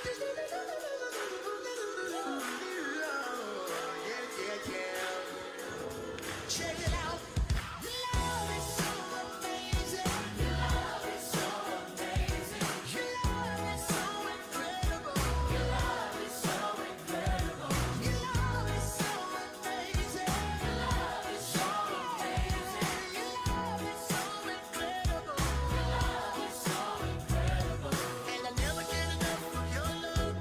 Yeah, yeah, yeah. Check it out. Your love is so amazing. Your love is so amazing. Your love is so incredible. Your love is so incredible. Your love is so amazing. Your love is so amazing. Your love is so incredible. Your love is so incredible. And I never get enough of your love.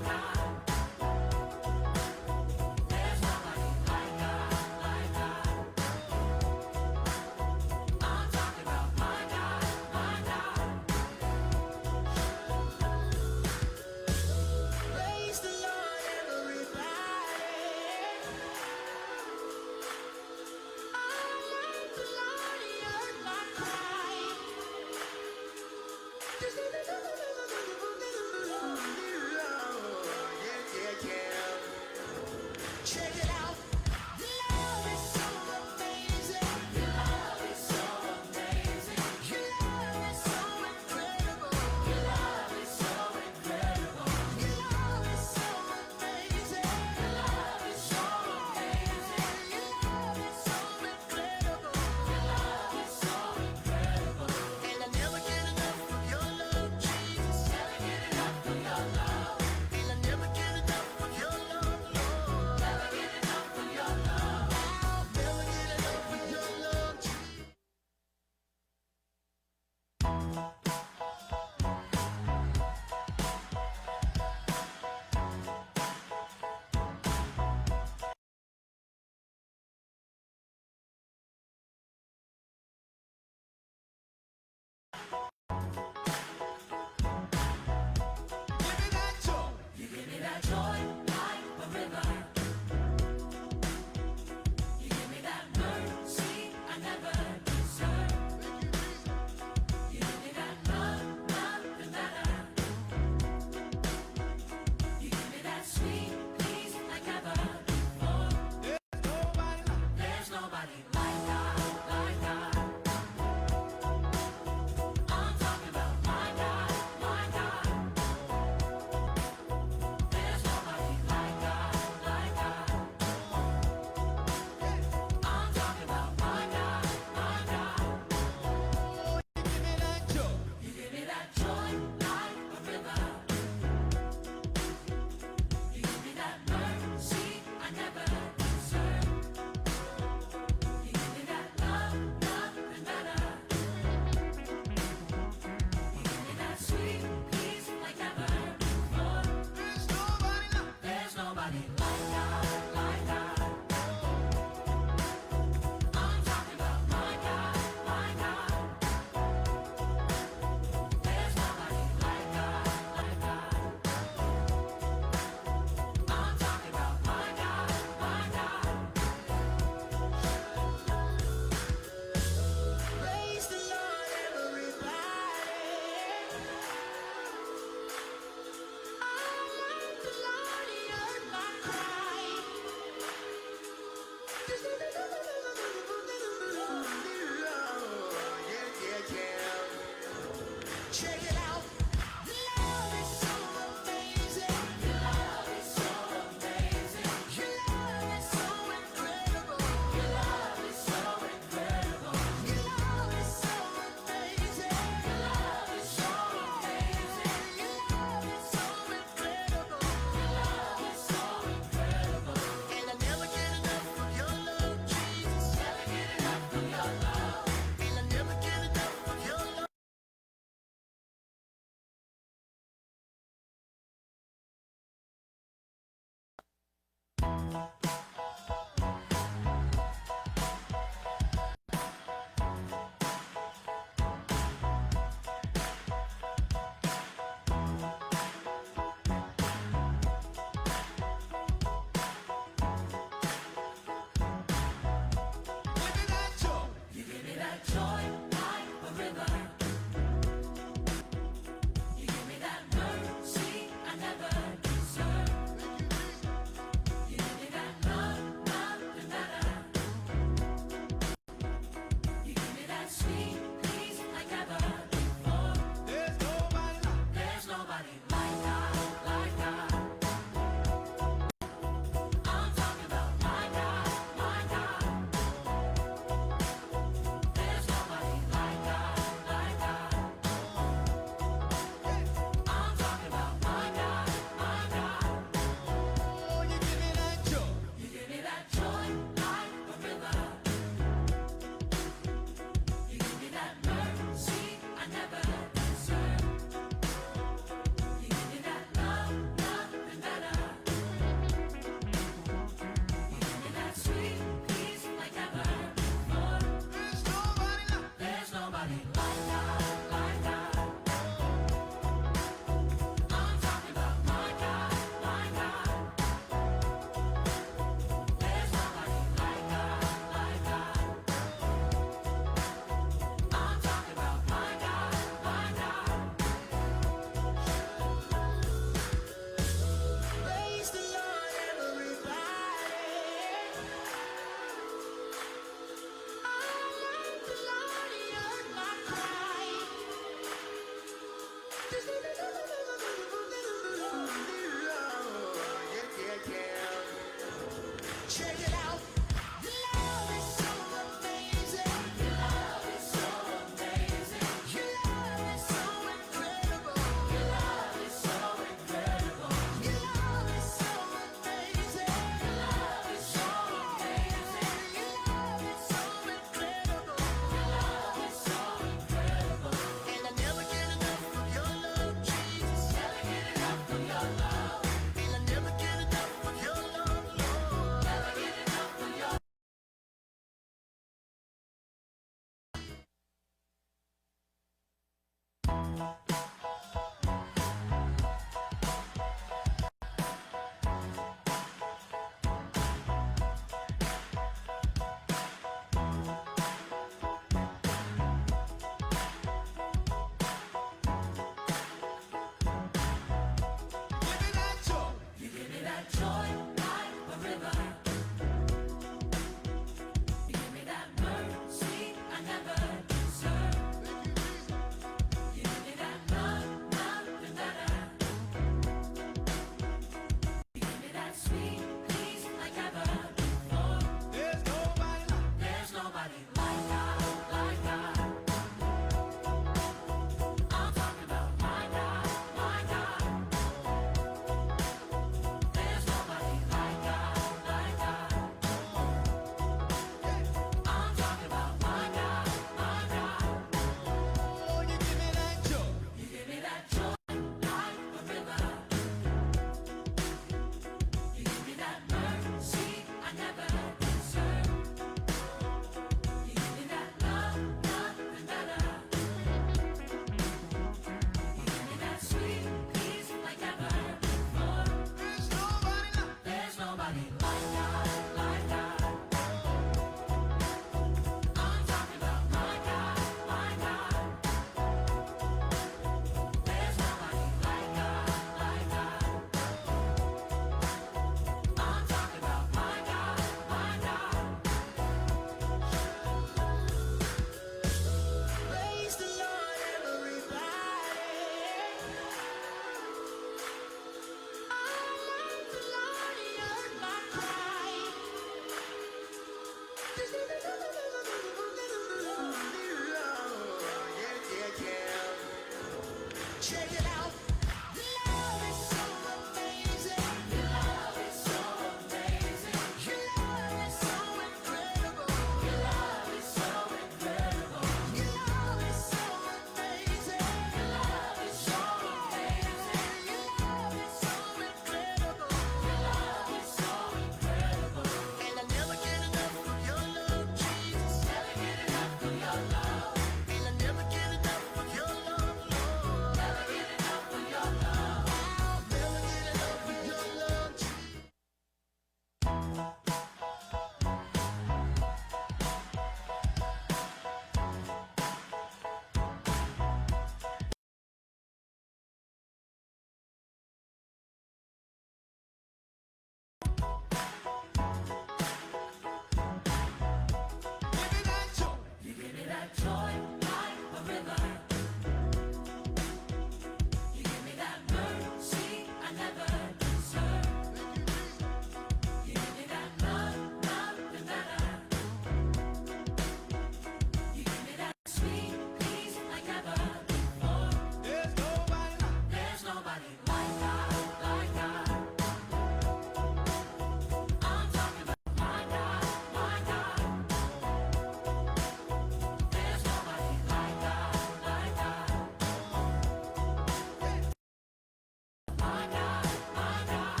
My God, my God.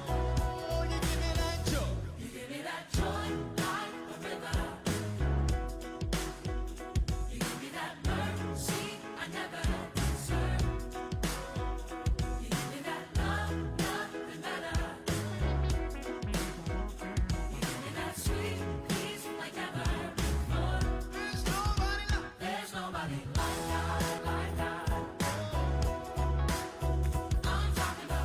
Oh, you give me that joy. You give me that joy like a river. You give me that mercy I never deserved. You give me that love, nothing better. You give me that sweet peace like never before. There's nobody like, there's nobody like God, like God. I'm talking about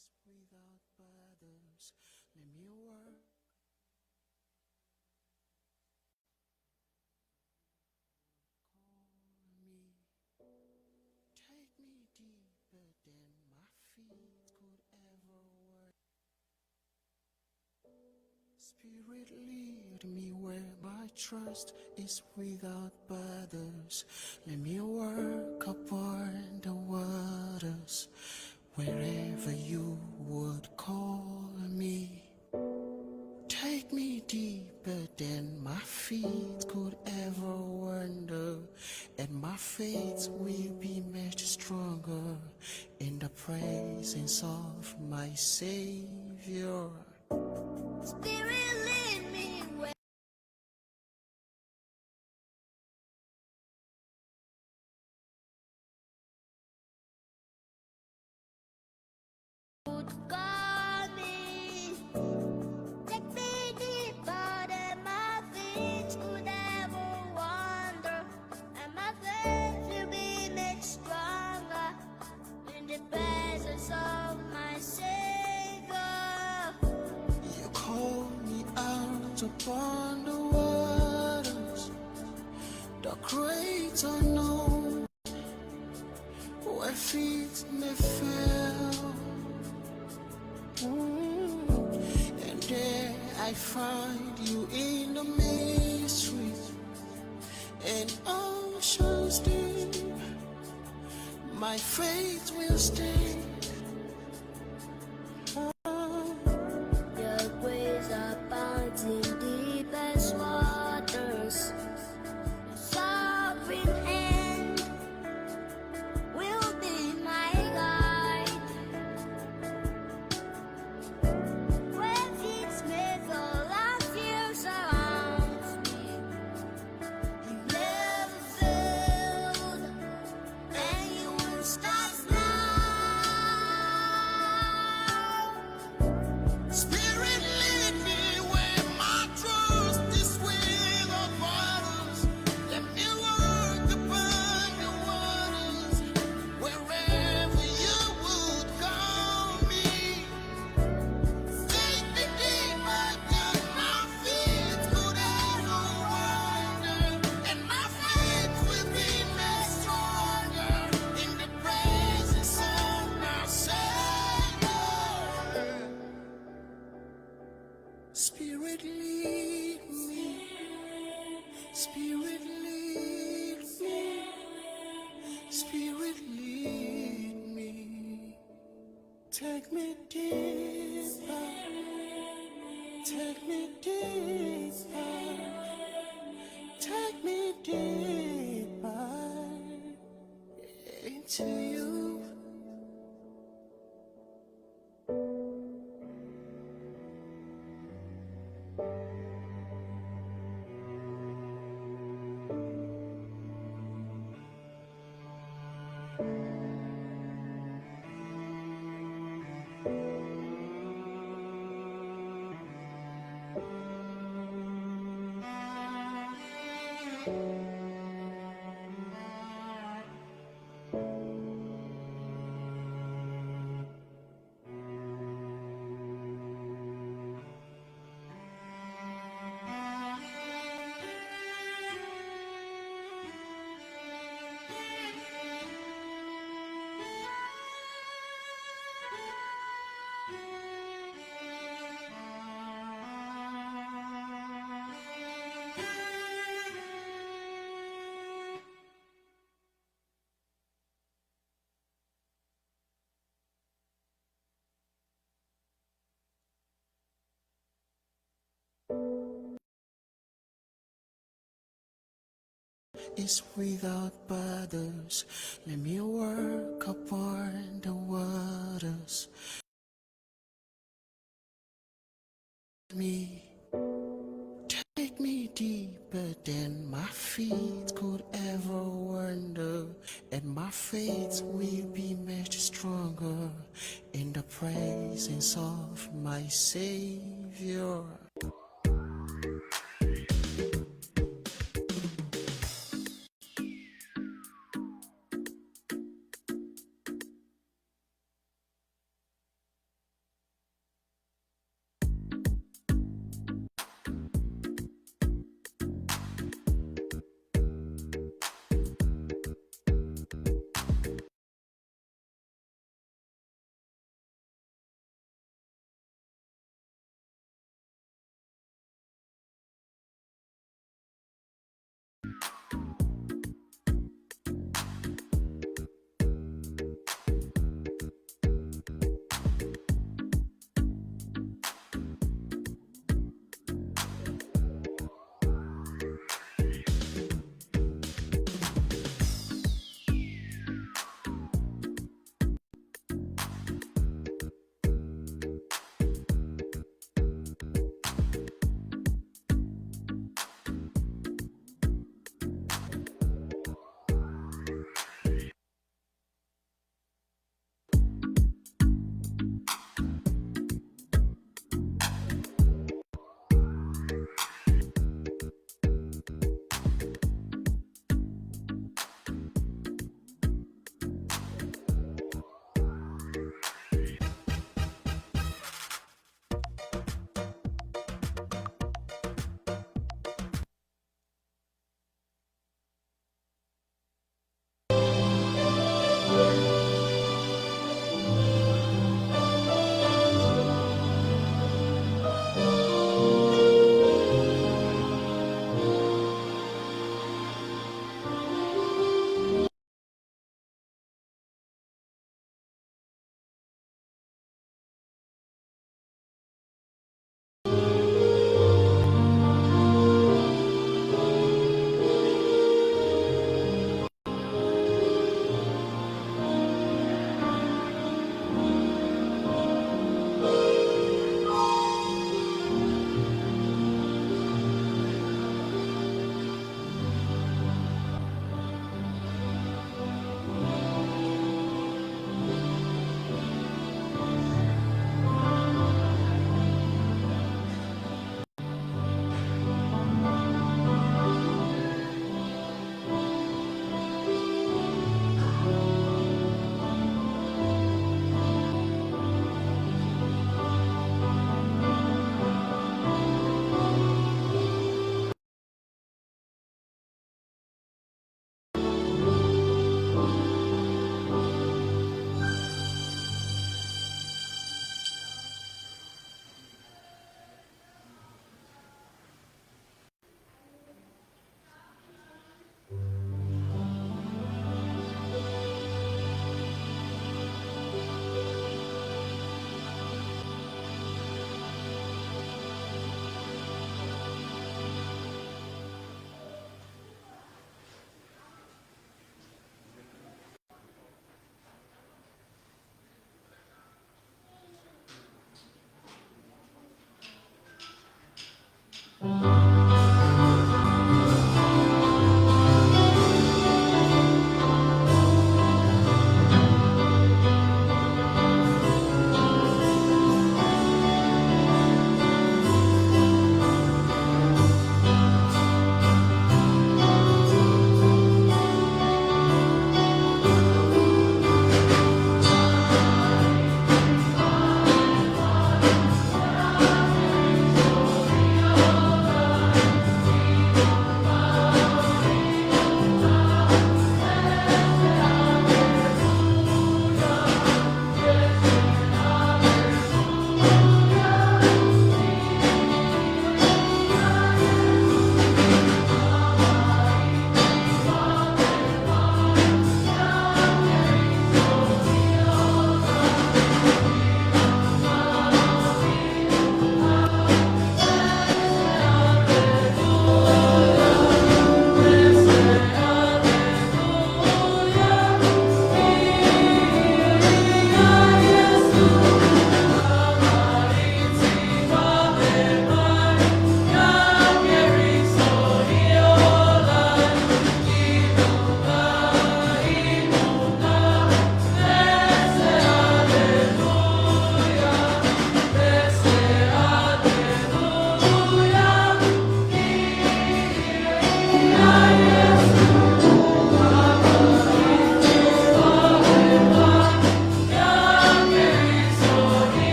is without borders. Let me work. Call me. Take me deeper than my feet could ever walk. Spirit, lead me where my trust is without borders. Let me work upon the waters wherever you would call me. Take me deeper than my feet could ever wander, and my faith will be made stronger in the presence of my Savior. Spirit, lead me where you would call me. Take me deeper than my feet could ever wander, and my faith will be made stronger in the presence of my Savior. You call me out upon the waters, the great unknown, where feet may fail. And there I find you in the mystery, and oceans deep. My faith will stand. Your grace abounds in deepest waters. Your sovereign hand will be my guide. Where feet may fall and fear surrounds me, you never failed, and you won't stop now. Spirit, lead me where my trust is without borders. Let me walk upon the waters wherever you would call me. Take me deeper than my feet could ever wander, and my faith will be made stronger in the presence of my Savior. Spirit, lead me. Spirit, lead me. Spirit, lead me. Take me deeper. Take me deeper. Take me deeper into you. Is without borders. Let me work upon the waters. Me. Take me deeper than my feet could ever wander, and my faith will be made stronger in the presence of my Savior.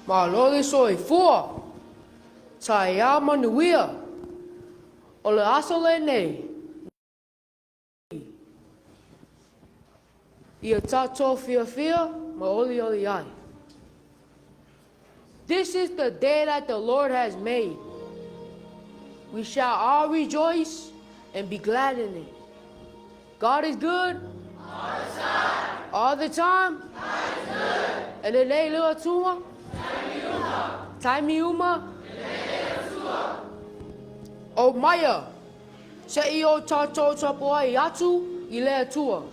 Malo le soifua. Taeao manuia. O le aso lenei, ia tatou fiafia ma olioli ai. This is the day that the Lord has made. We shall all rejoice and be glad in it. God is good. All the time. All the time. God is good. E lelei le Atua. Taimi uma. Omaia, se i o tatou tapuai atu i le Atua.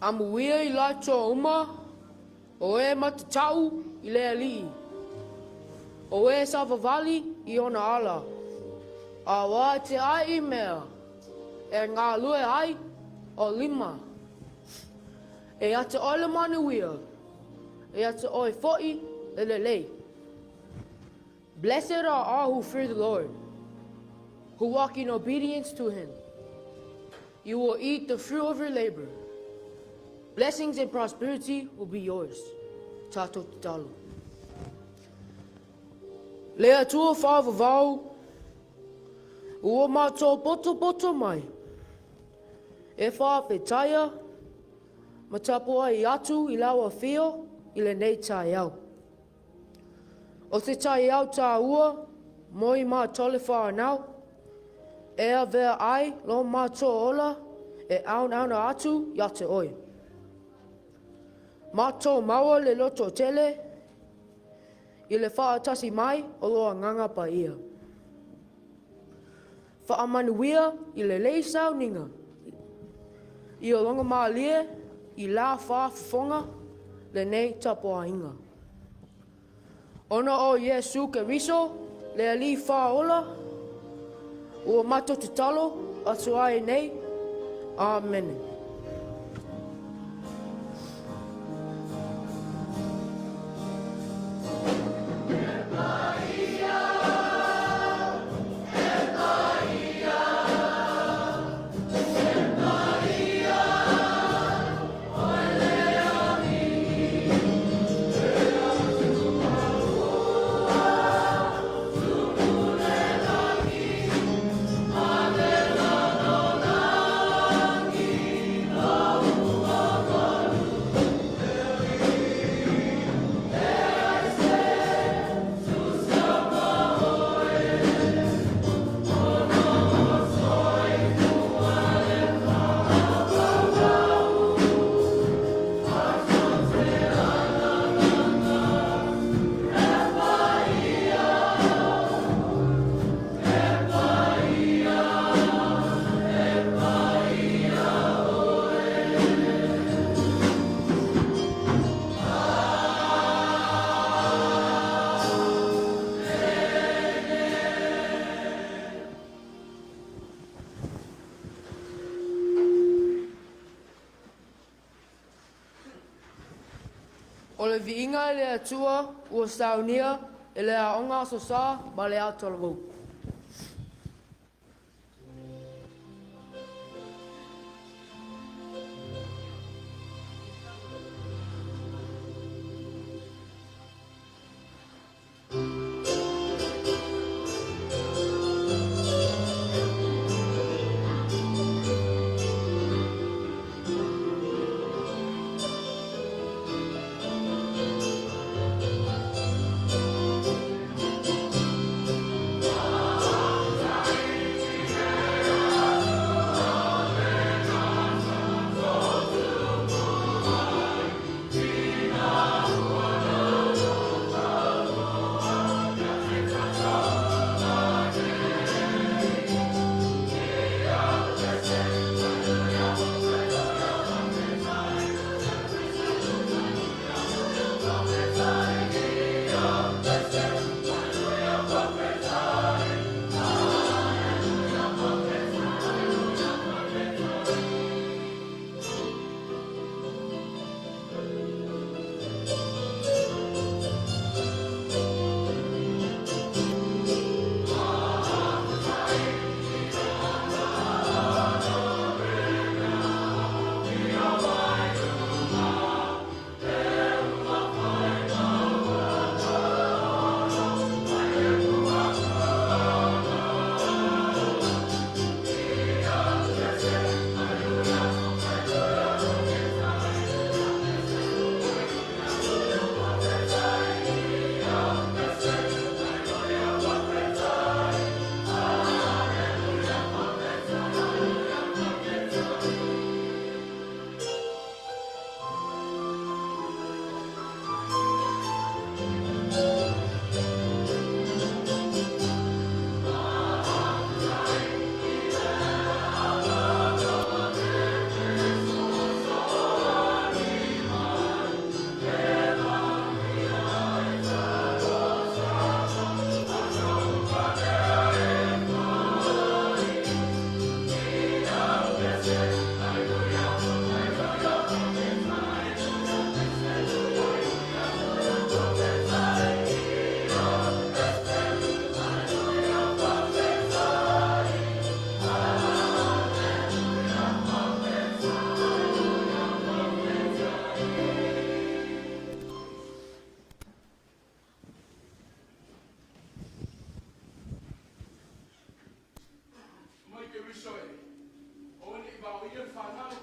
Amuia i latou uma, o e matatau i le Alii, o e savavali i ona ala, aua te ai i mea e galue ai o lima. E ia te oe le manuia, e ia te oe foi le lelei. Blessed are all who fear the Lord, who walk in obedience to him. You will eat the fruit of your labor. Blessings and prosperity will be yours. Tatou tatalo. Le Atua whaavavau, ua mātou potopoto mai, e whaafetaia, ma tapuai atu i lau afio i lenei taeao. O se taeao tāua mo i mātou le whānau, e avea ai lo mātou ola e aunauna atu ia te oe. Mātou maua le loto tele i le whaatasi mai o lo Agaga Paia. Faamanuia i lelei sauniga i o logomalie i la faafofoga lenei tapuaiga. Ona o Iesu Keriso le Alii Faaola, ua matou tatalo atu ai nei. Amene. O le viiga i le Atua ua saunia e le Aoga Aso Sa ma le Ao Talavou. Keriso e aua ne i vaoia le fanau.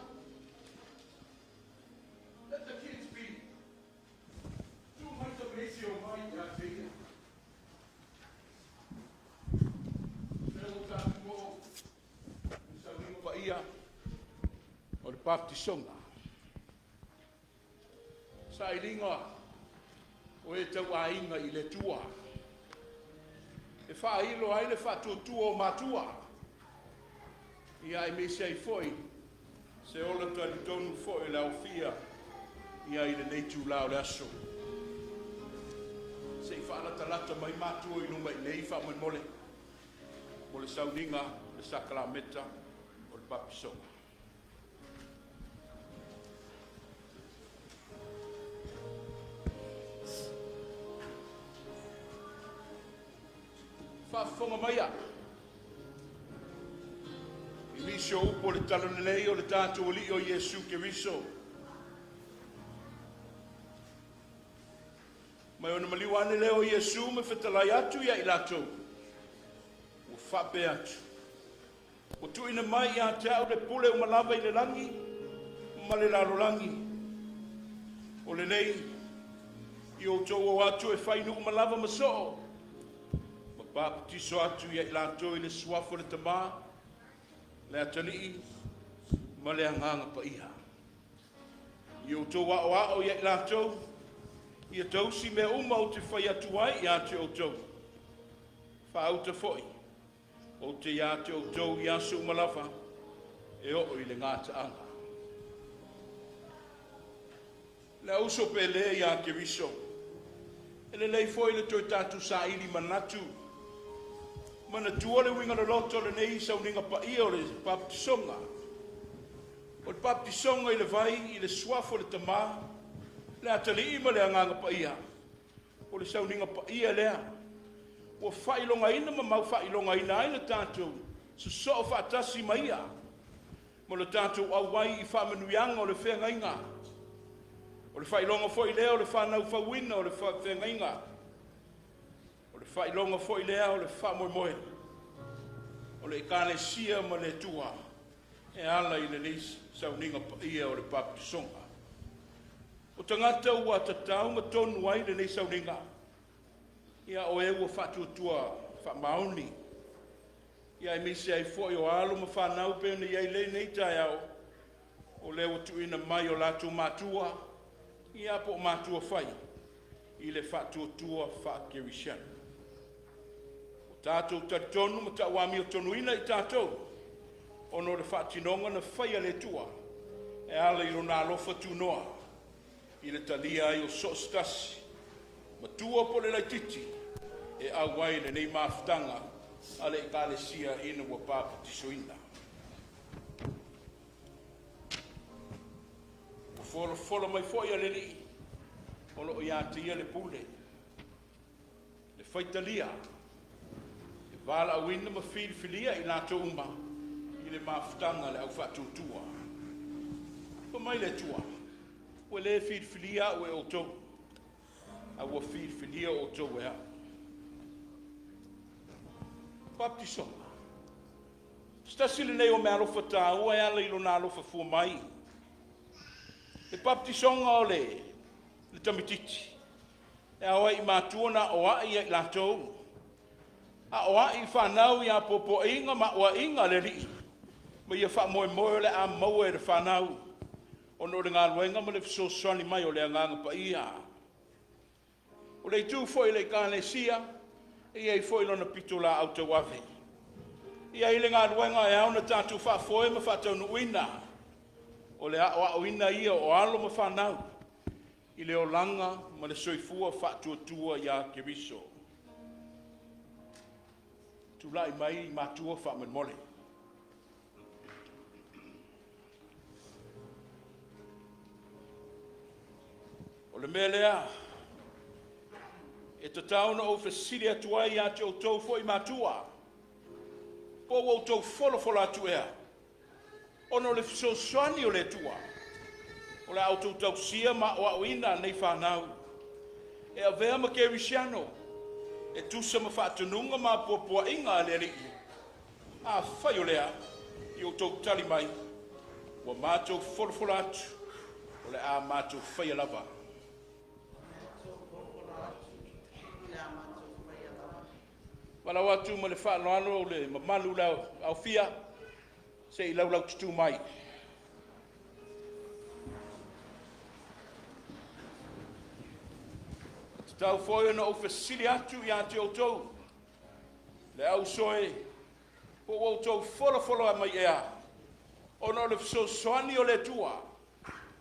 Let the kids be. Tuu mai tamaiti e omai ia te ia. Lea ua tatou oo i le sauniga paia o le baptisoga. Sailiga o e tauaiga i le Atua. E faailo ai le faatuatua o matua. Ia aemaise ai foi se ola talitonu foi o le aofia ia i lenei itula o le aso. Se i faalatalata mai matua i luma i inei faamolemole mo le sauniga o le sakalameta o le baptisoga. Faafofoga maia i nisi o upu o le Talalelei o le tatou Alii o Iesu Keriso. Mai ona maliu ane lea o Iesu ma fetalai atu ia i latou, ua faapea atu, ua tuuina mai ia te au le pule uma lava i le lagi ma le lalolagi. O lenei, i outou o atu e fai nuu uma lava ma soo, ma papatiso atu ia i latou i le suafa o le Tama, le Atalii ma le Agaga Paia. I outou aoao ia i latou, ia tausi mea uma ou te fai atu ai ia te outou. Faauta foi, ou te ia te outou i aso uma lava, e oo i le gataaga. Le uso pele ia Keriso, e lelei foi le toe tatou saili manatu, manatua le uiga loloto o lenei sauniga paia o le baptisoga. O le baptisoga i le vai i le suafa o le Tama, le Atalii ma le Agaga Paia, o le sauniga paia lea, ua faailogaina ma mau faailogaina ai le tatou sosoo faatasi ma ia, ma le tatou auai i faamanuiaga o le feagaiga. O le faailoga foi lea o le fanau fauina o le feagaiga. O le faailoga foi lea o le faamoemoe o le Ekalesia ma le Atua e ala i lenei sauniga paia o le baptisoga. O tagata ua tatau ma tonu ai lenei sauniga, ia o e ua faatuatua faamaoni, ia aemaise ai foi o alo ma fanau pei ona i ai lenei taeao, o lea ua tuuina mai o latou matua, ia po o matua fai, i le faatuatua faakerisiano. Ua tatou talitonu ma tauamiotonuina i tatou, ona o le faatinoga na faia e le Atua, e ala i lona alofa tunoa, i le talia ai o so o se tasi, matua po o le laitiiti, e auai i lenei mafutaga a le Ekalesia ina ua papatisoina. Ua folafola mai foi a le Alii, o lo o ia te ia le pule, le faitalia, e valaauina ma filifilia i latou uma i le mafutaga a le aufaatuatua. Fai mai le Atua, ua le filifilia au e outou, a ua filifilia outou e au. Baptisoga. Se tasi lenei o meaalofa taua e ala i lona alofa fua mai. Le baptisoga o le tamititi, e ao ai i matua na aoai ia i latou, aoai i fanau i apoapoaiga ma aoaiga a le Alii, ma ia faamoemoe o le a maua e le fanau, ona o le galuega ma le fesoasoani mai o le Agaga Paia. O le itu foi i le Ekalesia, e i ai foi lona pitolaau tauave. E i ai le galuega e ao ona tatou faafoe ma faataunuuina, o le aoaoina ia o alo ma fanau i le olaga ma le soifua faatuatua ia Keriso. Tulai mai matua faamolemole. O le mea lea, e tatau ona ou fesili atu ai ia te outou foi matua, po ua outou folafola atu ea, ona o le fesoasoani o le Atua, o le a outou tausia ma aoaoina nei fanau, e avea ma kerisiano, e tusa ma faatonuga ma apoapoaiga a le Alii. Afai o lea, I outou tali mai, ua matou folafola atu, o le a matou faia lava. Valaau atu ma le faaaloalo le mamalu o le aofia se i laulaututu mai. Tatau foi ona ou fesili atu ia te outou, le ausoe, po ua outou folafola mai ea, ona o le fesoasoani o le Atua,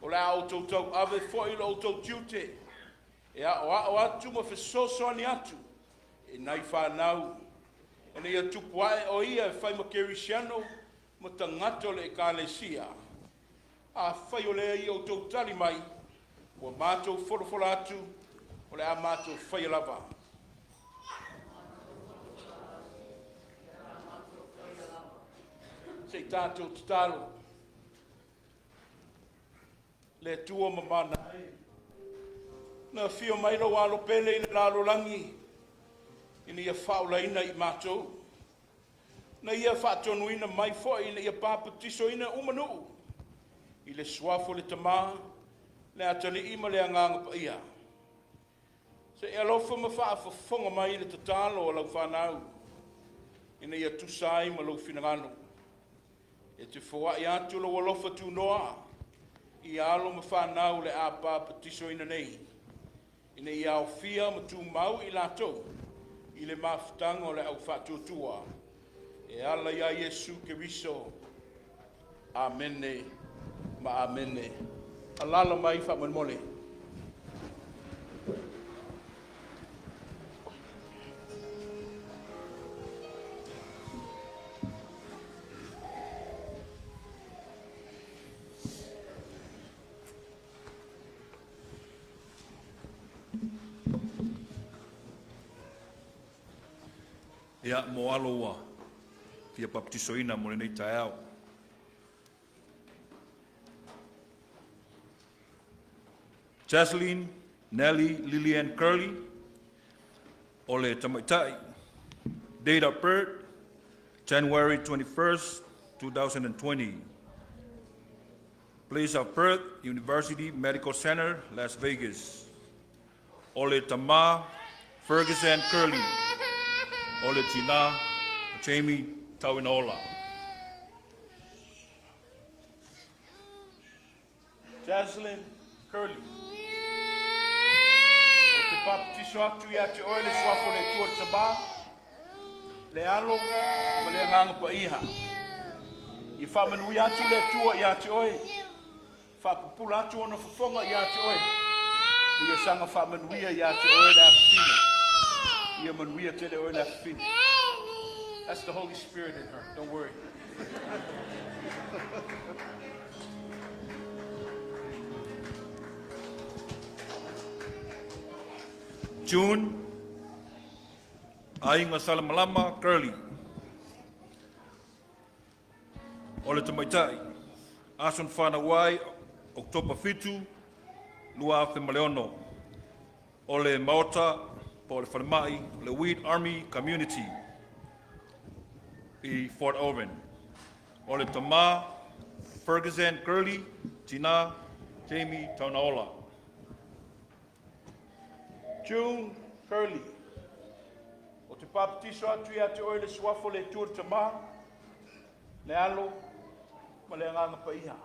o le a outou tauave foi lo outou tiute, e aoao atu ma fesoasoani atu i nai fanau, ina ia tupu ae o ia e fai ma kerisiano ma tagata o le Ekalesia. Afai o lea i outou tali mai, ua matou folafola atu, o le a matou faia lava. Se i tatou tatalo. Le Atua mamana e, na afio mai lou alo pele i le lalolagi ina ia faaolaina i matou, na ia faatonuina mai foi ina ia papatisoina uma nuu i le suafa o le Tama, le Atalii ma le Agaga Paia. Se i alofa ma faafofoga mai i le tatalo a lau fanau, ina ia tusa ai ma lou finagalo. E te foai atu lou alofa tunoa i alo ma fanau le a papatisoina nei, ina ia aofia ma tumau i latou i le mafutaga o le aufaatuatua e ala ia Iesu Keriso. Amene ma amene. Alaala mai faamolemole. Ia, mo alo ua fia papatisoina mo lenei taeao. Jaslyn Nelly Lillian Curley, o le tamaitai, date of birth, January 21st, 2020. Place of birth, University Medical Center, Las Vegas. O le tama, Ferguson Curley. O le tina, Jamie Tauinaola. Jaslyn Curley. O te papatiso atu ia te oe le suafa o le Atua le Tama, le Alo ma le Agaga Paia. Ia faamanuia atu le Atua ia te oe, faapupula atu ona fofoga ia te oe, ma ia saga faamanuia ia te oe le afafine. Ia manuia tele oe le afafine. That's the Holy Spirit in her. Don't worry. June Aiga Salamalama Curley. O le tamaitai, aso na fanau ai, Oketopa 7, 2006. O le maota po o le falemai o le Weed Army Community i Fort Irwin. O le tama, Ferguson Curley, tina, Jamie Taunaola. June Curley. O te papatiso atu ia te oe le suafa o le Atua le Tama, le Alo ma le Agaga Paia.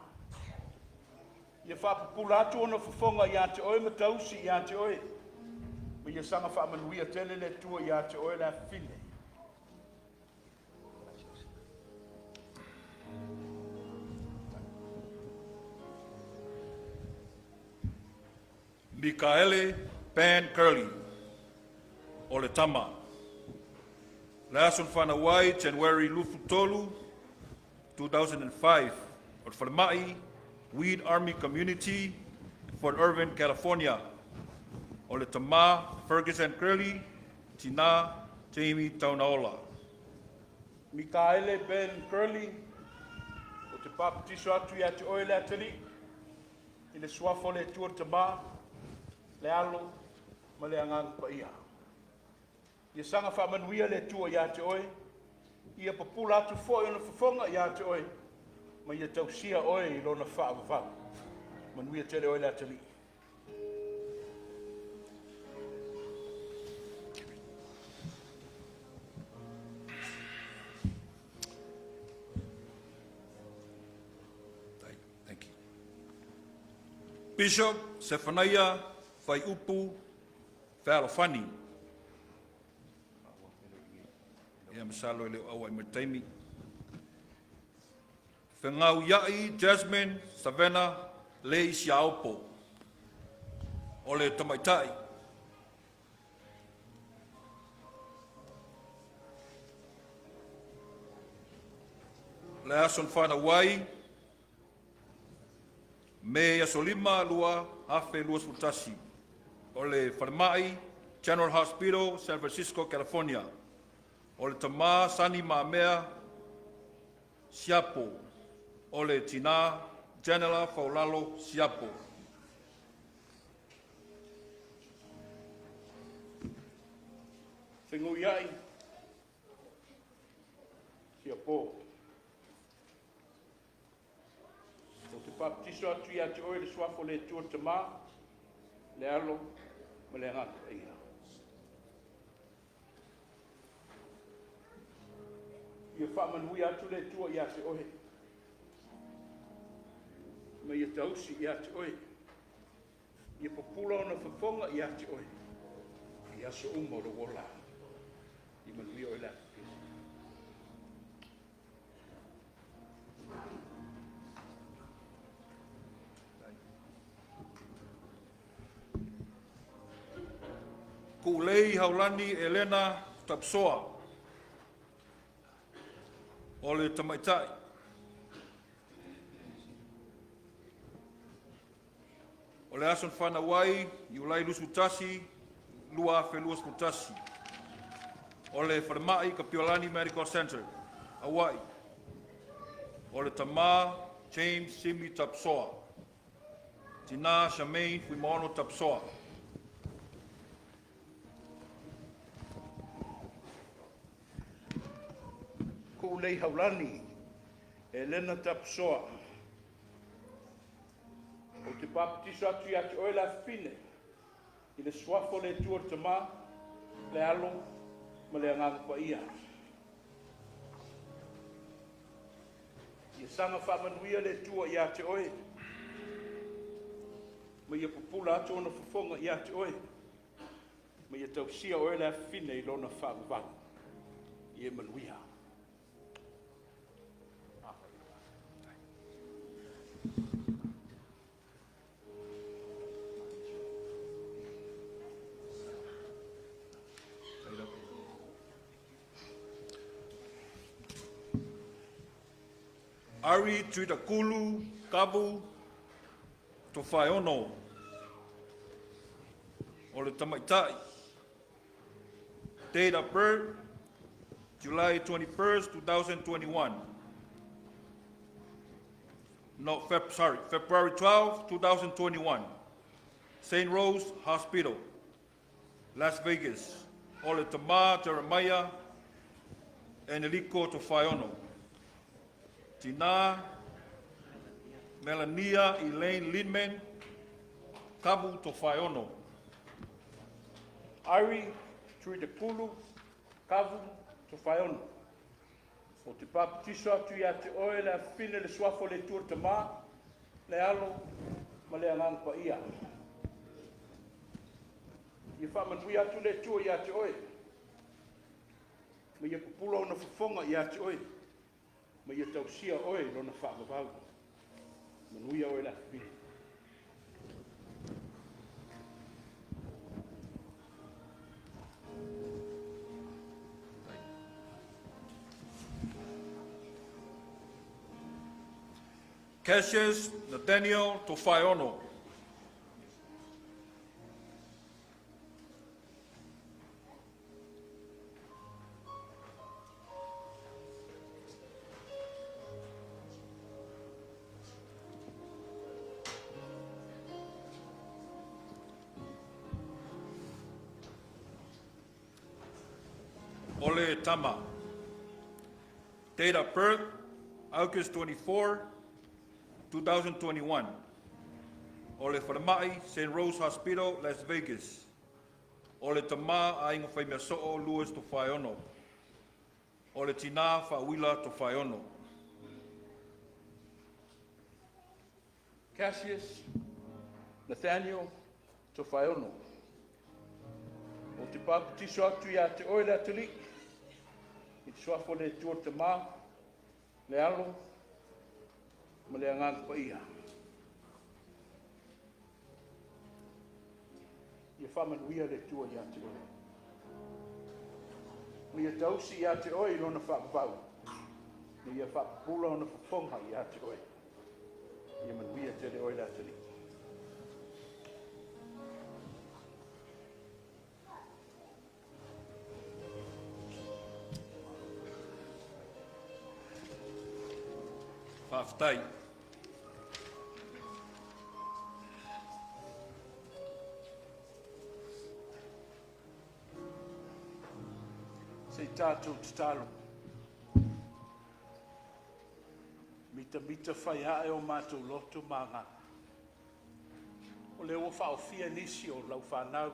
Ia faapupula atu ona fofoga ia te oe ma tausi ia te oe, ma ia saga faamanuia tele le Atua ia te oe le afafine. Mikaele Ben Curley, o le tama. Le aso na fanau ai, January 23, 2005, o le falemai, Weed Army Community, Fort Irwin, California. O le tama, Ferguson Curley, tina, Jamie Taunaola. Mikaele Ben Curley, o te papatiso atu ia te oe le atalii, i le suafa o le Atua le Tama, le Alo ma le Agaga Paia. Ia saga faamanuia le Atua ia te oe, ia papula atu foi ona fofoga ia te oe, Ma ia tausia oe i lona faavavau. Manuia tele oe le atalii. Thank you. Bishop Sefanaia Faiupu Fealofani. Ia masalo e le o aua i mai taimi. Fegauiaʻi Jasmine Savena Lei Siaopo, o le tamaitai. Le aso na fanau ai, Me aso 5, 2021, o le falemai General Hospital, San Francisco, California. O le tamā Sani Mamea Siapo, o le tinā Janela Faulalo Siapo. Feguiai, Siapo. Ou te baptiso atu ia te oe le suafa o le Atua le Tamā, le Alo ma le Agaga Paia. Ia faamanuia atu le Atua ia te oe, ma ia tausi ia te oe, ia pupula ona fofoga ia te oe, i aso uma o lou ola. Ia manuia oe le afifio. Kuulei Haulani Elena Tapsoa, o le tamaitai. O le aso na fanau ai, Iulai 21, 2021. O le falemai Kapiolani Medical Center, Hawaii. O le tamā James Simi Tapsoa. Tinā Charmaine Fuimaono Tapsoa. Kuulei Haulani, Elena Tapsoa. Ou te baptiso atu ia te oe le afafine, i le suafa o le Atua le Tamā, le Alo ma le Agaga Paia. Ia saga faamanuia le Atua ia te oe, ma ia pupula atu ona fofoga ia te oe, ma ia tausia oe le afafine i lona faavavau. Ia manuia. Ari Tuitakulu Kavu Tofaeono, o le tamaitai. Date of birth, July 21st, 2021. No, sorry, February 12, 2021. St. Rose Hospital, Las Vegas. O le tamā Jeremiah Eneliko Tofaeono. Tinā Melania Elaine Lindman Kabu Tofaeono. Ari Tuitakulu Kavu Tofaeono. Ou te baptiso atu ia te oe le afafine le suafa o le Atua le Tamā, le Alo ma le Agaga Paia. Ia faamanuia atu le Atua ia te oe, ma ia pupula ona fofoga ia te oe, ma ia tausia oe i lona faavavau. Manuia oe le afafine. Cassius Nathaniel Tofaeono. O le tama. Date of birth, August 24, 2021, o le falemai St. Rose Hospital, Las Vegas. O le tamā a Aiga Faimeasoo Louis Tofaeono. O le tinā Faauila Tofaeono. Cassius Nathaniel Tofaeono, ou te papatiso atu ia te oe le atalii, i le suafa o le Atua le Tama, le Alo ma le Agaga Paia. Ia faamanuia le Atua ia te oe. Ma ia tausi ia te oe i lona faavavau, ma ia faapupula ona fofoga ia te oe. Ia manuia tele oe le atalii. Faafetai. Se i tatou tatalo. Mitamita fai ae o matou loto ma agaga. O lea ua faaofia nisi o lau fanau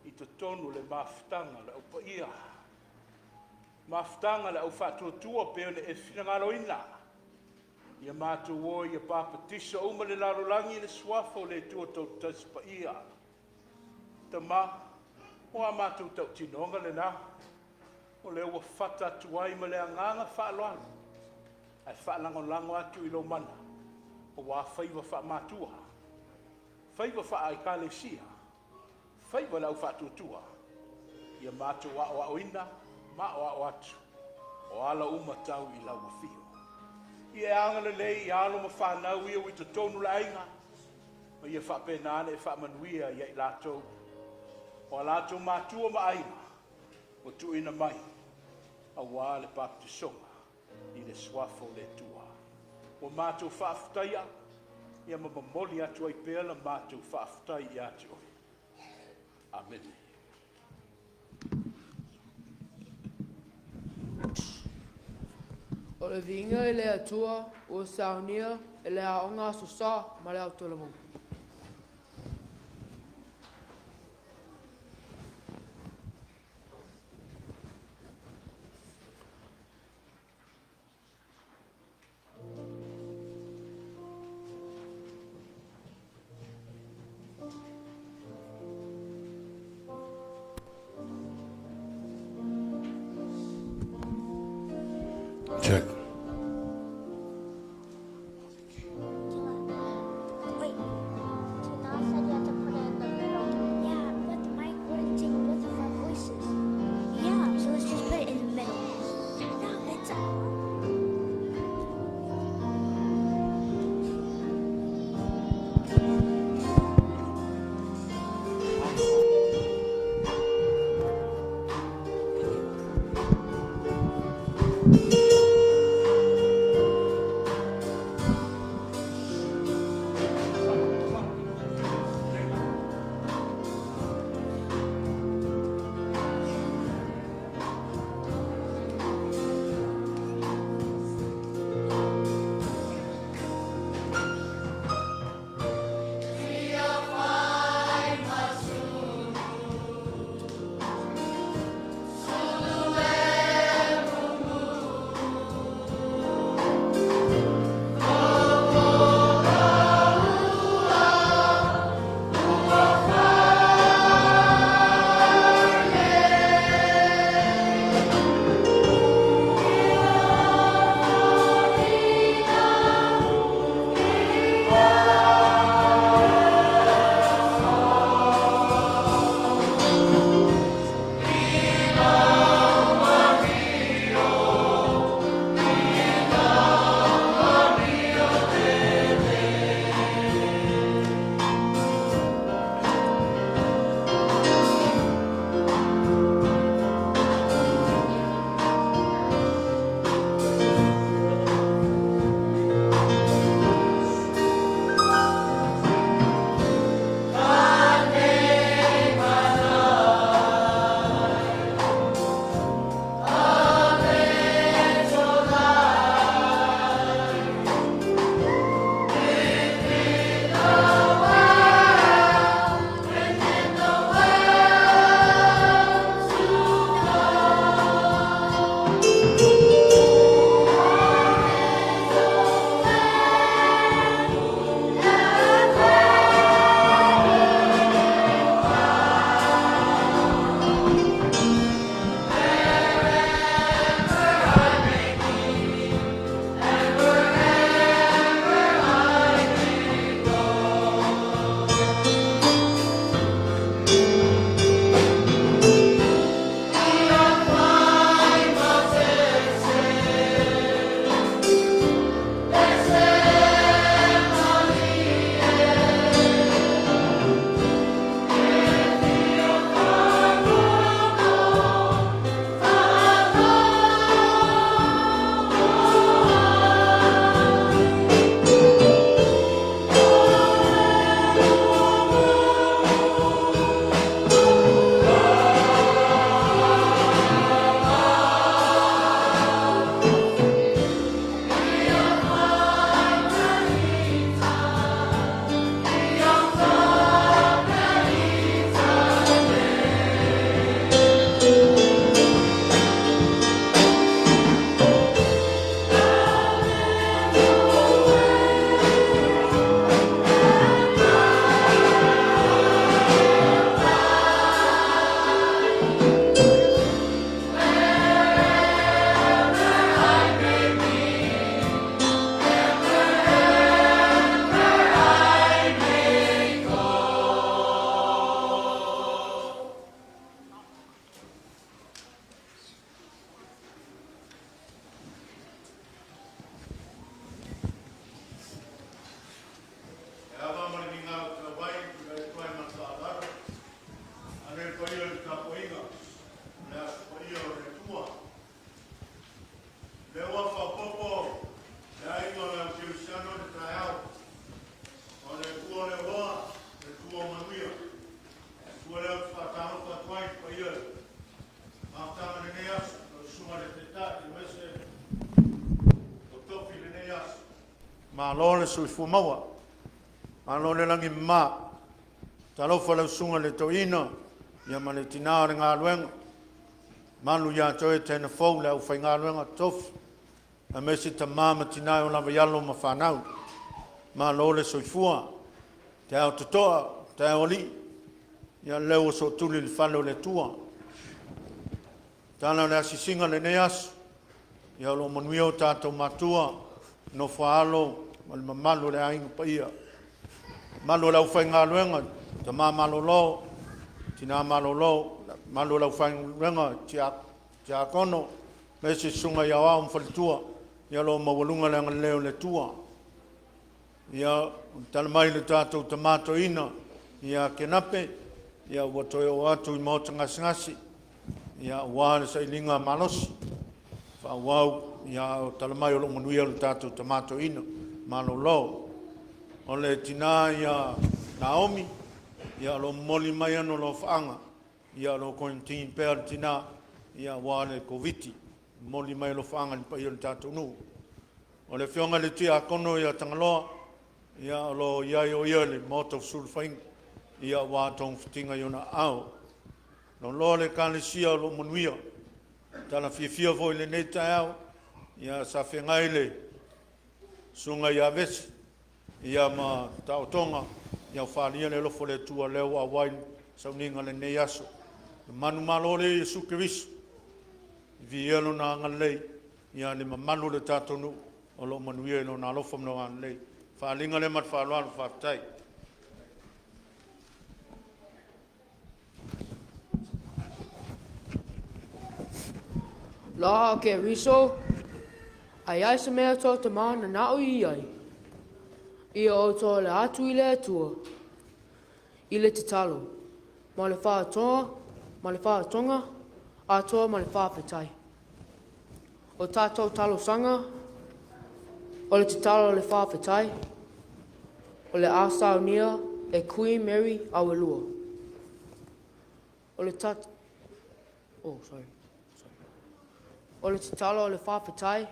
i totonu o le mafutaga a le au paia, mafutaga a le au faatuatua pei ona e finagaloina. Ia matou o ia papatiso uma le lalolagi i le suafa o le Atua Toatasi Paia. Tama, o a matou tautinoga lena, o lea ua fata atu ai ma le agaga faaaloalo, ae faalagolago atu i lou mana, aua faiva faamatua, faiva faa-Ekalesia, faiva o le au faatuatua, ia matou aoaoina ma aoao atu, o ala uma tau i lau afio. Ia e agalelei i alo ma fanau ia ua i totonu o le aiga, ma ia faapena ona e faamanuia ia i latou, o a latou matua ma aiga, ua tuuina mai, aua le papatisoga i le suafa o le Atua. Ua matou faafetaia, ia ma momoli atu ai pea la matou faafetai ia te oe. Amene. O le viiga i le Atua ua saunia e le Aoga Aso Sa ma le Ao Talavou. Check. Wait, Tina said you had to put it in the middle. Yeah, but the mic wouldn't take both of our voices. Yeah, so let's just put it in the middle. No, it's a. Malo le soifua maua, malo le lagi e mama. Talofa lau susuga i le toeaina ia ma le tina o le galuega. Malu ia te oe teena fou le aufaigaluega totofi, aemaise tama ma tina e o lava i alo ma fanau. Malo le soifua, taeao totoa, taeao alii, ia lea ua sootuli i le fale o le Atua. Tala o le asiasiga o lenei aso, ia o lo o manuia o tatou matua, nofo a alo ma le mamalu o le aiga paia. Mamalu o le aufaigaluega, tama malolo, tina malolo, mamalu o le aufaigaluega tiakono, aemaise susuga i aoao ma faletua, ia o lo o maualuga le agalelei o le Atua. Ia, tala mai le tatou tama toeaina ia Kenape, ia ua toe oo atu i maota gasegase, ia aua le sailiga malosi faaauau, ia o tala mai o lo o manuia le tatou tama toeaina malolo. O le tina ia Naomi, ia o lo o momoli mai ona alofaaga, ia o lo o quarantine pea le tina, ia aua le Koviti. Momoli mai alofaaga i le paia o le tatou nuu. O le afioga i le Tiakono ia Tagaloa, ia o lo o i ai o ia i le maota o fesulufaiga, ia aua togafitiga i ona aao. Loaloa le Ekalesia o lo o manuia. Tala fiafia foi i lenei taeao, ia sa feagai le susuga ia Vesi ia ma taotoga, ia ua faaalia le alofa o le Atua lea ua auai le sauniga i lenei aso. Manumalo le Iesu Keriso, viia lona agalelei ia le mamalu o le tatou nuu o lo o manuia i lona alofa ma lona agalelei. Faaaliga lea ma le faaaloalo, faafetai. Loa o Keriso, a i ai se mea tou te mananao i ai, ia outou ala atu i le Atua i le tatalo, ma le faatoa, ma le faatoga atoa ma le faafetai. O tātou talosaga, o le tatalo o le faafetai, o le a saunia e Queen Mary Auelua. O le tat... Oh, sorry. Sorry. O le tatalo o le faafetai,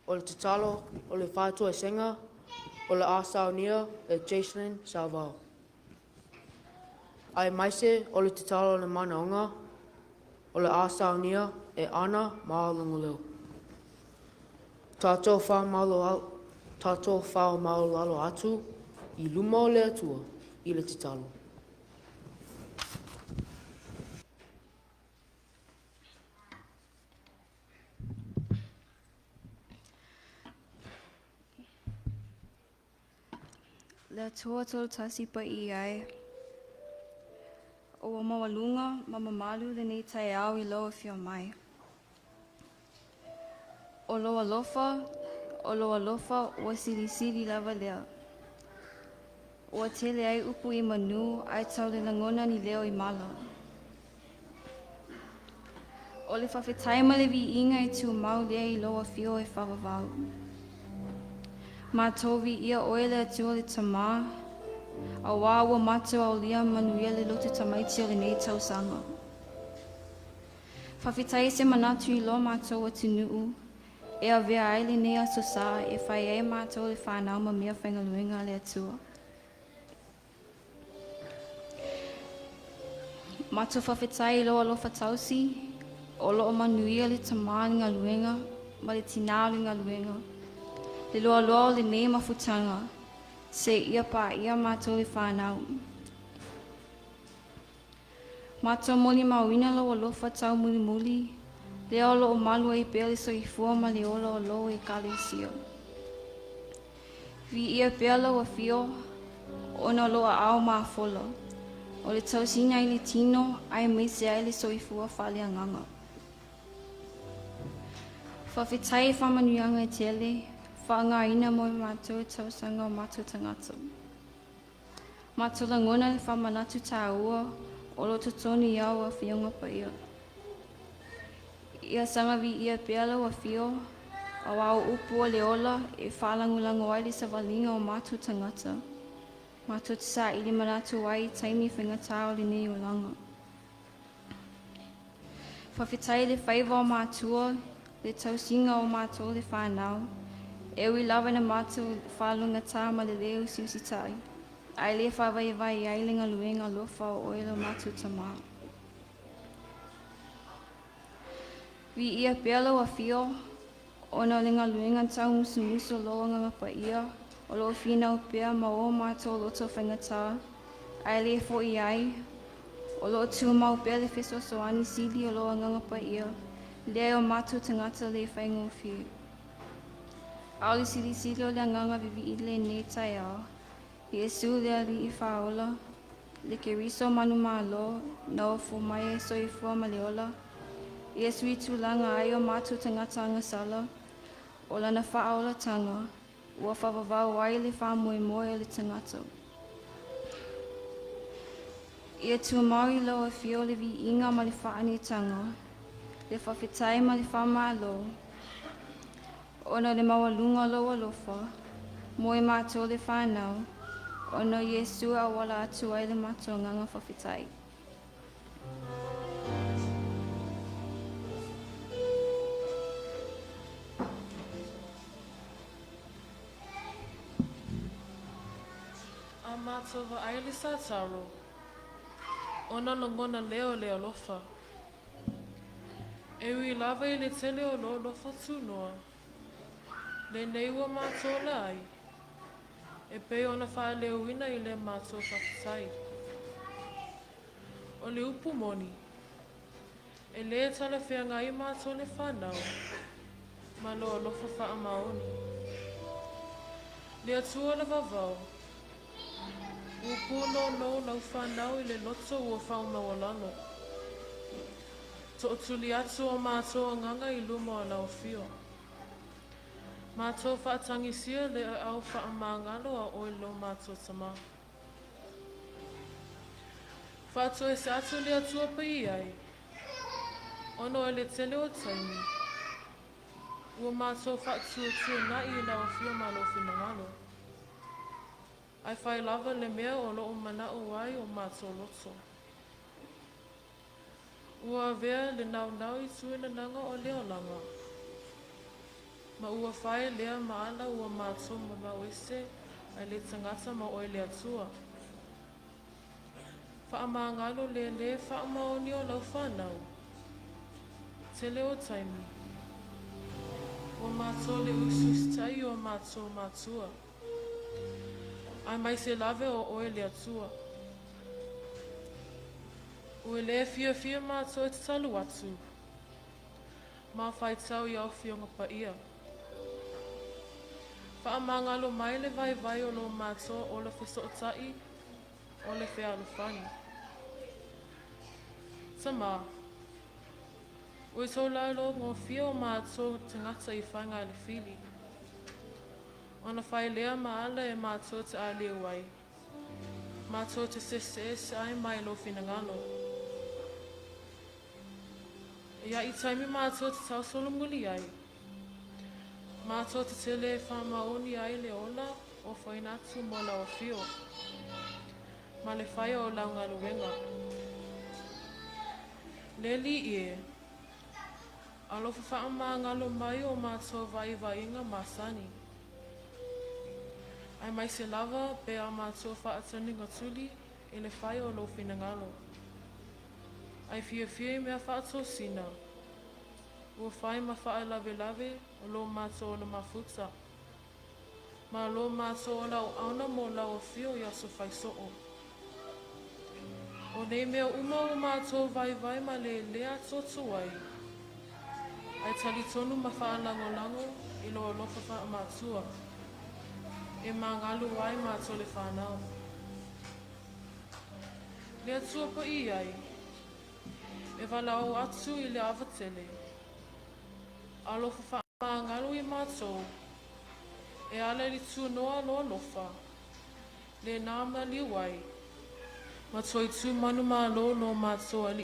o le tatalo o le faatoesega, o le a saunia e Jacelyn Sauvao. Aemaise o le tatalo o le manaoga, o le a saunia e Ana Malogoleo. Tātou tātou whaomaualalo atu i luma o le Atua i le tatalo. Le Atua Tolotasi Paia e, o ua maualuga ma mamalu lenei taeao i lou afio mai. O lou alofa, o lou alofa ua silisili lava lea. Ua tele ai upu i manu ae tau le lagona ni leo i mala. O le faafetai ma le viiga e tumau lea i lou afio e faavavau. Matou viia oe le Atua le Tamā, auā ua matou aulia manuia le loto tamaiti o lenei tausaga. Faafetai i se manatu i lo matou atunuu e avea ai lenei aso sa e fai ai matou le fanau ma mea faigaluega a le Atua. Matou faafetai i lou alofa tausi, o loo manuia le tamā i le galuega ma le tinā o le galuega. Le loaloa o lenei mafutaga, seia paia matou le fanau. Matou molimauina lou alofa taumulimuli, lea o loo malu ai pea le soifua ma le ola o lou ekalesia. Viia pea lau afio, ona o lou aao mafola, o le tausiga i le tino aemaise ai le soifua faaleagaga. Faafetai i faamanuiaga e tele, faaaogaina mo i matou i tausaga o matou tagata. Matou lagona le faamanatu tāua o lo totonu i au afioga paia. Ia saga viia pea lau afio, auā o upu o le ola e faalagolago ai le savaliga o matou tagata. Matou te saili manatu ai i taimi faigata o lenei olaga. Faafetai i le faiva o matua, le tausiga o matou le fanau, E ui lava ina matou faalugatā ma le lē usiusitai, ae le faavaivai ai le galuega alofa o oe lo matou Tamā. Viia pea lou afio, ona o le galuega taumusumusu o lou Agaga Paia, o lo o finau pea ma o matou loto faigatā, ae le fo'i ai, o lo o tumau pea le fesoasoani sili o lou Agaga Paia, lea e o matou tagata le faigofie. A o le silisili o le agaga vivii i lenei taeao, Iesu le Alii Faaola, le Keriso manumalo, na ofo mai e soifua ma le ola, Iesu i tulaga ai o matou tagata agasala, o lana faaolataga, ua faavavau ai le faamoemoe o le tagata. Ia tumau i lou afio le viiga ma le faaanetaga, le faafetai ma le faamalo, ona o le maualuga o lou alofa, mo i matou le fanau, ona o Iesu e auala atu ai le matou agaga faafetai. A matou vaai i le Sataro, ona lagona lea o le alofa. E ui lava i le tele o lou alofa tunoa, lenei ua matou ola ai, e pei ona faaleoina i le matou faafetai. O le upu moni, e lē talafeagai matou le fanau ma lou alofa faamaoni. Le Atua le vavao, ua punonou lau fanau i le loto ua faamaualalo. Tootuli atu o matou agaga i luma o lau afio. Matou faatagisia le aao faamagalo a oe lo matou Tamā. Faatoese atu le Atua paia ai, ona o le tele o taimi, ua matou faatuatuanai i lau afio ma lou finagalo. Ae fai lava le mea o loo manao ai o matou loto. Ua avea le naunau i tuinanaga o le olaga, ma ua fai lea ma ala ua matou mamao ese ai le tagata ma oe le Atua. Faamagalo le lē faamaoni o lau fanau. Tele o taimi, ua matou le usiusitai i o matou matua, aemaise lava o oe le Atua. Ua le fiafia matou e tatalo atu, ma faitau i au Afioga Paia. Faamagalo mai le vaivai o lo matou ola fesootai o le fealofani. Tamā, ua taulalo gofie o matou tagata i faiga a le fili. Ona fai lea ma ala e matou te aliu ai. Matou te sese ai mai lou finagalo. Ia i taimi matou te tausolomuli ai. Matou te tele e faamaoni ai le ola o foina atu mo lau afio. Ma le faia o lau galuega. Le Alii e, alofa faamagalo mai o matou vaivaiga masani. Aemaise lava pe a matou faataniga tuli i le fai o lou finagalo. Ae fiafia i mea faatosina, ua fai ma faalavelave o lo matou ola mafuta. Ma lo matou ola auauna mo lau afio i aso faisoo. O nei mea uma ua matou vaivai ma le lē atoatoa ai, ae talitonu ma faalagolago i lou alofa faamatua, e magalu ai matou le fanau. Le Atua paia ai, e valaau atu i le ava tele, alofa faamagalo i matou, e ala i le tunoa o lou alofa, le na maliu ai, ma toe tu manumalo lo matou Alii.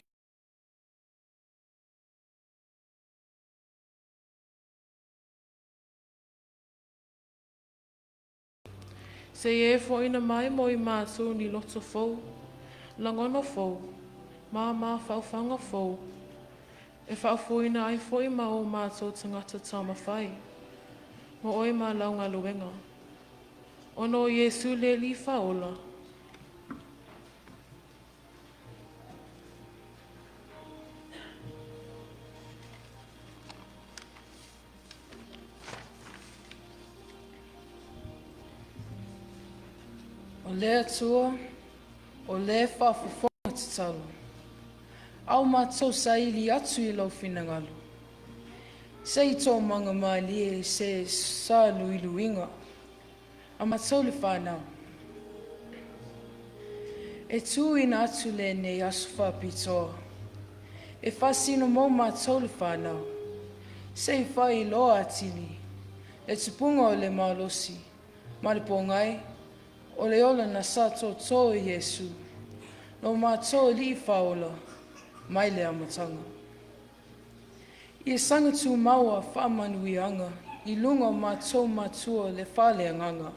Se e foina mai mo i matou ni loto fou, lagona fou, ma mafaufauga fou, e faafofoina ai foi ma o matou tagata taumafai. mo oe ma lau galuega. Ona o Iesu le Alii Faaola. O le Atua, o le faafofoga tatalo. Ao matou saili atu i lou finagalo. Se i toomaga mālie se sa luiluiga. A matou le whānau. E tūina atu lenei aso faapitoa. E faasino mo matou le whānau. Se i faailoa atili. Le tupuga o le malosi. Ma le pōgai. O le ola na sa tōtō i Iesu. Lo matou Alii Faaola. Mai le amataga. Ia saga tumau faamanuiaga i luga o matou matua le faaleagaga.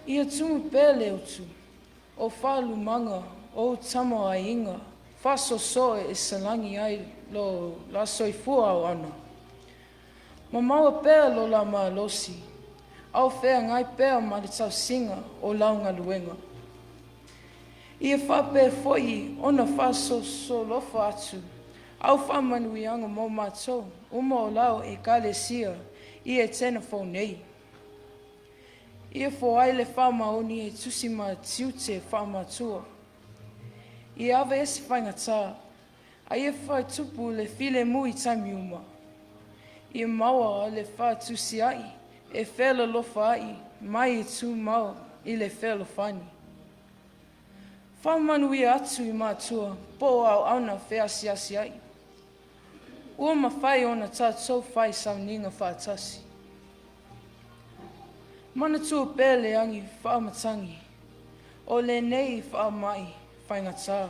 Ia tumu pea le utu o faalumaga o tama aiga faasoasoa e salagi ai lo la soifua auauna. Ma maua pea lo la malosi, ao feagai pea ma le tausiga o lau galuega. Ia faapea foi ona faasolosolofa atu au faamanuiaga mo matou uma o lau ekalesia i Etena fou nei. Ia foai le faamaoni e tusi ma tiute faamatua. Ia aveese faigata, a ia faatupu le filemu i taimi uma. Ia maua le faatusiai e fealolofa mai e tumau i le fealofani. Faamanuia atu i matua po o auauna feasiasi ai. Ua mafai ona tatou fai sauniga faatasi. Manatua pea le agi faamatagi o lenei faamai faigata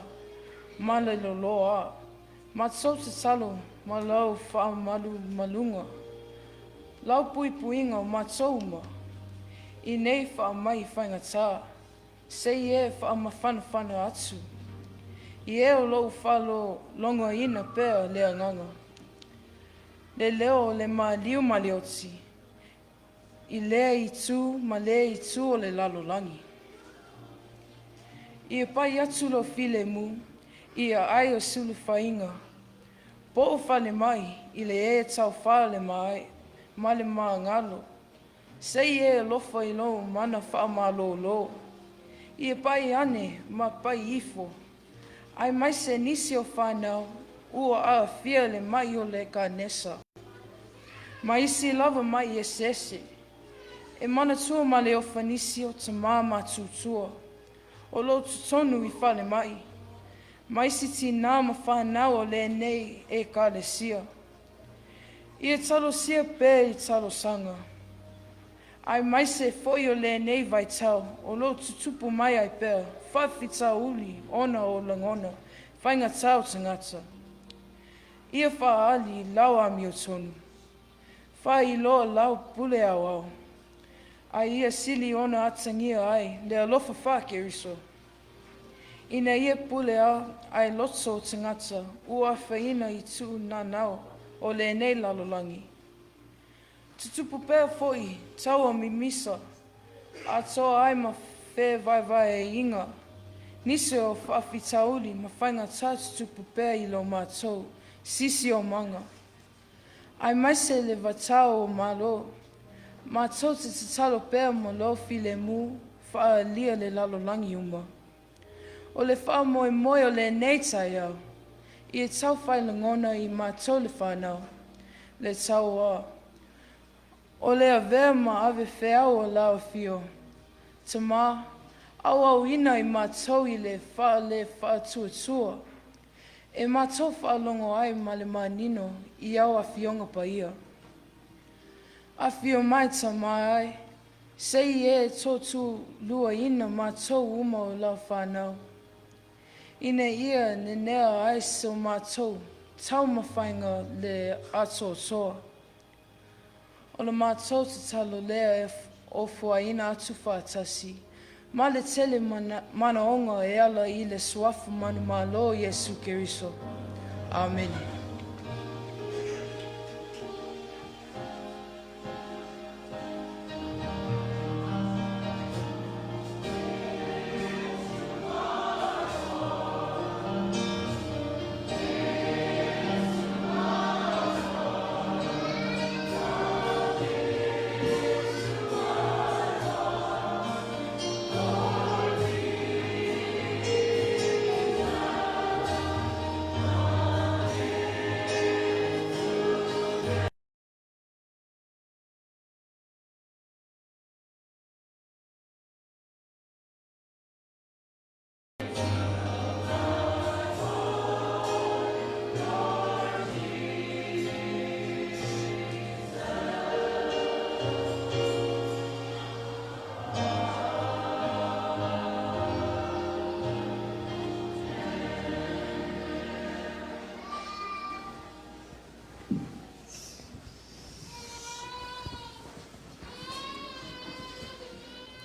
ma le loloa. Matou tatalo ma lau faamalumaluga. Lau puipuiga o matou uma. I nei faamai faigata. Se i e faamafanafana atu. I e o lou faalologoina pea le agaga. Le leo o le maliu ma le oti. I lea itu ma lea itu o le lalolagi. Ia pai atu lo filemu, ia ai o sulufaiga. Po o falemai i le e taufa le mai, ma le magalo. Se i e alofa i lou mana faamalōlō. Ia pai ane ma pai ifo. Aemaise nisi o whānau ua aafia le mai o le kanesa. Ma isi lava mai eseese. E manatua ma le ofa nisi o tamā matutua. O lo totonu i falemai. Ma isi tinā ma whānau o lenei ekalesia. Ia talosia pea i talosaga. Aemaise foi o lenei vaitau o lo tutupu mai ai pea faafitauli ona o lagona faigata o tagata. Ia faaali lau amiotonu. Faailoa lau pule aoao. A ia sili ona atagia ai le alofa faa-Keriso. Ina ia pule a ai loto o tagata ua afaina i tuunanau o lenei lalolagi. Tutupu pea foi taua mimisa atoa ai ma fevaevaeaiga. Nisi o faafitauli ma faigata tutupu pea i lo matou siosiomaga. Aemaise le vatau o malo. Matou te tatalo pea mo lou filemu faaalia le lalolagi uma. O le faamoemoe o lenei taeao, ia taufai lagona i matou le whānau, le tauā. O le avea ma ave feau o lau afio. Tamā, auauina i matou i le wha le faatuatua. E matou faalogo ai ma le manino i au afioga paia. Afio mai tamā e, se i e tōtuluaina matou uma o lau whānau. Ina ia nenea ai so matou taumafaiga le atoatoa. O le matou tatalo lea e ofoaina atu faatasi. Ma le tele manaoga e ala i le suafa manumalo Iesu Keriso. Amene.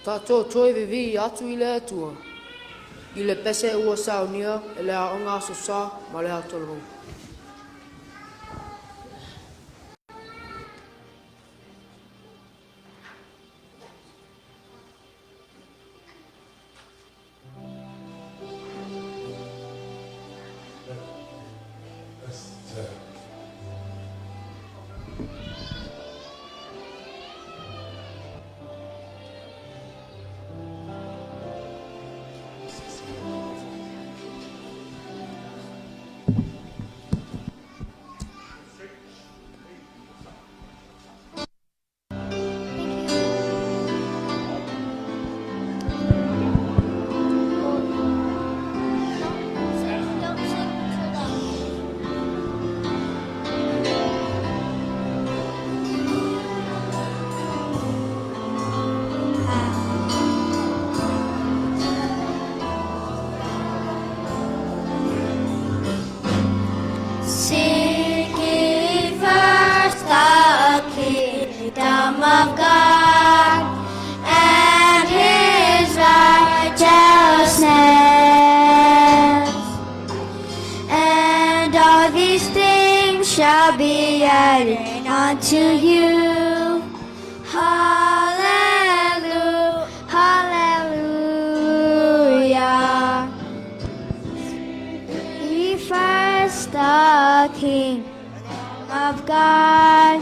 Tatou toe vivii atu i le Atua i le pese ua saunia e le Aoga Aso Sa ma le Talavou. Don't sing until the Seek ye first the kingdom of God and his righteousness, and all these things shall be added unto you. Hallelujah, hallelujah. Ye first the King of God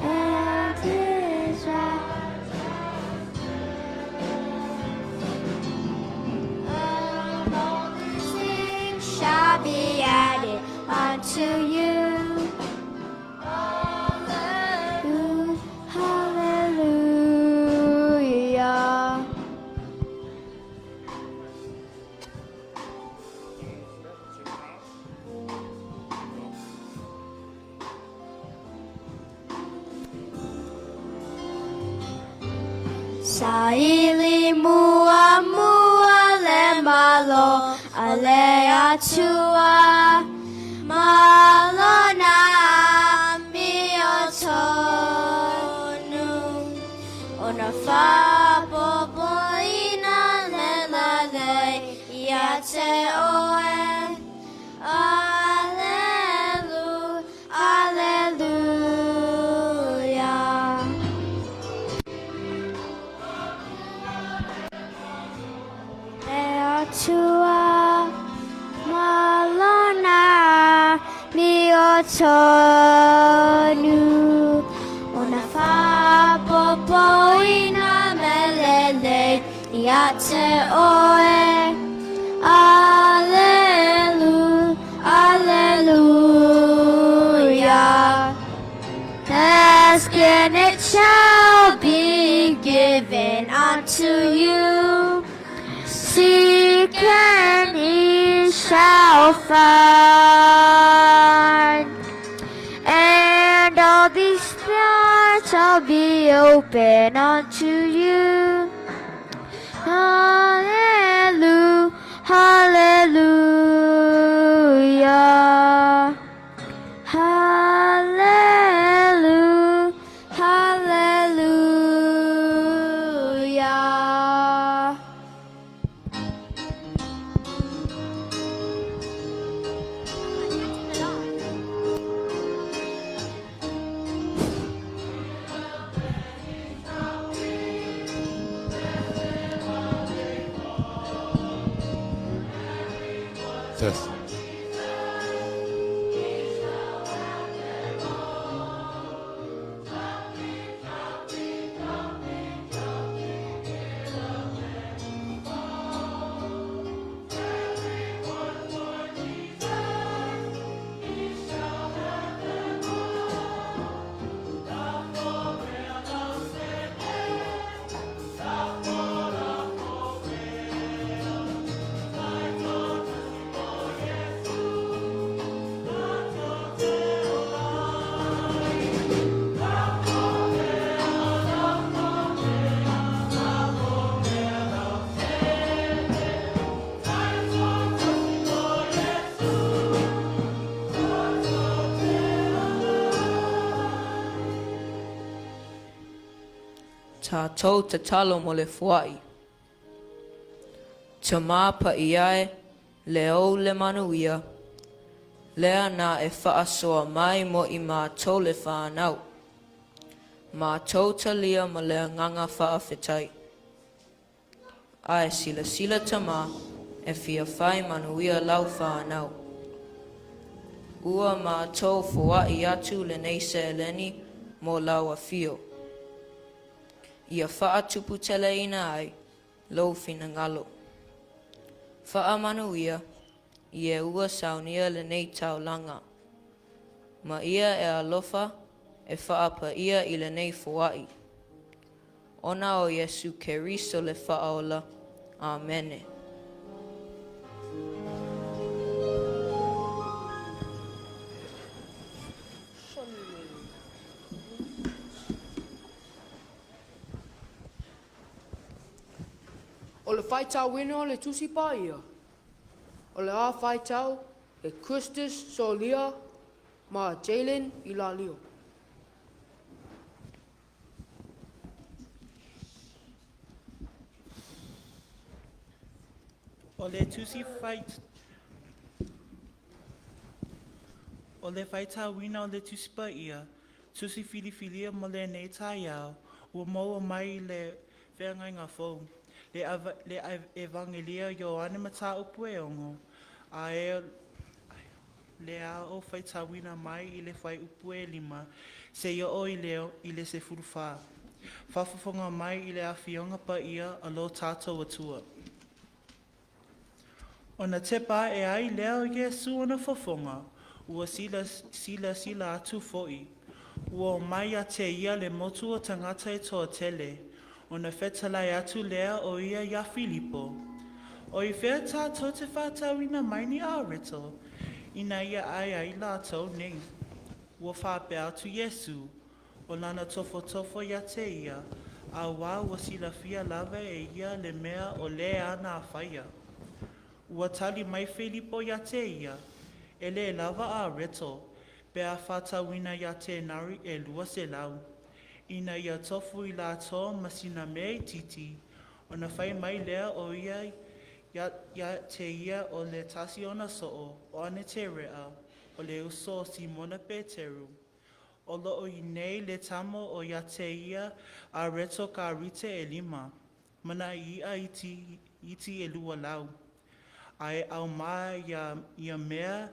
and his righteousness. And all these things shall be added unto you. Hallelujah, hallelujah. Saili mua mua le malo a le atua malona mi o tonu ona whapopoina le lale ia te oe. Allelu, alleluia. Le atua malona mi o tonu ona whapopoina melele ia te oe. Allelu, alleluia. Ask and it shall be given unto you. Seek and ye shall find. And all these doors shall be open unto you. Hallelujah, hallelujah. Hallelujah, hallelujah. Test. Tatou tatalo mo le foaʻi. Tamā paia e, le ou le manuia, lea na e faasoa mai mo i matou le fanau. Matou talia ma le agaga faafetai. Ae silasila Tamā, e fia fai manuia lau fanau. Ua matou foaʻi atu lenei seleni mo lau afio. Ia faatuputeleina ai lou finagalo. Faamanuia i e ua saunia lenei taulaga, ma ia e alofa e faapaia i lenei foaʻi. Ona o Iesu Keriso le Faaola. Amene. O le faitauina o le Tusi Paia, o le a faitau e Christus Solia ma Jalen Ilalio. O le tusi fait O le faitauina o le Tusi Paia, tusi filifilia mo lenei taeao, ua maua mai i le Feagaiga Fou, le, le Evagelia o Ioane Mataupu e 6, a e le ao faitauina mai i le fuaiupu e 5 seia oo i le, i le 14. Faafofoga mai i le Afioga Paia a lo tatou Atua. Ona tepa ae ai lea o Iesu ona fofoga, ua silasila atu foi, ua omai ia te ia le motu o tagata e toatele, ona fetalai atu lea o ia iā Filipo, O i fea tātou te faatauina mai ni areto, ina ia ai ai lātou nei? Ua faapea atu Iesu, o lana tofotofo ia te ia, auā ua silafia lava e ia le mea o lē ana a faia. Ua tali mai Filipo iā te ia, E lē lava areto, pe a faatauina iā tenari e 200, ina ia tofu i latou ma sina mea itiiti, ona fai mai lea o ia iā te ia o le tasi ona soo, o Aneterea, o le uso o Simona Peteru. O loo i inei le tamo o ia te ia areto karite e lima, ma nai iʻa iti, iti e 200. A e aumai ia, ia mea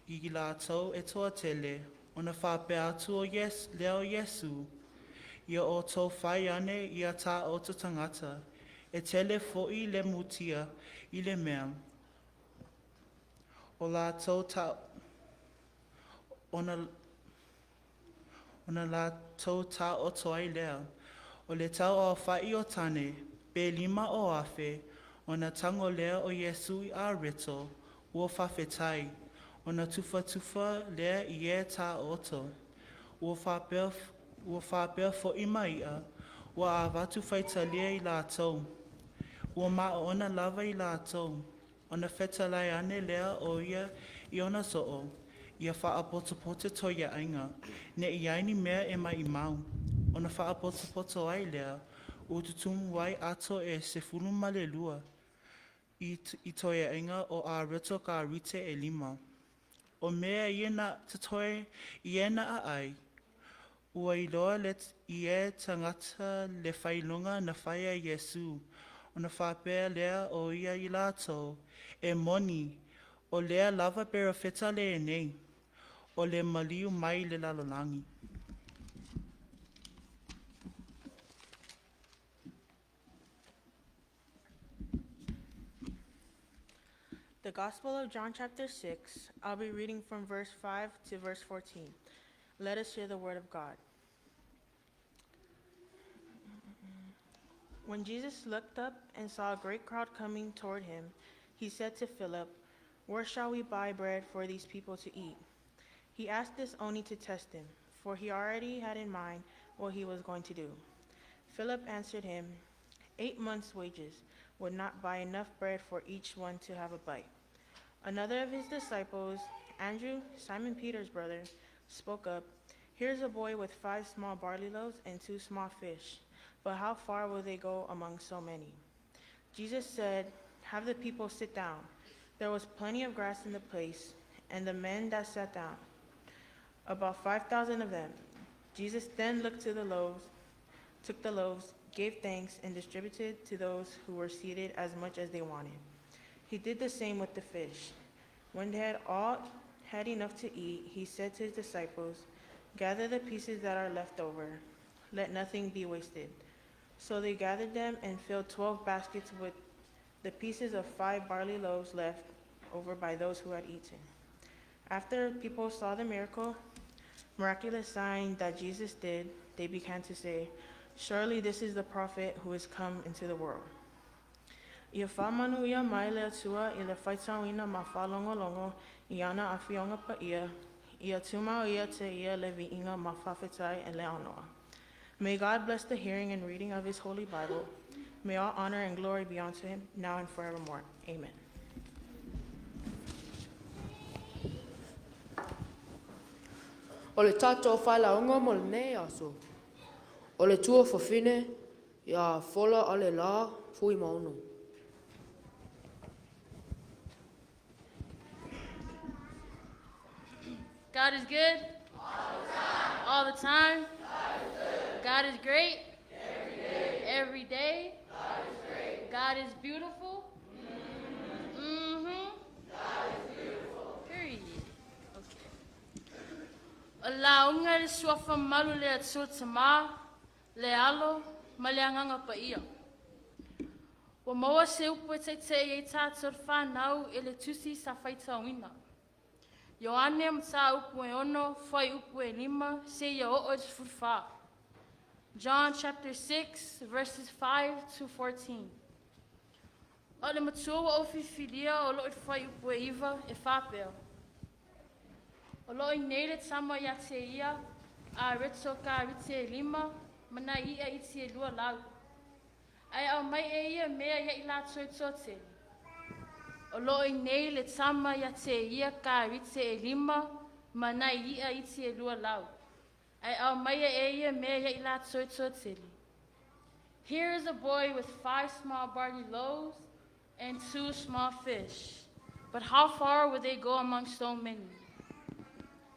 i lātou e toatele, ona faapea atu o Yes, lea o Iesu, ia outou fai ane ia taoto tagata, e tele foʻi le mutia i le mea, o lātou ta, ona, ona lātou taoto ai lea. O le tauaofaʻi o tane, pe 5,000, ona tago lea o Iesu i areto, ua faafetai, ona tufatufa lea i e taoto. Ua faapea, ua faapea foʻi ma iʻa, ua avatu faitalia i latou. Ua maoona lava i latou, ona fetalai ane lea o ia i ona soo, ia faapotopoto toeaiina, ne i ai ni mea e maʻimau. Ona faapotopoto ai lea, ua tutumu ai ato e 12 i, i toeaiina o areto karite e lima. O mea ia na totoe i e na aai, ua iloa le, i e tagata le faailoga na faia e Iesu, ona faapea lea o ia i latou, e moni, o lea lava perofeta lenei, o le maliu mai le lalolagi. The Gospel of John, chapter 6. I'll be reading from verse 5 to verse 14. Let us hear the word of God. When Jesus looked up and saw a great crowd coming toward him, he said to Philip, Where shall we buy bread for these people to eat? He asked this only to test him, for he already had in mind what he was going to do. Philip answered him, 8 months' wages would not buy enough bread for each one to have a bite. Another of his disciples, Andrew, Simon Peter's brother, spoke up, Here's a boy with 5 small barley loaves and 2 small fish. But how far will they go among so many? Jesus said, Have the people sit down. There was plenty of grass in the place, and the men that sat down, about 5,000 of them. Jesus then looked to the loaves, took the loaves, gave thanks, and distributed to those who were seated as much as they wanted. He did the same with the fish. When they had all had enough to eat, he said to his disciples, Gather the pieces that are left over, let nothing be wasted. So they gathered them and filled 12 baskets with the pieces of 5 barley loaves left over by those who had eaten. After people saw the miraculous sign that Jesus did, they began to say, Surely this is the prophet who is come into the world. Ia whamanu ia mai le atua i le whaitauina ma whalongolongo i ana awhionga pa ia, ia tumau ia te ia le viinga ma whawhetai e le anoa. May God bless the hearing and reading of his holy Bible. May all honor and glory be unto him now and forevermore. Amen. O le tātou whailaonga mo lenei aso. O le tua whawhine ia fola a le la fui maono. God is good. All the time. All the time. God is good. God is great. Every day. Every day. God is great. God is beautiful. Mm-hmm. God is beautiful. Period. Okay. O launga le suafa malu le atua tamā, le alo, ma le anganga pa ia. Ua maua se upu e taita'i ai tātou le whānau e le tusi sa whaitauina. Ioane mataupu e ono, fai upu e lima, se ia o o te. John chapter 6, verses 5 to 14. O le matua wa o fifilia o lo i whai upu e iwa e whāpea. O lo i nei le tama ia te ia, a reto ka rite e lima, mana ia i te e lua lau. Ai au mai e ia mea ia i la toi tote. O lo i nei le tama ia te ia ka rite e lima, mana ia i te e lua lau. Ai au mai e ia mea ia i la toi tote. Here is a boy with 5 small barley loaves and 2 small fish. But how far would they go among so many?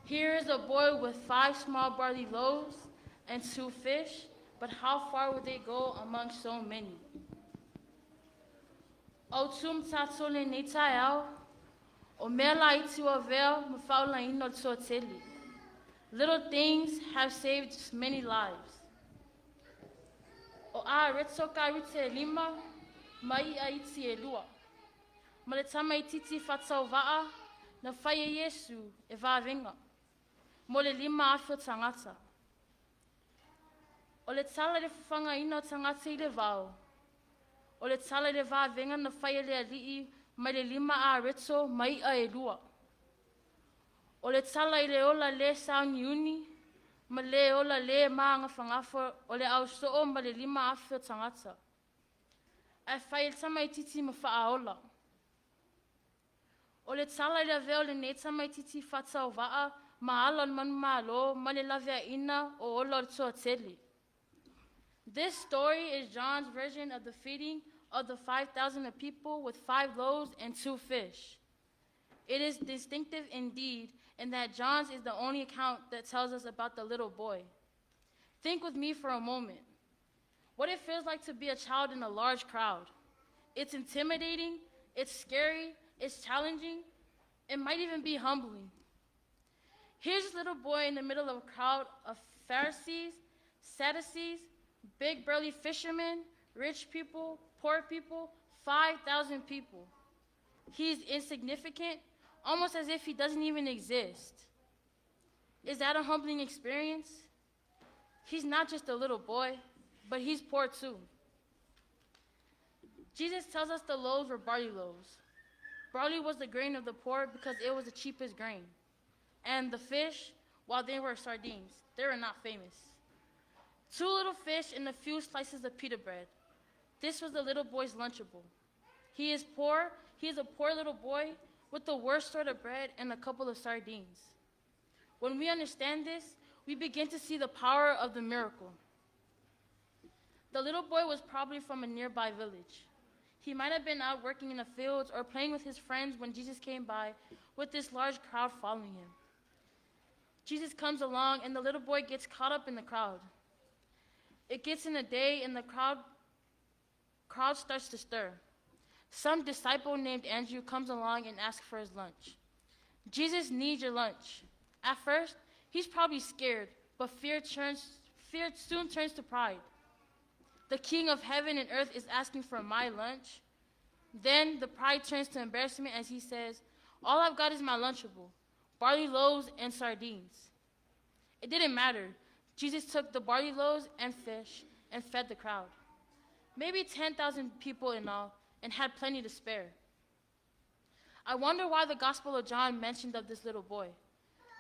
Here is a boy with 5 small barley loaves and 2 fish, but how far would they go among so many? O tum tātou le nei tae au, o mea la iti o vea ma whaula ino tō tele. Little things have saved many lives. O a reto ka rite e lima, mai a iti e lua. Ma le tama i titi whatau waa, na whai e Yesu e vāvenga. Mo le lima awhio tangata. O le tala le whawhanga ina o tangata i le vao. O le tala le vāvenga na whai e le alii mai le lima a reto mai a e lua. O le tala i le ola le sauni uni, ma le ola le maanga whangafo o le au soo ma le lima awhio tangata. Ai whai e tama i titi ma whaaola. O le tala i le veo le nei tama i titi whatau waa, ma ala o le manu malo, ma le lavea ina o ola o le toa tele. This story is John's version of the feeding of the 5,000 people with 5 loaves and 2 fish. It is distinctive indeed in that John's is the only account that tells us about the little boy. Think with me for a moment. What it feels like to be a child in a large crowd. It's intimidating, it's scary, it's challenging, it might even be humbling. Here's this little boy in the middle of a crowd of Pharisees, Sadducees, big burly fishermen, rich people, poor people, 5,000 people. He's insignificant, almost as if he doesn't even exist. Is that a humbling experience? He's not just a little boy, but he's poor too. Jesus tells us the loaves were barley loaves. Barley was the grain of the poor because it was the cheapest grain. And the fish, while they were sardines, they were not famous. 2 little fish and a few slices of pita bread. This was the little boy's Lunchable. He is poor. He is a poor little boy with the worst sort of bread and a couple of sardines. When we understand this, we begin to see the power of the miracle. The little boy was probably from a nearby village. He might have been out working in the fields or playing with his friends when Jesus came by with this large crowd following him. Jesus comes along, and the little boy gets caught up in the crowd. It gets in the day, and the crowd, crowd starts to stir. Some disciple named Andrew comes along and asks for his lunch. Jesus needs your lunch. At first, he's probably scared, but fear, turns, fear soon turns to pride. The king of heaven and earth is asking for my lunch. Then the pride turns to embarrassment as he says, All I've got is my Lunchable, barley loaves and sardines. It didn't matter. Jesus took the barley loaves and fish and fed the crowd. Maybe 10,000 people in all, and had plenty to spare. I wonder why the Gospel of John mentioned of this little boy.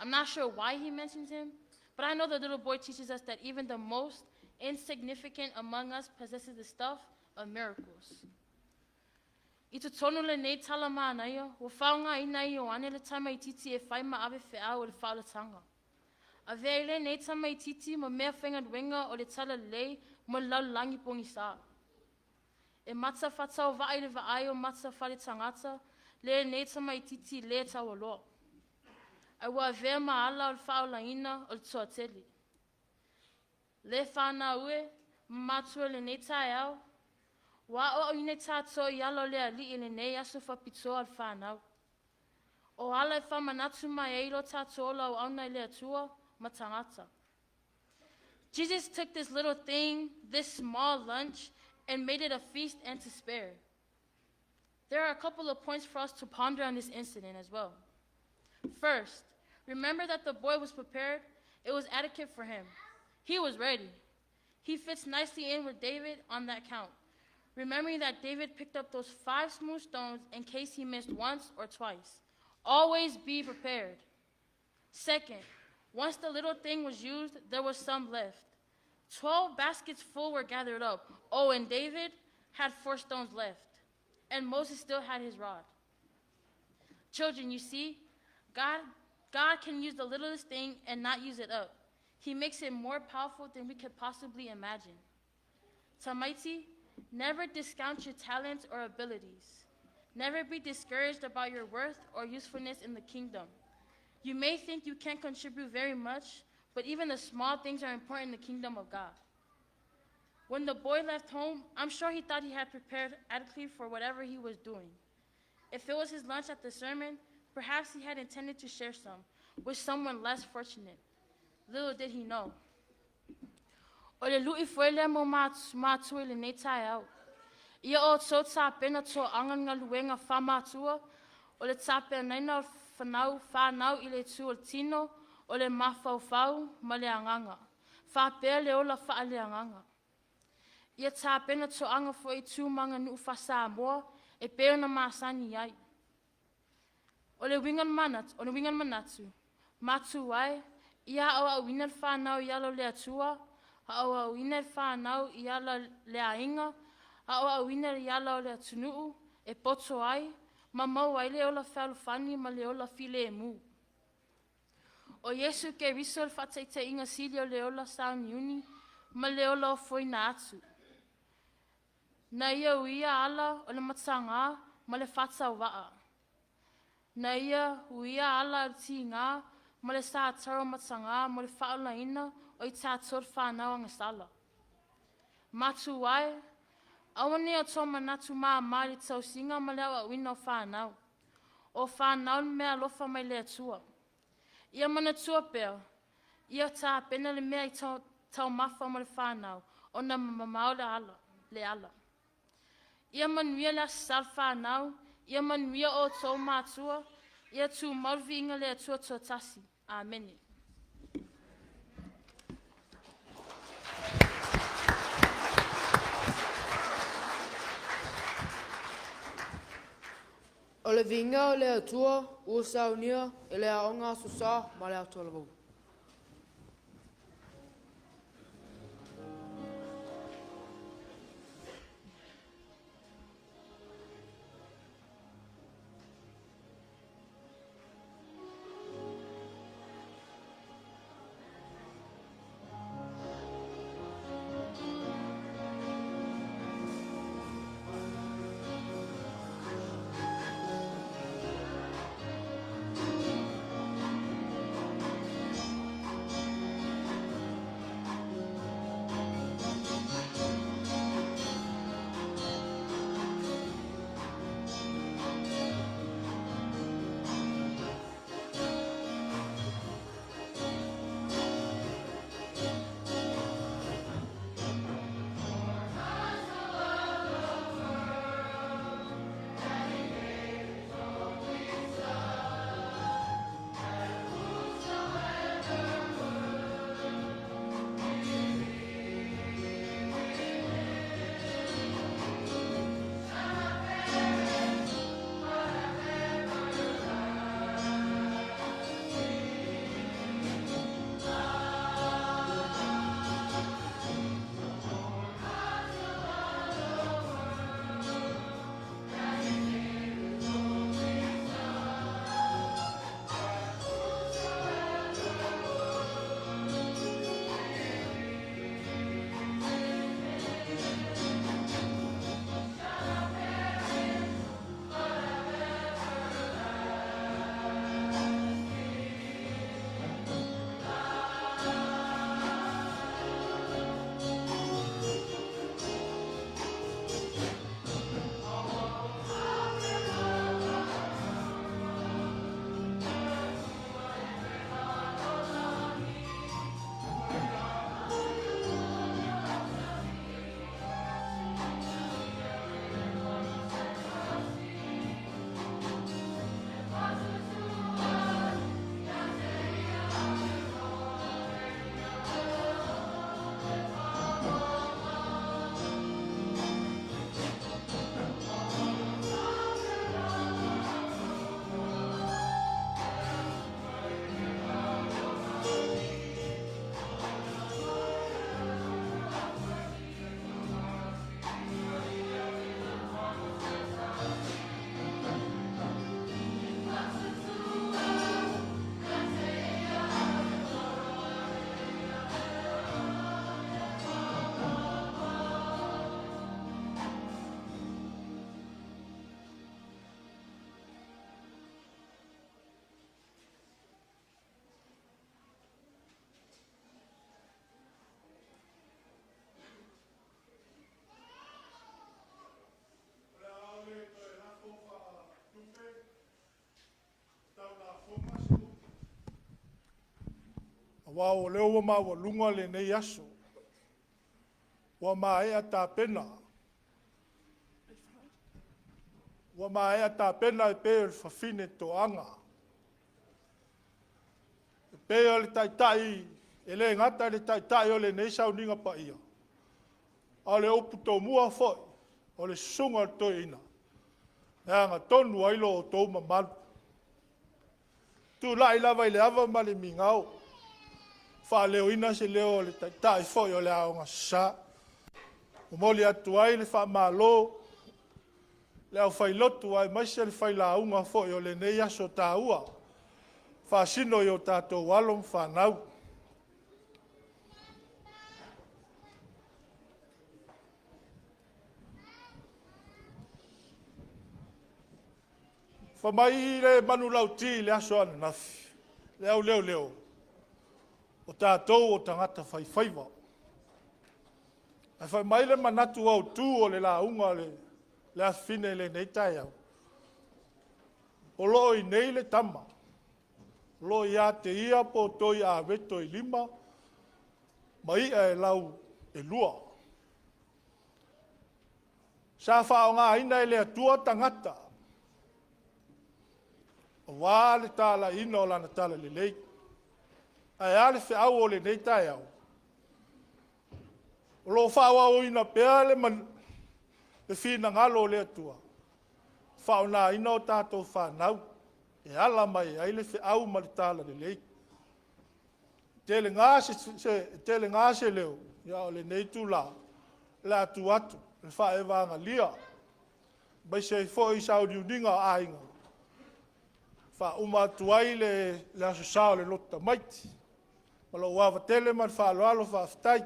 I'm not sure why he mentions him, but I know the little boy teaches us that even the most insignificant among us possesses the stuff of miracles. I totonu lenei tala manaia, ua faaaogāina e Ioane le tamaititi e fai ma ave feau o le faaolataga. Avea ai lenei tamaititi ma mea faigaluega o le talalelei mo le lalolagi pogisā. E mata faatauvaa i le vaai o mata faletagata lenei tamaititi lē taualoa. Ae ua avea ma ala o le faaolaina o le toatele. Le fanau e, ma matua i lenei taeao, ua aoaoina tatou i ala o le Alii i lenei aso faapitoa o le fanau. O ala e faamanatu mai ai lo tatou ola auauna i le Atua ma tagata. Jesus took this little thing, this small lunch, and made it a feast and to spare. There are a couple of points for us to ponder on this incident as well. First, remember that the boy was prepared, it was adequate for him. He was ready. He fits nicely in with David on that count, remembering that David picked up those 5 smooth stones in case he missed once or twice. Always be prepared. Second, once the little thing was used, there was some left. 12 baskets full were gathered up. Oh, and David had 4 stones left, and Moses still had his rod. Children, you see, God can use the littlest thing and not use it up. He makes it more powerful than we could possibly imagine. Tamaiti, never discount your talents or abilities. Never be discouraged about your worth or usefulness in the kingdom. You may think you can't contribute very much, but even the small things are important in the kingdom of God. When the boy left home, I'm sure he thought he had prepared adequately for whatever he was doing. If it was his lunch at the sermon, perhaps he had intended to share some with someone less fortunate. Little did he know. O le lui foi lea mo matua i lenei taeao. Ia outou tapena toaga le galuega faamatua, o le tapenaina o fanau, whanau i le tu o le tino, o le mafaufau ma le agaga. Faapea le ola faaleagaga. Ia tapena toaga foi tu ma aganuu faa-Samoa e pei ona masani ai. O le uiga o le uiga o le manatu, matua e, ia aoaoina le fanau i ala o le Atua, aoaoina le fanau i ala le aiga, aoaoina i ala o le atunuu, e poto ai, ma maua ai le ola fealofani ma le ola filemu. O Iesu Keriso le faataitaiga sili o le ola sauniuni ma le ola ofoina atu. Na ia uia ala o le matagā ma le faatauvaa. Na ia uia ala o le tigā ma le satara o matagā mo le faaolaina o i tatou le fanau agasala. Matua e, aua ne i outou manatu māmā i le tausiga ma le aoaoina o fanau. O fanau le mea alofa mai le Atua. Ia manatua pea, ia tapena le mea i taumafa mo le fanau, ona mamao le ala, le ala. Ia manuia le Aso Sa le fanau, ia manuia outou matua, ia tumau le viiga i le Atua toatasi. Amene. O le viiga o le Atua ua saunia e le Aoga Aso Sa ma le Atoa Lavou. Auā o lea ua maualuga lenei aso, ua maea tapena, ua maea tapena e pei o le fafine toaga, e pei o le taitai, e le gata i le taitai o lenei sauniga paia, a o le upu tomua foi o le susuga i le toeaina, e agatonu ai lo outou mamalu. E tulai lava i le ava ma le migao e faaleoina se leo o le Taitai foi o le Aoga Sa. E momoli atu ai le faamalo i le aufailotu aemaise le failauga foi o lenei aso taua, e faasino i o tatou alo ma fanau. Fai mai le manulauti i le aso ananafi, le auleoleo, o tatou o tagata faifaiva. Ae fai mai le manatu autu o le lauga a le afafine i lenei taeao, o lo o i inei le tama, o lo o ia te ia potou aveto e 5 ma i'a e lau e 2. Sa faaaogaina e le Atua tagata aua le talaiina o Lana Talalelei. Ae a le feau o lenei taeao? O lo o faaauauina pea le finagalo o le Atua e faaaogaina a tatou fanau e ala mai ai le feau ma le Talalelei. E telega se leo, a o lenei itula o le a tuu atu i le faale-evagalia aemaise ai foi sauniuniga a aiga, e faauma atu ai le Aso Sa o le lotu tamaiti. Ma lou ava tele ma le faaaloalo faafetai.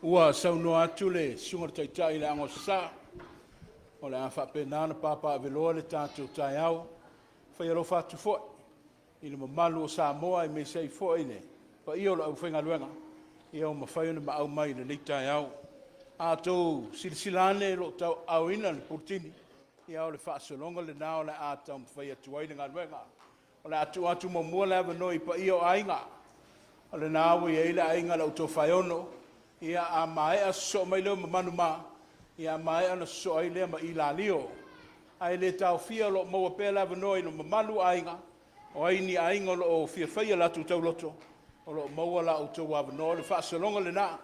Ua saunoa atu le susuga i le Taitai i le Aoga Sasaa, o le a faapena ona papaaveloa le tatou taeao. E fai alofa atu foi i le mamalu o Samoa aemaise ai foi le paia o le aufaigaluega ua mafai ona maau mai i lenei taeao. A outou silasila ane o lo o tauaaoina le puletini, ia o le faasologa lena o le a taumafai atu ai le galuega. O le a tuu atu muamua le avanoa i paia o aiga. O lena ua i ai le aiga a le au Tofaeono, ia a maea sosoo mai lea ma Manuma, a maea ona sosoo ai lea ma Ilalio. Ae le taofia o lo o maua pea le avanoa i le mamalu o aiga, o ai ni aiga o lo o fia faia a latou tauloto, o lo o maua la outou avanoa. O le faasologa lena,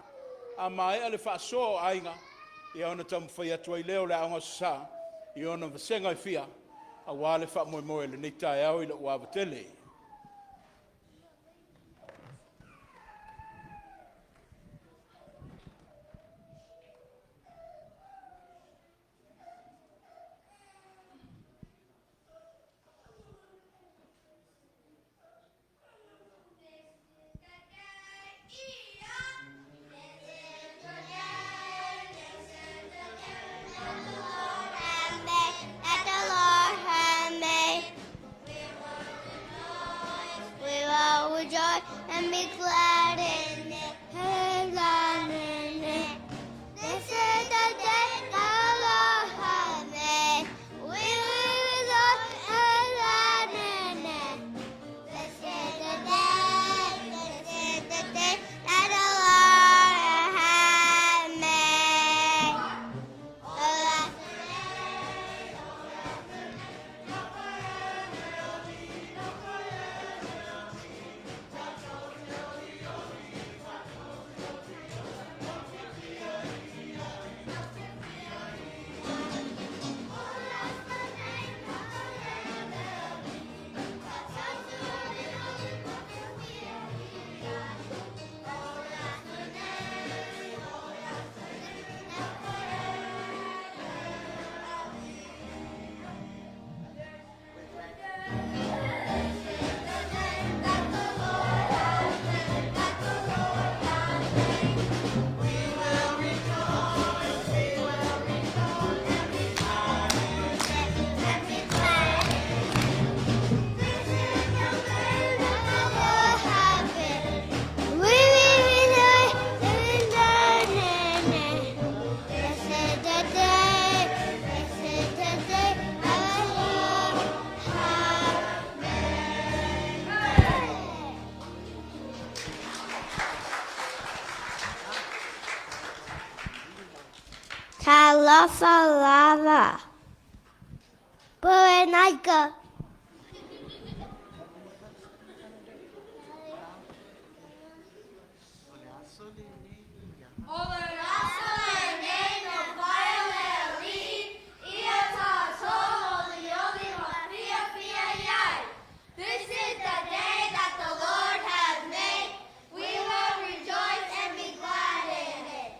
a maea le faasoa o aiga, ia ona taumafai atu ai lea o le Aoga Sasaa i ona vasega e fia aua le faamoemoe o lenei taeao i lou ava tele. Talofa lava. Puenaika. This is the day that the Lord has made. We will rejoice and be glad in it.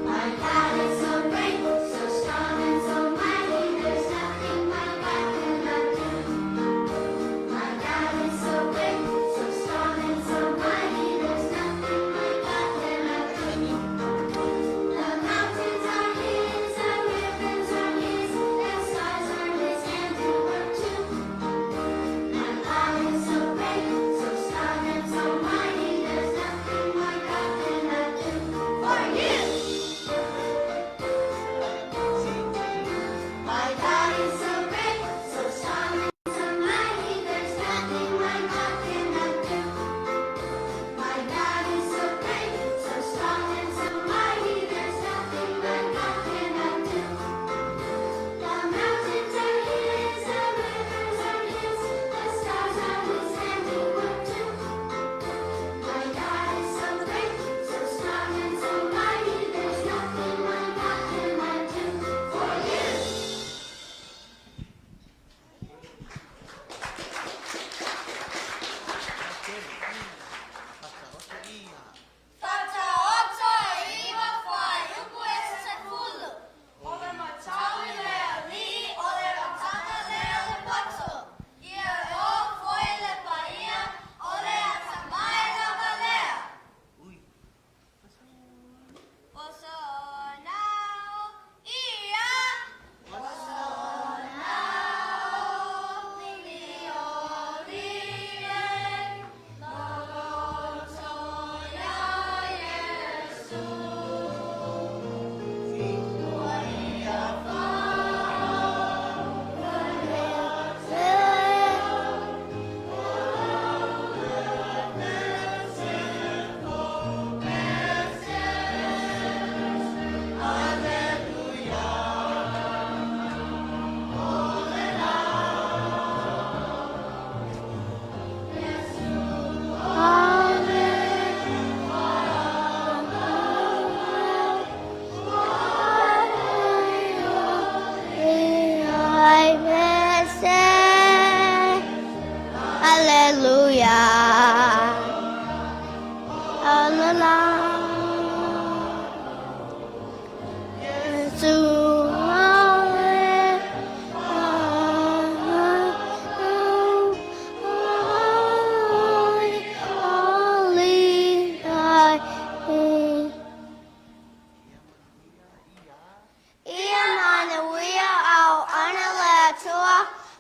My God is so great, so strong and so mighty. There's nothing my God cannot do. My God is so great, so strong and so mighty. There's nothing my God cannot do. The mountains are His, the rivers are His, the stars are His handiwork too. My God is so great, so strong and so mighty. There's nothing my God cannot do for you. My God is so great, so strong and so mighty. There's nothing my God cannot do. My God is so great, so strong and so mighty. There's nothing my God cannot do. The mountains are His, the rivers are His, the stars are His handiwork too. My God is so great, so strong and so mighty. There's nothing my God cannot do for you. Fataoto iwa fuaiupu e sefulu. O le matau i le alii o le ataka lea le poto. Ia o foi le paia o le atamai lava lea. O so nao ia. O so nao lili o lie. Loloto ia Iesu. Ua ia I will say, Hallelujah. Hallelujah. Ia manuia au ana le Atua,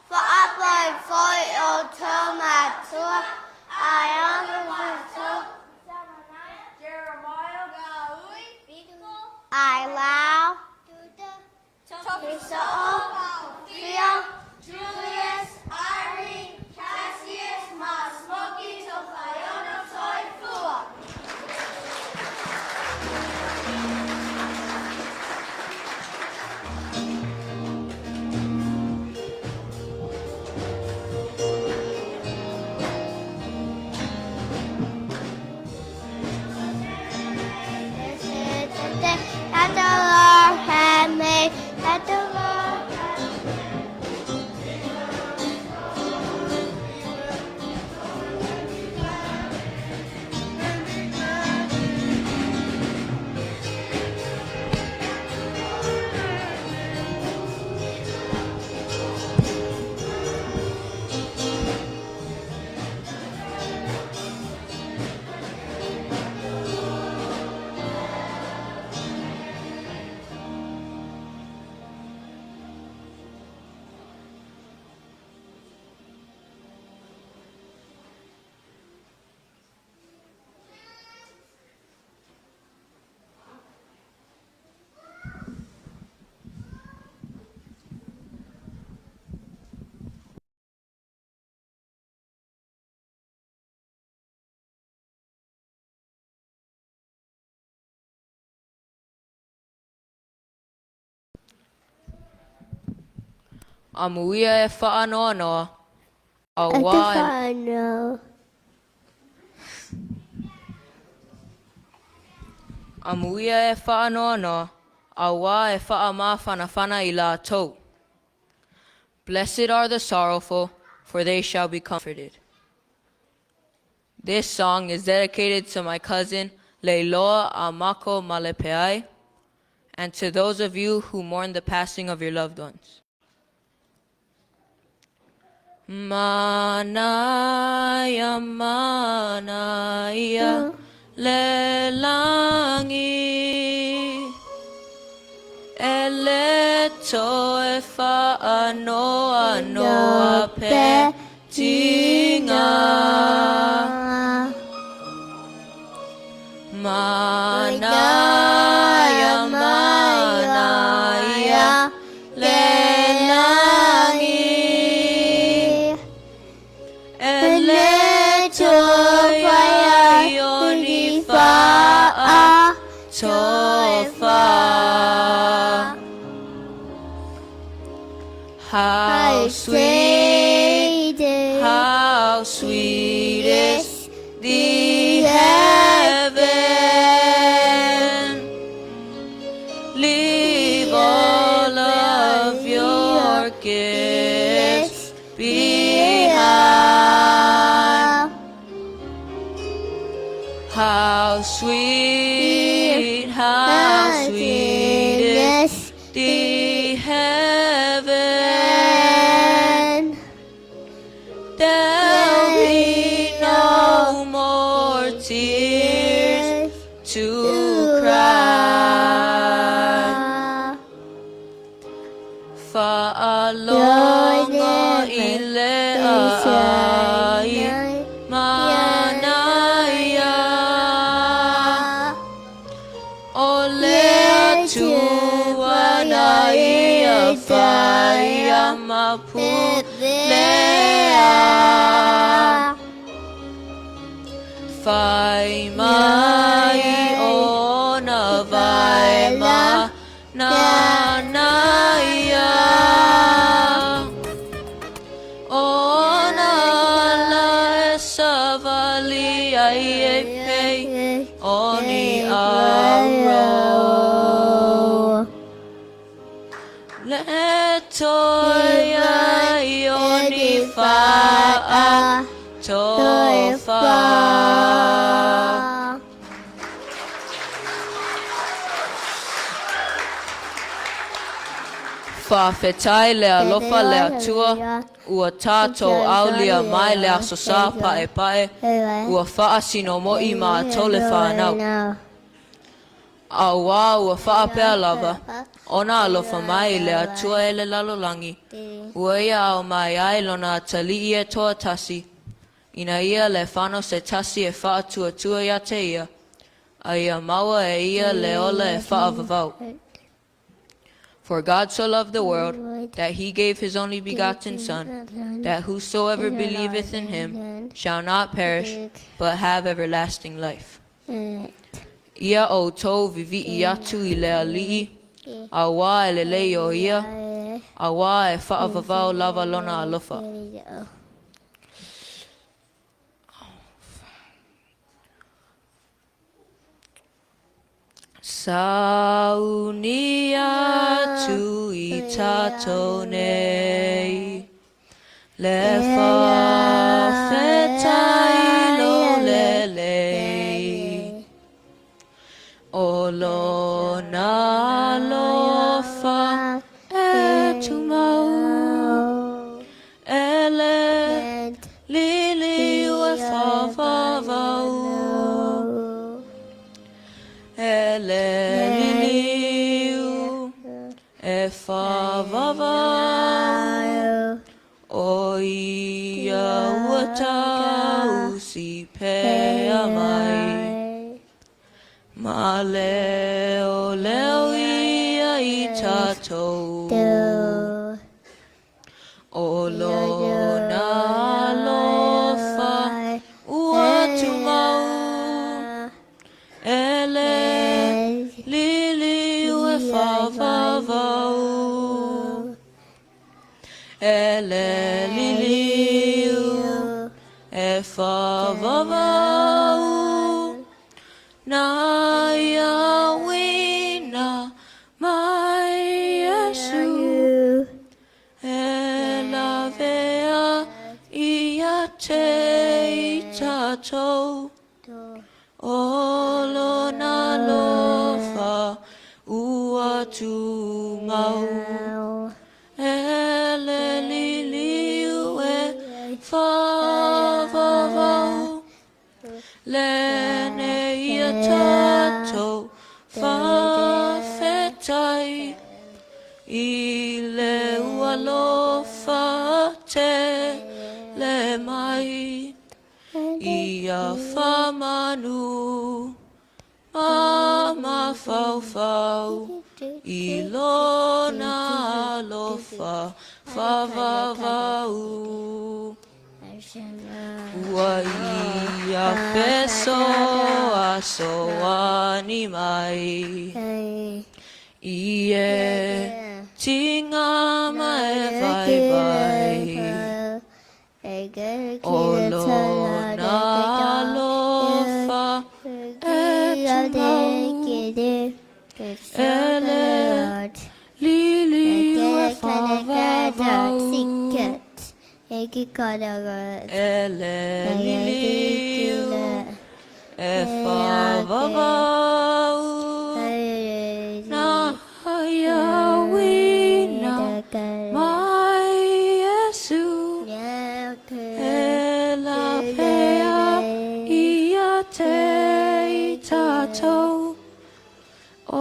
faapai foi o tō matua, ai ana matua. Jeremiah. Ai Lau. Tofiso'o. Fia. Julius, Irene, Cassius, Ma, Smokey, Tofaeono, Toifua. This is the day that the Lord had made, that the Lord had Amuia e faanoanoa, auā e Amuia e faanoanoa, auā e faamafanafana i latou. Blessed are the sorrowful, for they shall be comforted. This song is dedicated to my cousin Leiloa Amako Malepeai and to those of you who mourn the passing of your loved ones. Manaia, manaia, le lagi E le toe faanoanoa pe tiga. Manaia, manaia, le lagi E le toe fai o ni faatofa. How sweet, how sweet is the heaven. Leave all of your gifts behind. How sweet, how sweet is the heaven. There'll be no more tears to cry. Faalogo i le aai manaia O le Atua na ia faia ma pulea. Fai mai ona vae ma nanaia Ona ala e savali ai e pei o ni auro. Le toe ai o ni faatofa. Faafetai le alofa le Atua ua tatou aulia mai le Aso Sa paepae ua faasino moʻi matou le fanau. Auā ua faapea lava, ona alofa mai le Atua e le lalolagi, ua ia ao mai ai lona atalii e toatasi, ina ia le fano se tasi e faatuatua iā te ia, a ia maua e ia le ola e faavavau. For God so loved the world, that he gave his only begotten Son, that whosoever believeth in him shall not perish, but have everlasting life. Ia outou vivii atu i le Alii, auā e lelei o ia, auā e faavavau lava lona alofa. Sauni atu i tatou nei, Le faafetai lou lelei, O lona alofa e tumau, E le liliu e faavavau, E le liliu e faavavau, O ia ua tausi pea mai, Ma leoleo ia i tatou. O lona alofa ua tumau, E le liliu e faavavau. E le liliu e whawawau Na ia wina mai Yesu E lavea ia te i tātou O lona lofa ua tumau E le liliu e whawawau Le nei ia tātou whawhetai I le ua lofa te le mai Ia whamanu ma mafaufau I lona alofa whawawau Ua ia feso aso ani mai I e tinga ma e vai vai O lona alofa e tumau E le liliu e whawawau E le liliu e whawawau Na ia wina mai Yesu E la pea ia te i tātou O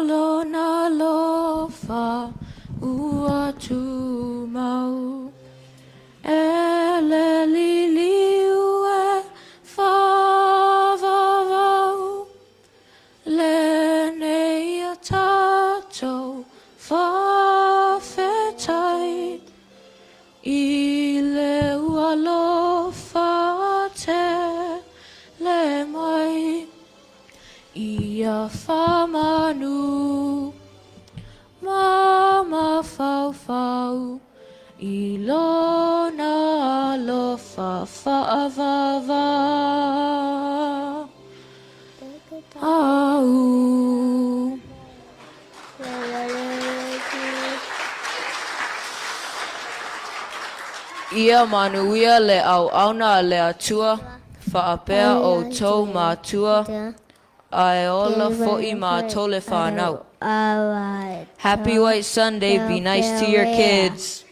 lona alofa ua tumau E le liliu e whawawau Le nei a tātou whawhetai I le ua alofa te le mai Ia whamanu ma mafaufau I lona alofa whaavava Au. Ia manuia le auauna a le Atua, faapea outou matua, a e ola fo'i mātou le whānau. Happy White Sunday, be nice to your kids.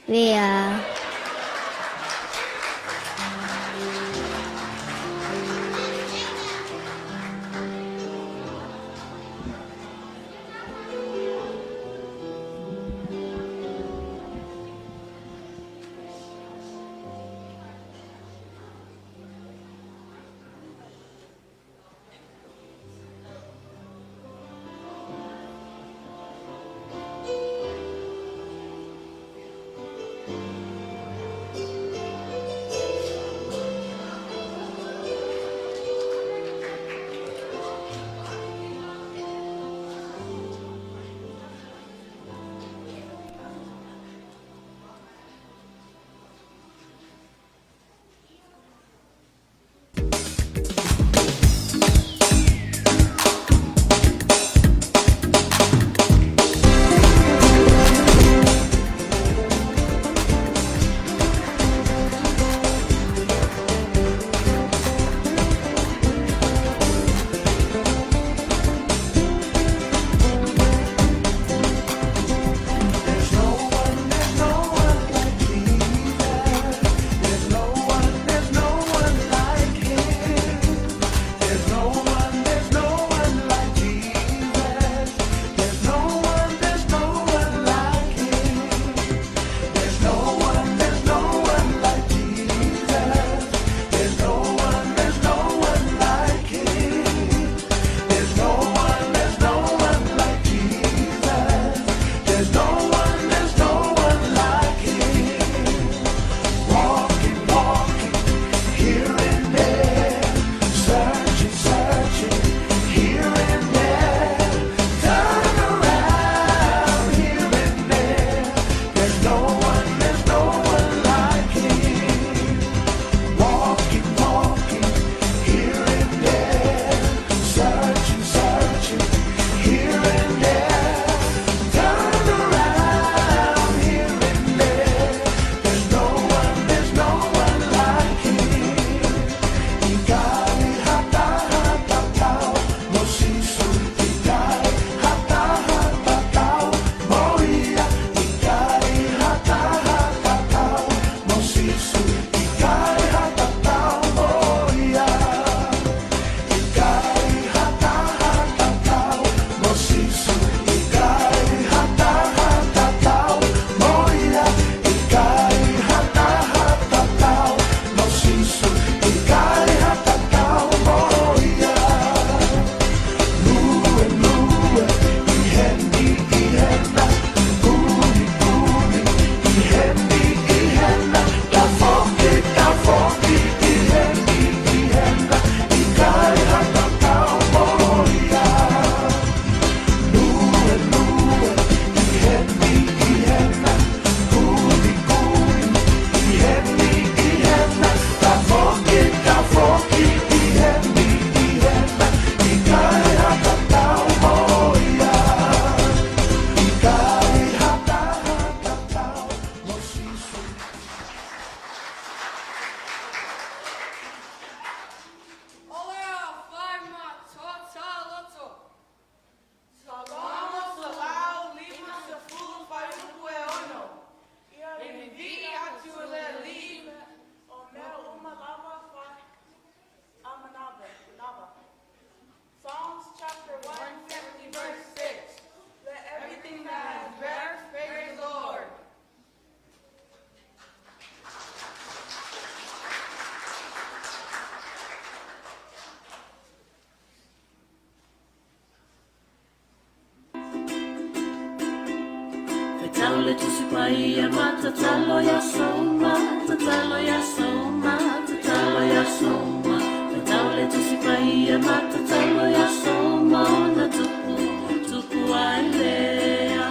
le Tusi Paia ma tatalo ia soma, tatalo ia soma, tatalo ia soma. Fetau le Tusi Paia ma tatalo ia soma, ona tupu, tupu ai lea.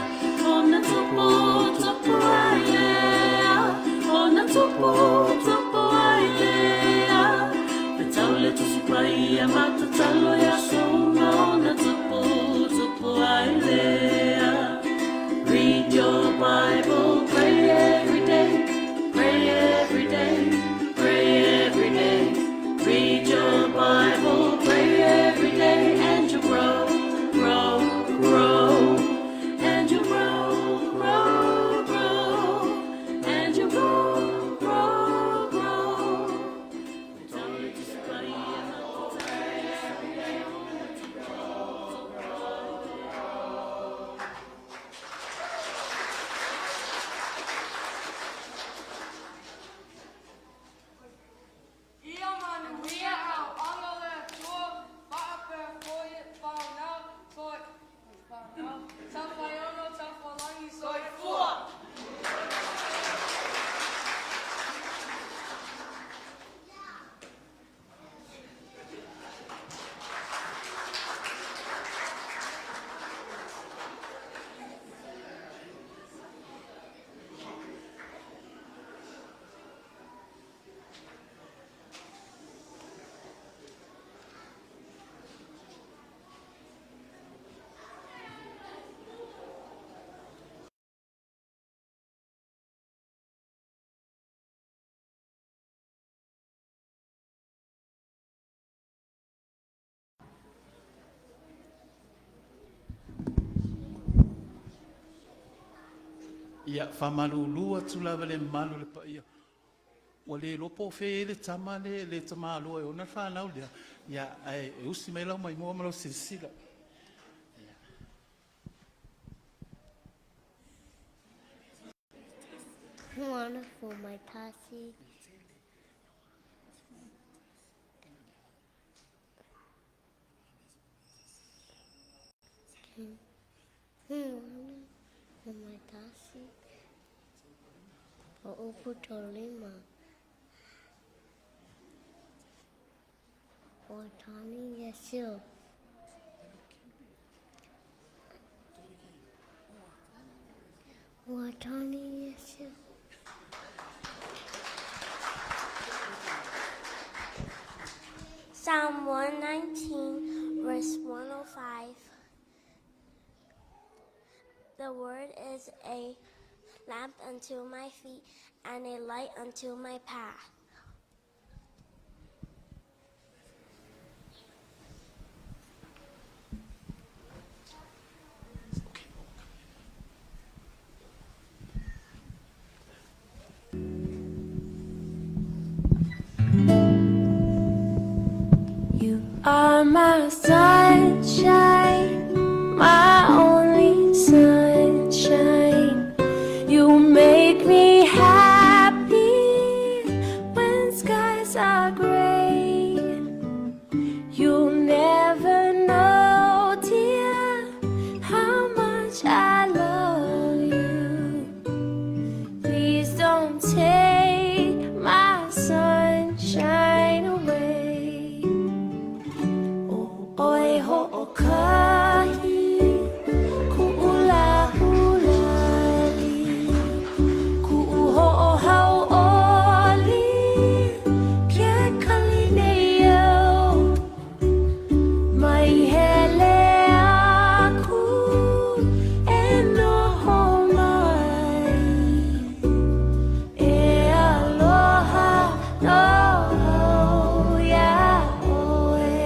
Ona tupu, tupu ai lea. Ona tupu, tupu ai lea. Fetau le Tusi Paia ma tatalo ia soma, ona tupu, tupu ai lea. Read your Bible, pray every day, pray every day, pray every day. Read your Bible, pray every day, and you'll grow, grow, grow. And you'll grow, grow, grow. And you'll grow, grow, grow. Ia manuia au anga le atua, faapea foi whanau, toi, whanau, tawhaiono tawhalangi soifua. Ia faamalulu atu lava le mamalu o le paia. Ua le iloa po o fea e i ai le tama lea le tamāloa e ona le fanau lea, ia ae e usi mai lau maimoa ma lau silasila. Wonderful, my tasi. Wonderful, my tasi. O upu tolima. O tani yesu. O tani yesu. Psalm 119, verse 105. The word is a lamp unto my feet and a light unto my path. You are my sunshine, my only sunshine. You make me happy when skies are gray. You'll never know, dear, how much I love you. Please don't take my sunshine away. O oe ho'okahi, ku'u lahulali, ku'u ho'ohau'oli, ke kali nei au. Mai hele aku e noho mai. E aloha nō iā ʻoe.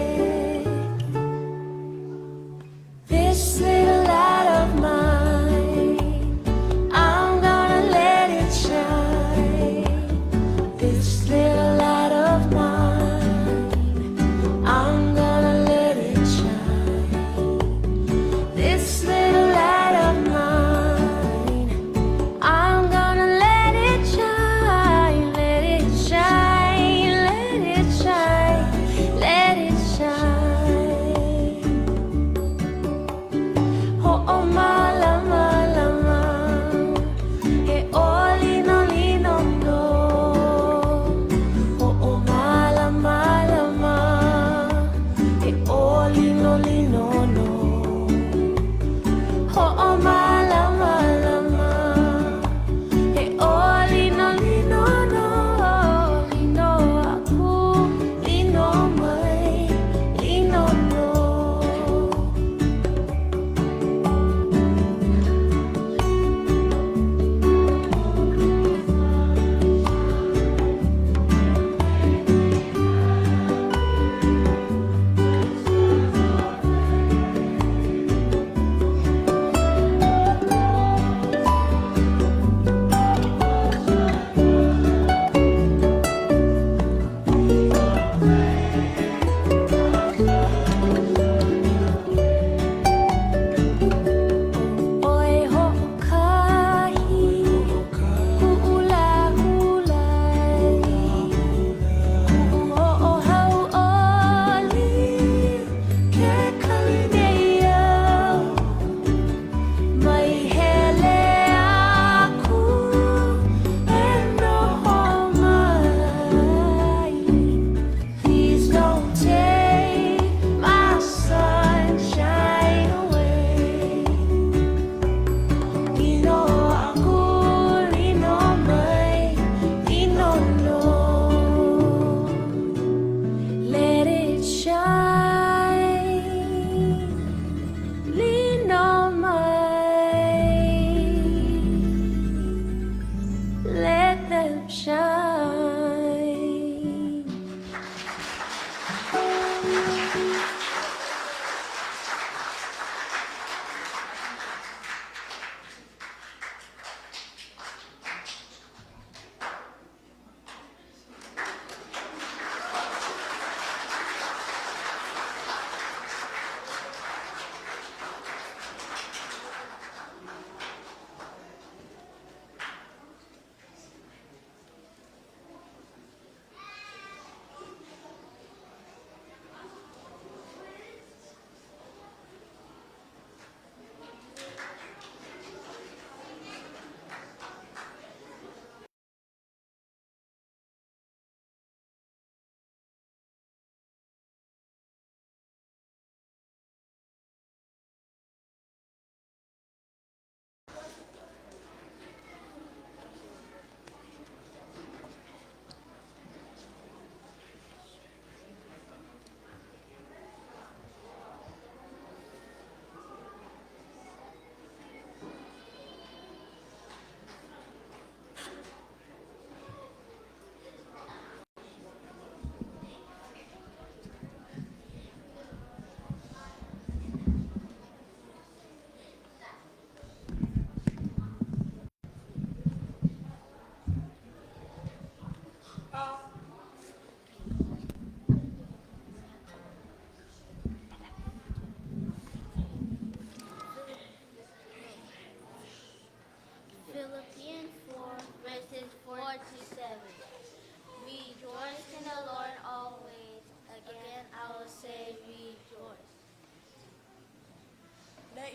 This little light of mine, I'm gonna let it shine. This little light of mine, I'm gonna let it shine. This little light of mine, I'm gonna let it shine, let it shine, let it shine, let it shine.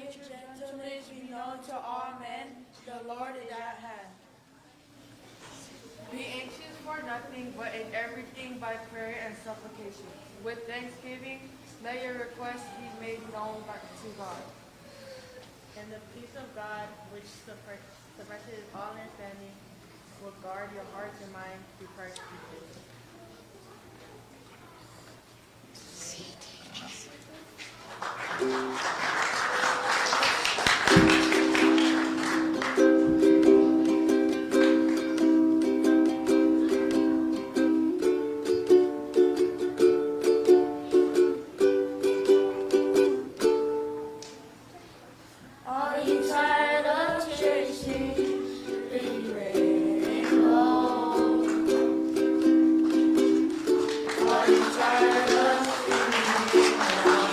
Let your gentleness be known to all men. The Lord is at hand. Be anxious for nothing, but in everything by prayer and supplication. With thanksgiving, let your requests be made known to God. And the peace of God, which surpasses all understanding, will guard your hearts and minds through Christ Jesus. Are you tired of chasing the rainbow? Are you tired of spinning around?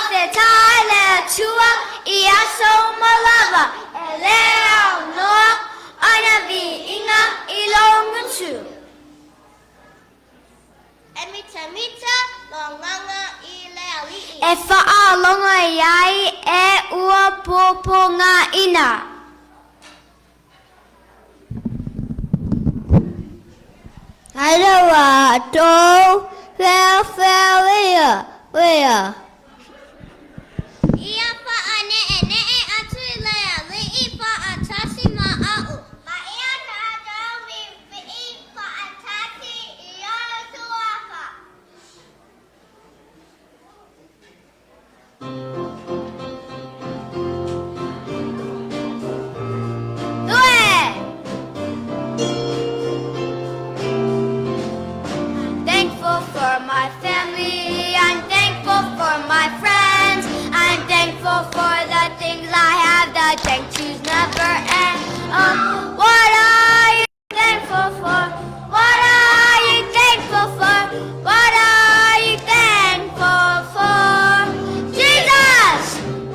Faafetai le Atua i aso uma lava, e le aunoa ona viiga i lou gutu. E mitamita lo agaga i le Alii. E faalogo i ai e ua puapuagaina. Aia tou feafea ia. Ia faane'ene'e atu i le Alii faatasi ma a'u. Ma ia tatou viivii faatasi i ona Suafa. I'm thankful for my family. I'm thankful for my friends. I'm thankful for the things I have. The thank yous never end. Oh, what are you thankful for? What are you thankful for? What are you thankful for? Jesus!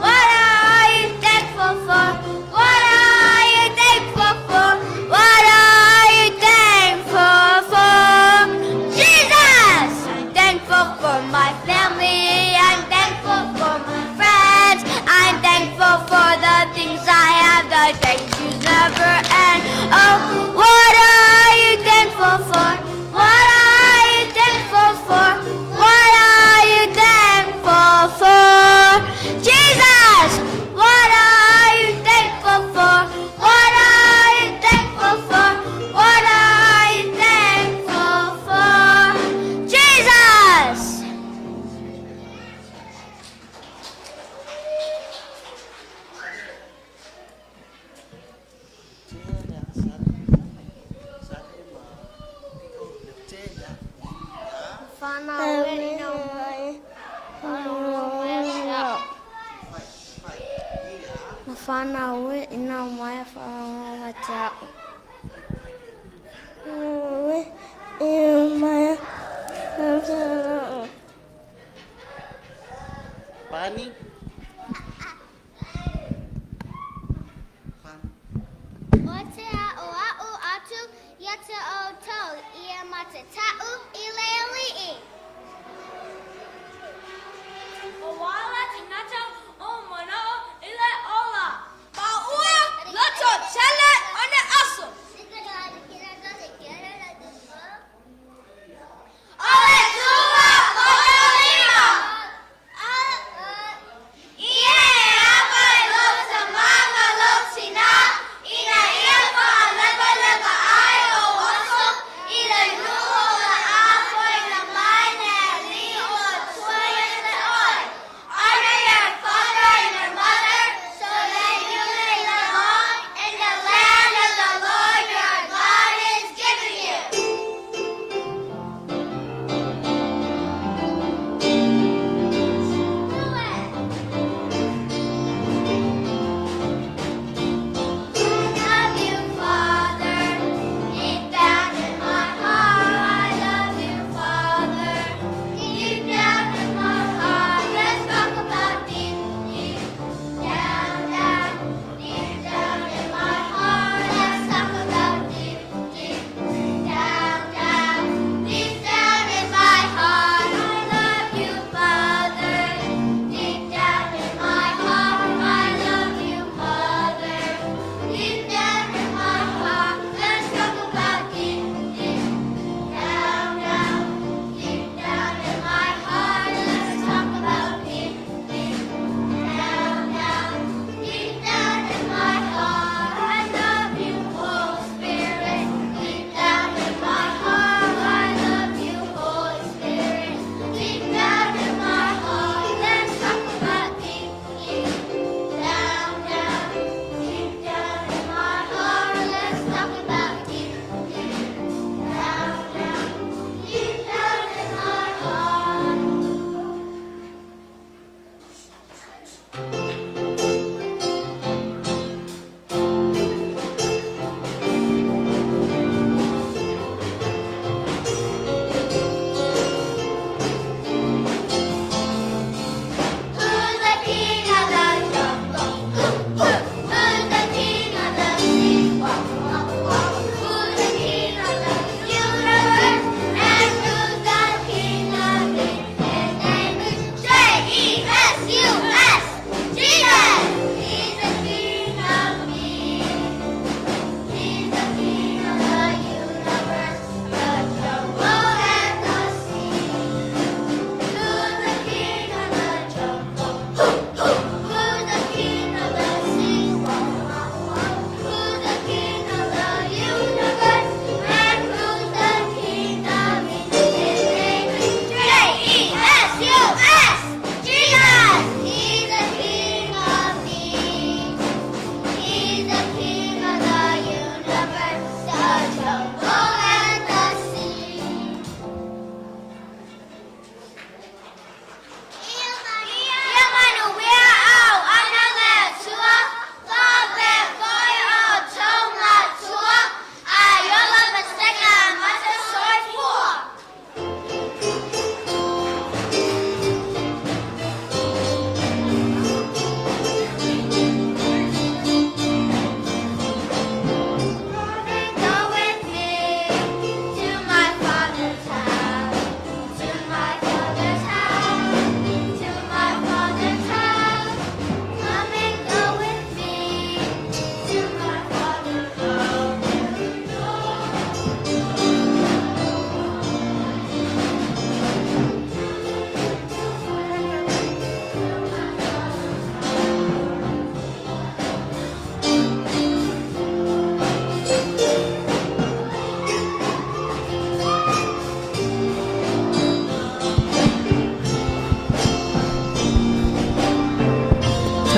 What are you thankful for? What are you thankful for? What are you thankful for? Jesus! I'm thankful for my family. I'm thankful for my friends. I'm thankful for the things I have. The thank yous never end. Oh, what are you thankful for? What are you thankful for? What are you thankful for? Jesus! What are you thankful for? What are you thankful for? What are you thankful for? Jesus! Whanau ina mai whanau te au. Pani. O te ao a'u atu ia te outou, ia matata'u i le Alii. O wala tagata o mana'o i le ola. Ma ua loto tele o le aso. O le tuma poto lima. Ia e ava i lou tamā ma lou tinā, ina ia faalepalepa ai ou aso i le nuu o le a foaiina mai le Alii o Atua ia te oe. Honor your father and your mother, so that you may live long in the land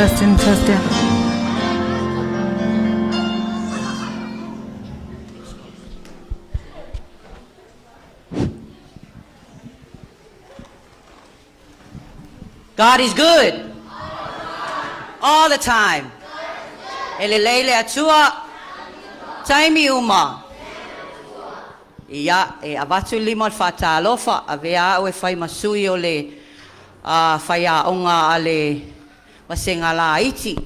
Testing, testing. God is good. All the time. E lelei le Atua. Taimi uma. Ia, e avatu i lima o le faatalofa, avea a'u e fai ma sui o le uh, faiaoga a le vasega laiti.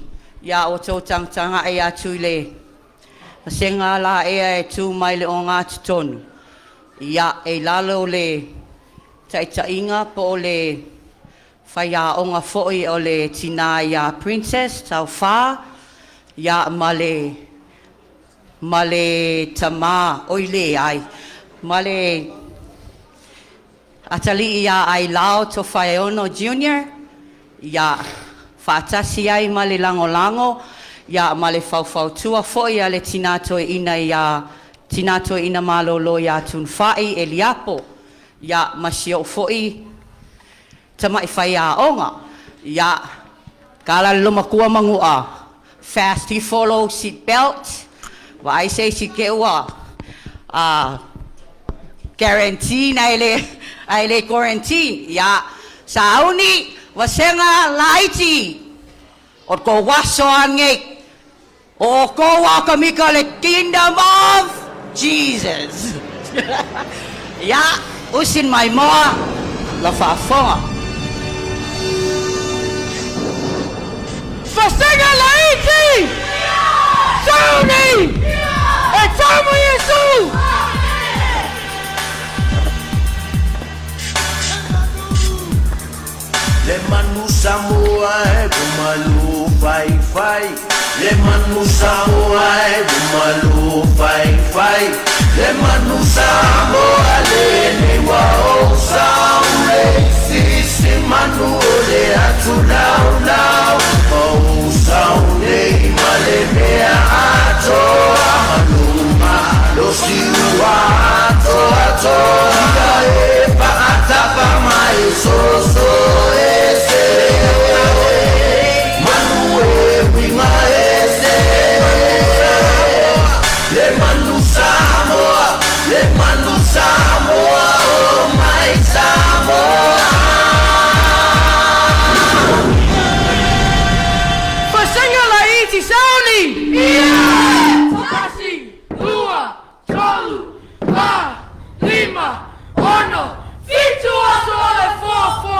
Ia outou tagatagai atu i le vasega la ea e tu mai le ogatotonu. Ia, e i lalo o le taitaiga po o le faiaoga foi o le tinā ia Princess Taufa, ia ma le ma le tamā, oi leai, ma le atalii ia Ailao Tofaeono Junior, ia faatasi ai ma le lagolago, ia ma le faufautua foi a le tinā toeaina ia Tinā Toeaina Malolo ia Tunufai Eliapo, ia ma si o'u foi tama'i faiaoga. Ia, tala le lomatua manu'a, fast ifo lou seat belt, vaai se isi te i ua guarantee ae le ae le quarantine. Ia, sauni vasega laiti o tou aso a lenei. O outou a o kamika o le Kingdom of Jesus. Ia, usi le maimoa lau faafofoga. Vasega laiti! Sauni! E tama Iesu! Le manu Samoa e malu fai fai. Le manu Samoa e malu fai fai. Le manu Samoa le le wa o saule. Sisi manu o le atu lau lau. O saule ma le mea atoa. Manu malo si ua atoa atoa. Ia e paatapa mai so so ese. Manu e winga ese. Le manu Samoa, le manu Samoa, oh my Samoa. Vasega laiti sauni! Ia! Tasi, lua, tolu, fa, lima, ono, fitu aso o le foafoa!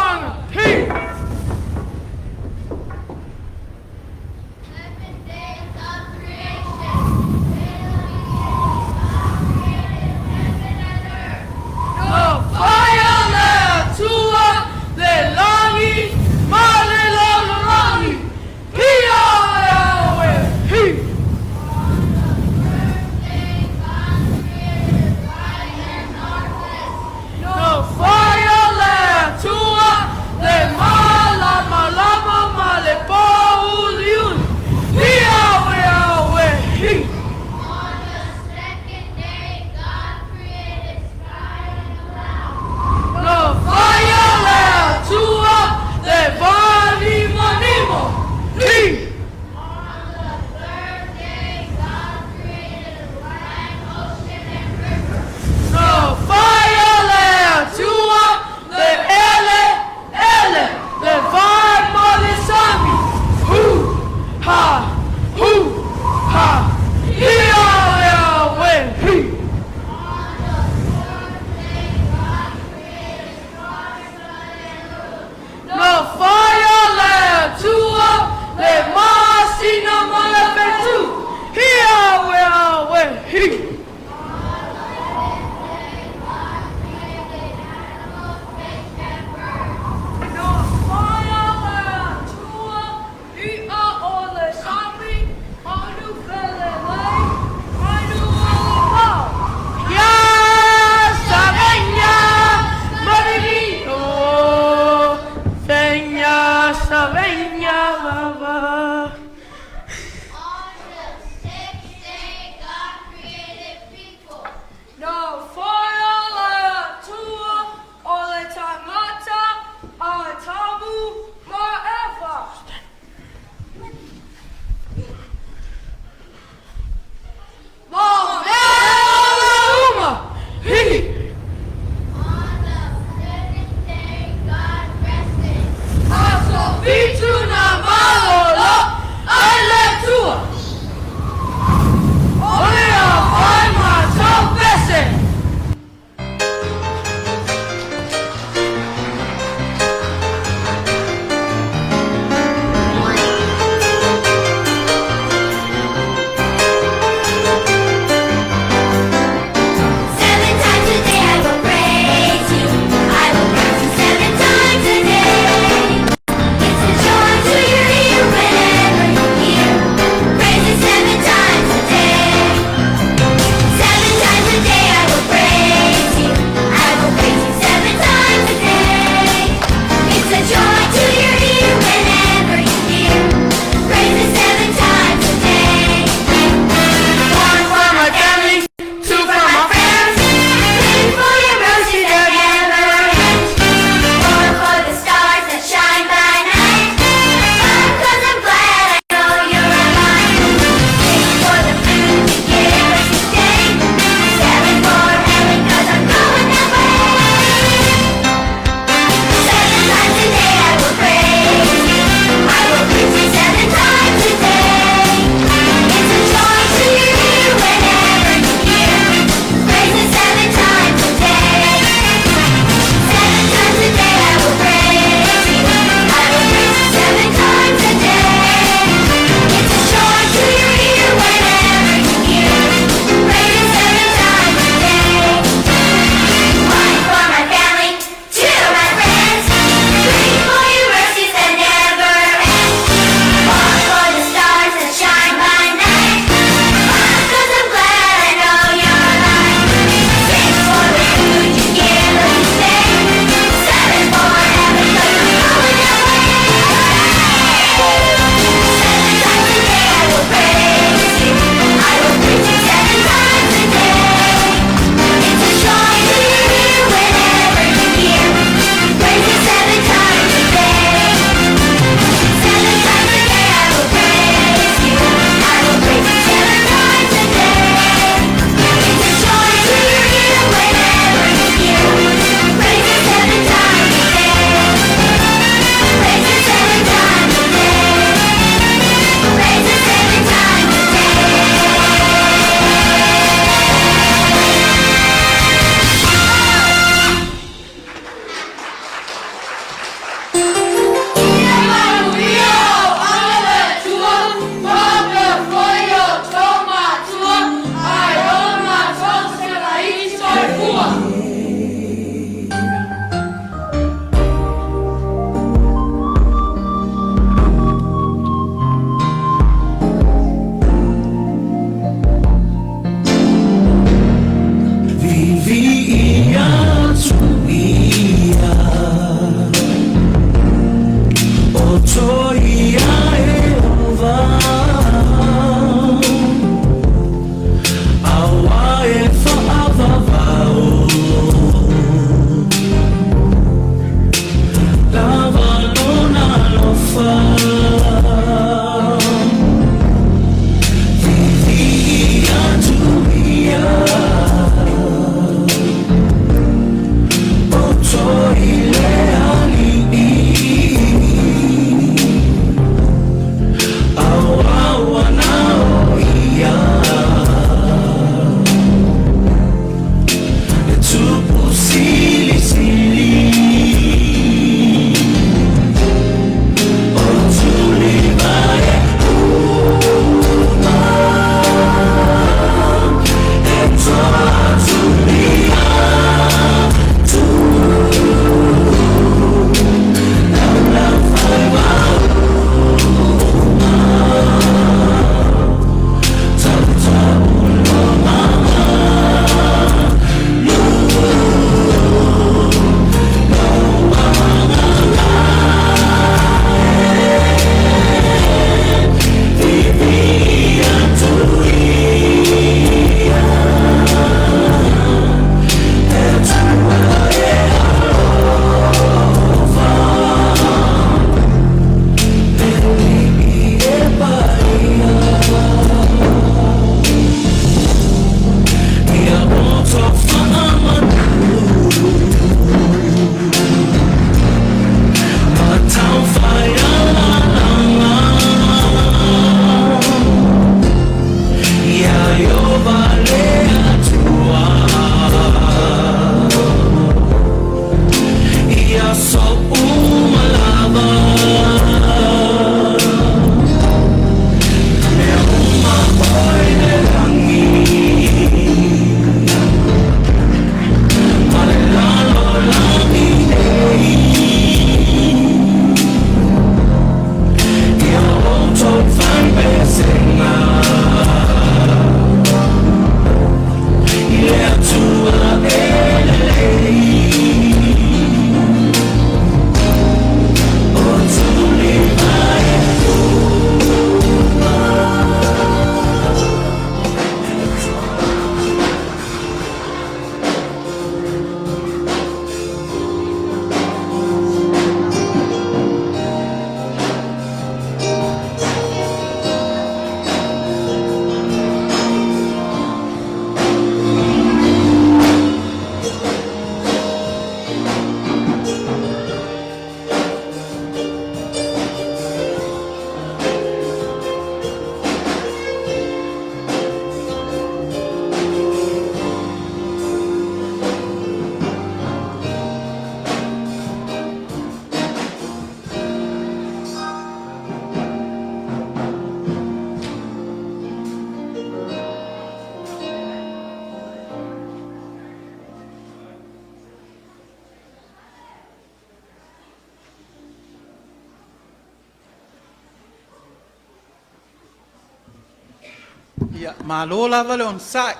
Ia, malo lava le onosai.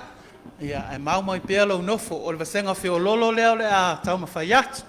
Ia, ae mau mai pea lou nofo, o le vasega feoloolo lea o le a taumafai atu.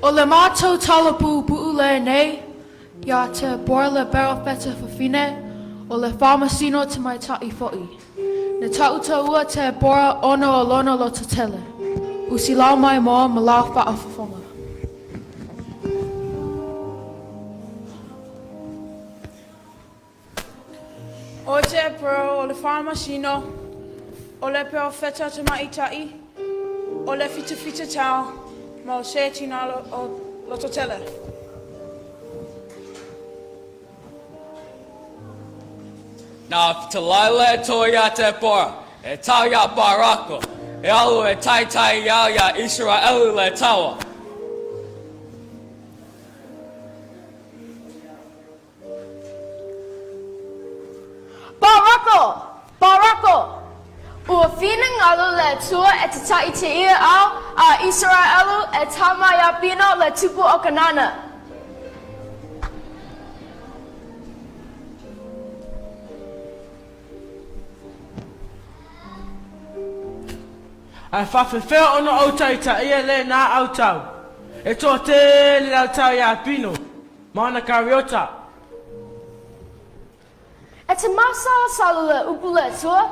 O le matou tala puupuu lenei ia Tepora le Perofeta fafine, o le Faamasino Tamaitai foi. Na tautaua Tepora ona o lona lototele. Usilau mai moa ma lau faafofoga. O Tepora o le Faamasino, o le Perofeta Tamaitai, o le Fitafita Tau, ma o se tina o lototele. Na fetalai le Atua iā Tepora, e tau iā Barako, e alu e taitai i au iā Isaraelu le taua. Barako! Barako! Ua finagalo le Atua e tataʻi te ia au a Isaraelu e tama Iapina le tupu o Kanana. Ae faapefea ona ou taitaia lenā autau? E toatele le autau ia Pino ma ona kariota. E te masalosalo le upu le Atua.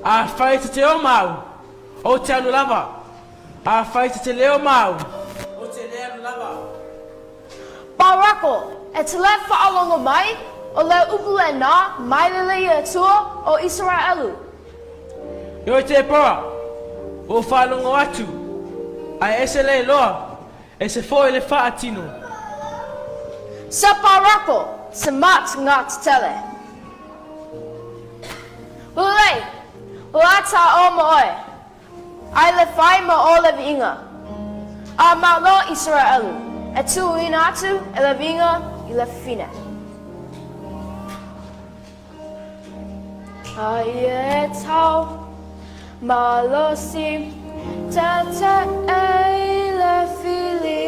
Afai e te te o ma au, ou te alu lava. Afai e te te le o ma au, ou te le alu lava. Barako, e te le faalogo mai, o le upu lenā mai le le Atua o Isaraelu. Ioe Tepora, ua ou faalogo atu, ae ese le iloa, ese foi le faatino. Sa Barako, se mat ngā tetele. Lelei, o a tā o ma oe, ai le whai ma o le viiga. A malo Isaraelu, e tuuina atu e le viiga i le fafine. A ia e tau malosi tete e le fili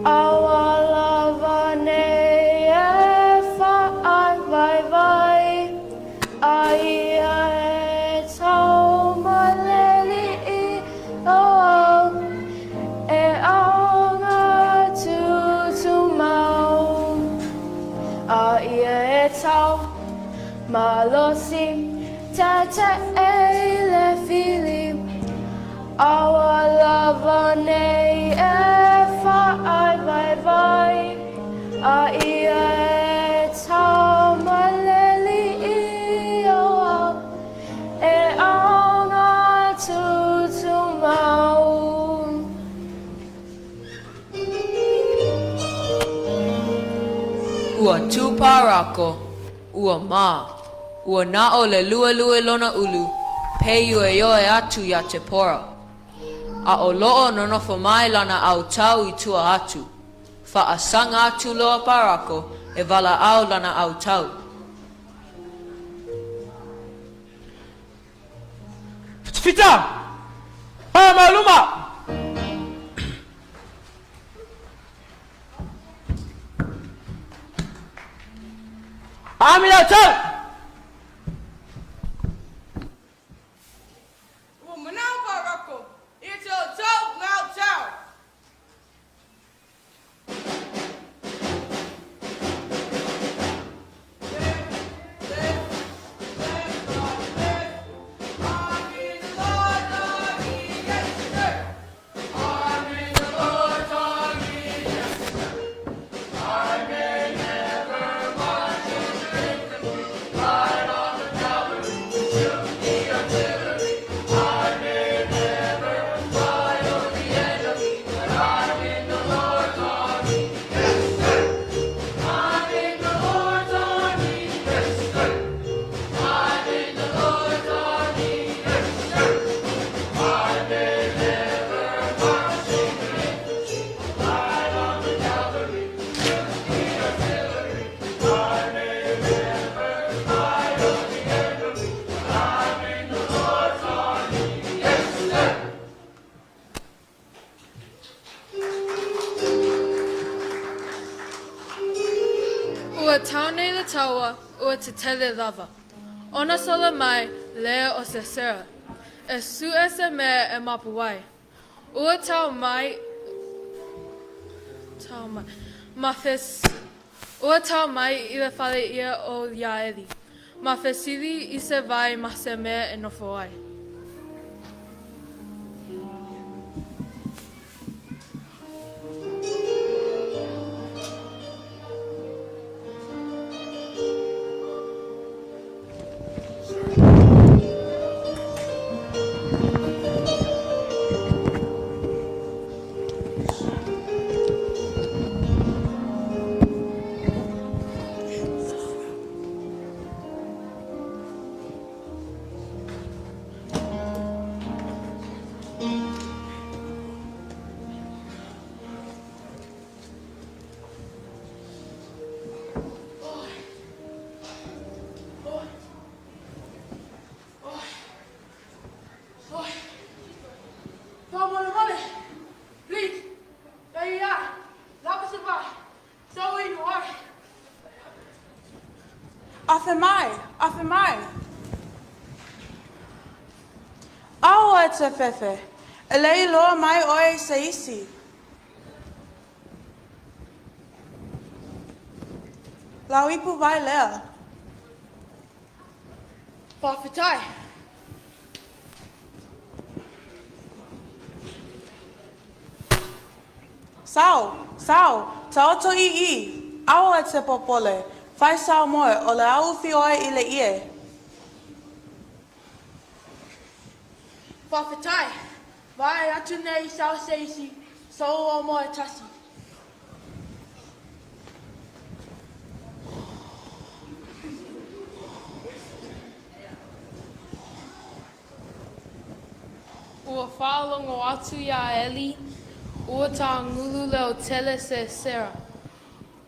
a ua lava nei e fa'avaivai a ia e tau ma le alii o au e aoga tutumau a ia e tau malosi tete e le fili a ua lava nei e fa'avaivai a ia e tau ma le alii o au e aoga tutumau. Ua tū Parako, ua mā, ua na o le luelue lona ulu, pēioeioe atu iā Tepora. A o loo nonofo mai lana autau i tua atu. Faasaga atu loa Parako e valaau lana autau. Fita! Paa mai luma! Ami lau tau! Ua manao Parako, ia te o tau ngau tau. Ua tau nei le taua, ua tetele lava. Ona sola mai lea o Sisera, e suʻe se mea e mapu ai. Ua tau mai, tau mai, ma fes, ua tau mai i le fale ia o Iaeli, ma fesili i se vai ma se mea e nofo ai. Fa'amolemole, please, e ia, lava se vai, sau inu ai. Afe mai, afe mai. Ao e te fefe, e le iloa mai oe i se isi. Lau ipu vai lea. Fa'afetai. Sao, sao, taoto i i, aua e te popole, fai sao moe, o le a ufi oe i le ie. Faafetai, vaai atu nei sau se isi sou o moe tasi. Ua faalogo atu iā Eli ua tāgulu le otele sesera.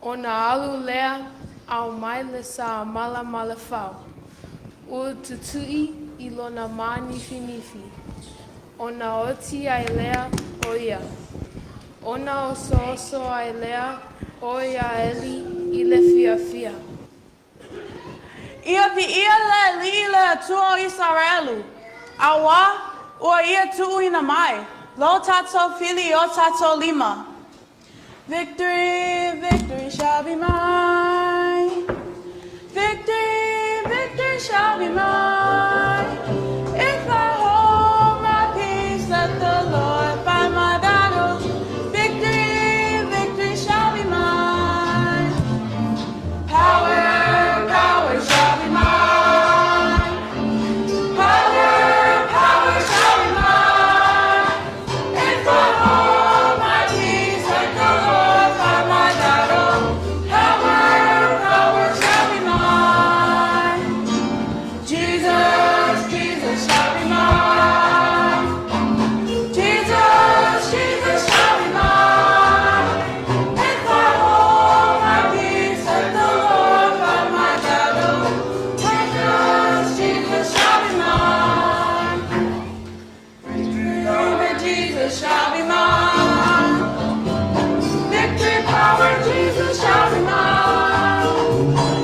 Ona alu lea ao mai le sa malamalafau. Ua tutuʻi i lona mānifinifi. Ona oti ai lea o ia. Ona osooso ai lea o iā Eli i le fiafia. Ia viia le Alii le Atua o Isaraelu, auā ua Ia tuuina mai lo tatou fili i o tatou lima. Victory, victory shall be mine. Victory, victory shall be mine. If I hold my peace, let the Lord fight my battles. Victory, victory shall be mine. Power, power shall be mine. Power, power shall be mine. If I hold my peace, let the Lord fight my battle. Power, power shall be mine. Jesus, Jesus shall be mine. Jesus, Jesus shall be mine. If I hold my peace, let the Lord fight my battle. Jesus, Jesus shall be mine. Victory, Jesus shall be mine. Victory, power, Jesus shall be mine.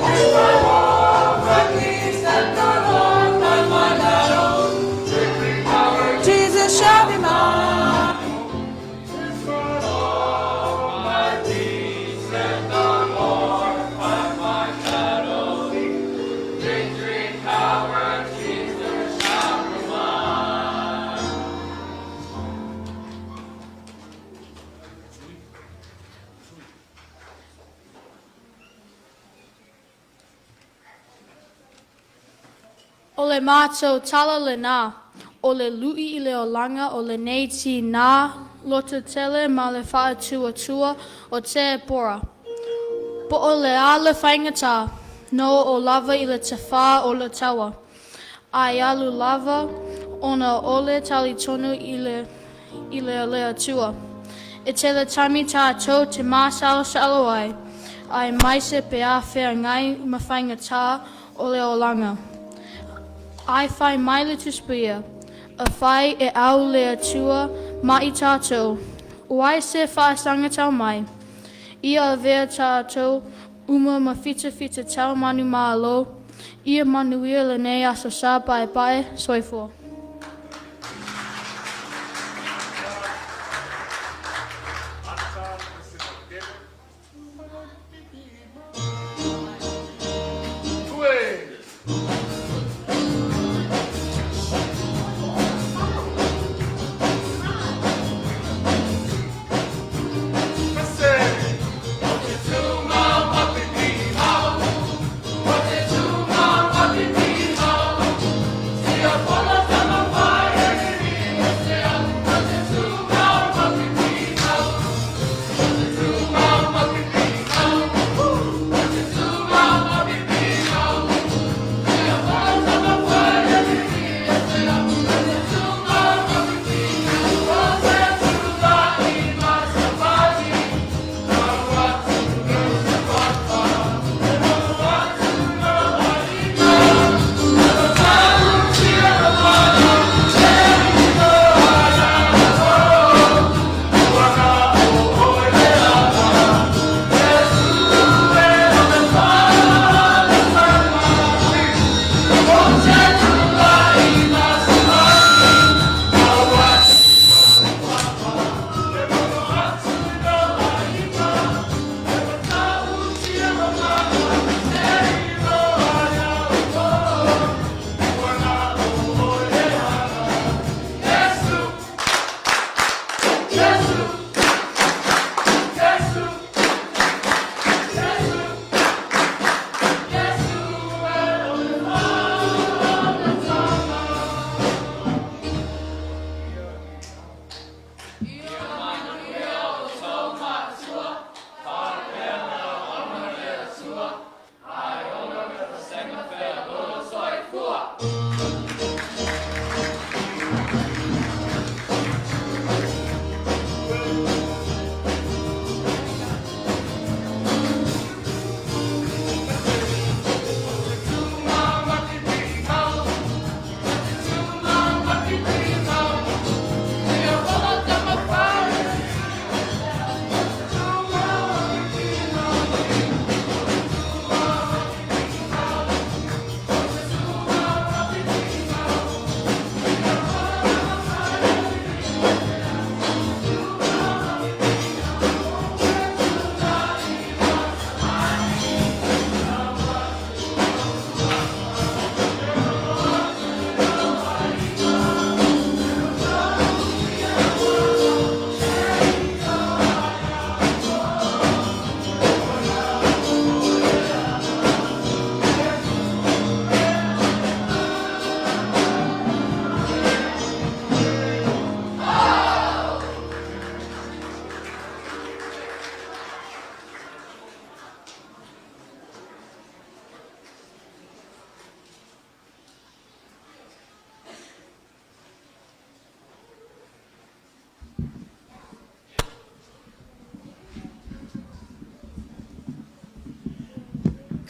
If I hold my peace, let the Lord fight my battle. Victory, power, Jesus shall be mine. O le matou tala lenā, o le luʻi i le olaga o lenei tinā lototele ma le faatuatua o Tepora. Po o le a le faigata, na oo lava i le tafā o le taua. Ae alu lava ona o le talitonu i le, i le le Atua. E tele taimi tatou te masalosalo ai, aemaise pe a feagai ma faigata o le olaga. Ae fai mai le Tusi Paia, afai e au le Atua ma i tatou, o ai se faasagatau mai. Ia avea tatou uma ma fitafita manumalo, ia manuia lenei Aso Sa paepae, soifua. Sia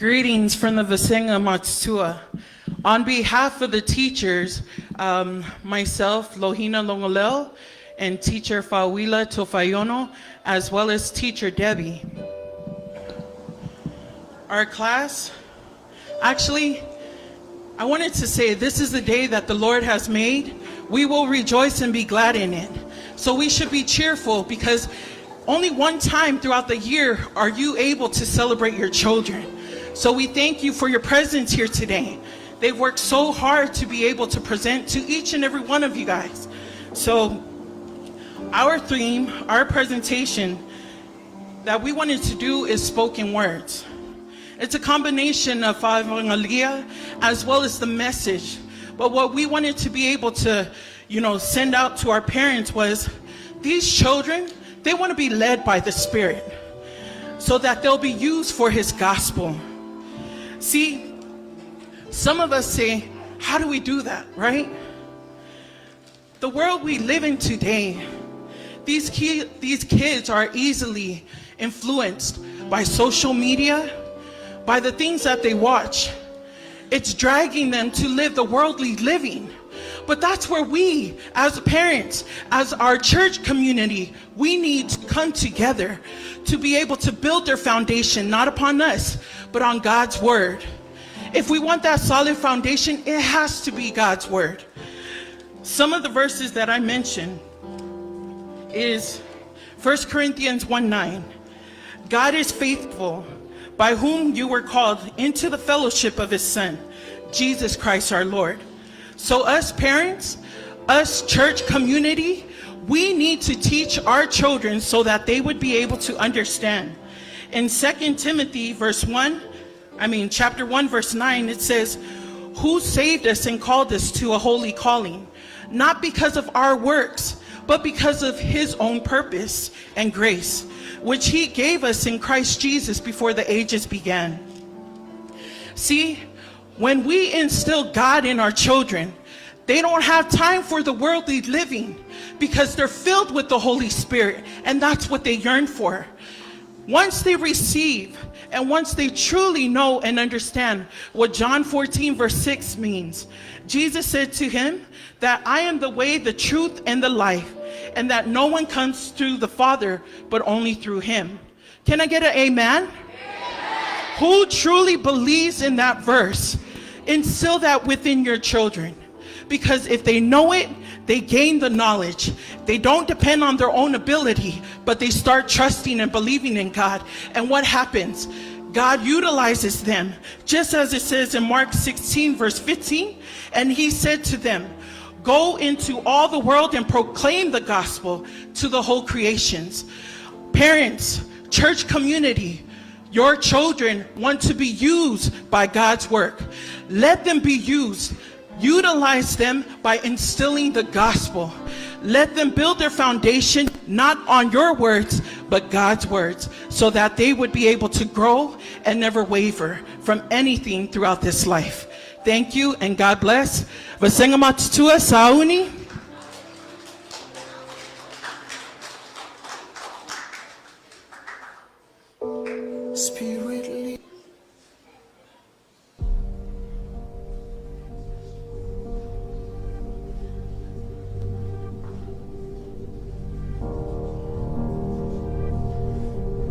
Greetings from the Vasenga Matsutua. On behalf of the teachers, myself, Lohina Longolel, and teacher Fawila Tofayono, as well as teacher Debbie. Our class, actually, I wanted to say this is the day that the Lord has made. We will rejoice and be glad in it. So we should be cheerful because only one time throughout the year are you able to celebrate your children. So we thank you for your presence here today. They've worked so hard to be able to present to each and every one of you guys. So our theme, our presentation that we wanted to do is spoken words. It's a combination of Fa'afafagalia as well as the message. But what we wanted to be able to, you know, send out to our parents was these children, they want to be led by the Spirit so that they'll be used for his gospel. See, some of us say, how do we do that, right? The world we live in today, these, these kids are easily influenced by social media, by the things that they watch. It's dragging them to live the worldly living. But that's where we, as parents, as our church community, we need to come together to be able to build their foundation, not upon us, but on God's word. If we want that solid foundation, it has to be God's word. Some of the verses that I mentioned is 1 Corinthians 1:9. God is faithful, by whom you were called into the fellowship of his Son, Jesus Christ our Lord. So us parents, us church community, we need to teach our children so that they would be able to understand. In 2 Timothy verse 1, I mean chapter 1 verse 9, it says, "Who saved us and called us to a holy calling, not because of our works, but because of his own purpose and grace, which he gave us in Christ Jesus before the ages began." See, when we instill God in our children, they don't have time for the worldly living because they're filled with the Holy Spirit, and that's what they yearn for. Once they receive and once they truly know and understand what John 14, verse 6 means, Jesus said to him that I am the way, the truth, and the life, and that no one comes to the Father but only through him. Can I get an amen? Amen? Who truly believes in that verse? Instill that within your children. Because if they know it, they gain the knowledge. They don't depend on their own ability, but they start trusting and believing in God. And what happens? God utilizes them, just as it says in Mark 16, verse 15. And he said to them, "Go into all the world and proclaim the gospel to the whole creations." Parents, church community, your children want to be used by God's work. Let them be used. Utilize them by instilling the gospel. Let them build their foundation not on your words, but God's words, so that they would be able to grow and never waver from anything throughout this life. Thank you and God bless. Vasengamatutua sauni. Spirit lead.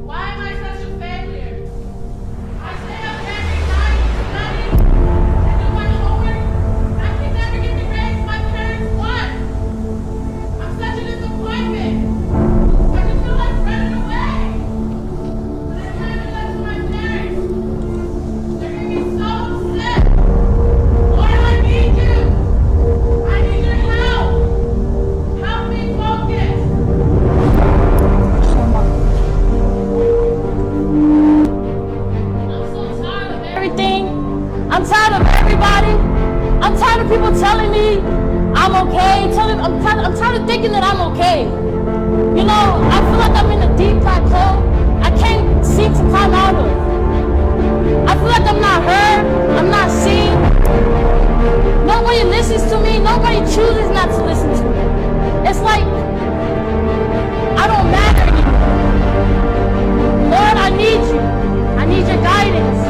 Why am I such a failure? I stay up every night to study and do my homework. I can never get the grades my parents want. I'm such a disappointment. I just feel like running away. But it's time to listen to my parents. They're gonna be so upset. Lord, I need you. I need your help. Help me focus. I'm so tired of everything. I'm tired of everybody. I'm tired of people telling me I'm okay. Telling I'm tired of thinking that I'm okay. You know, I feel like I'm in a deep dark hole I can't seem to climb out of. I feel like I'm not heard. I'm not seen. Nobody listens to me. Nobody chooses not to listen to me. It's like I don't matter anymore. Lord, I need you. I need your guidance.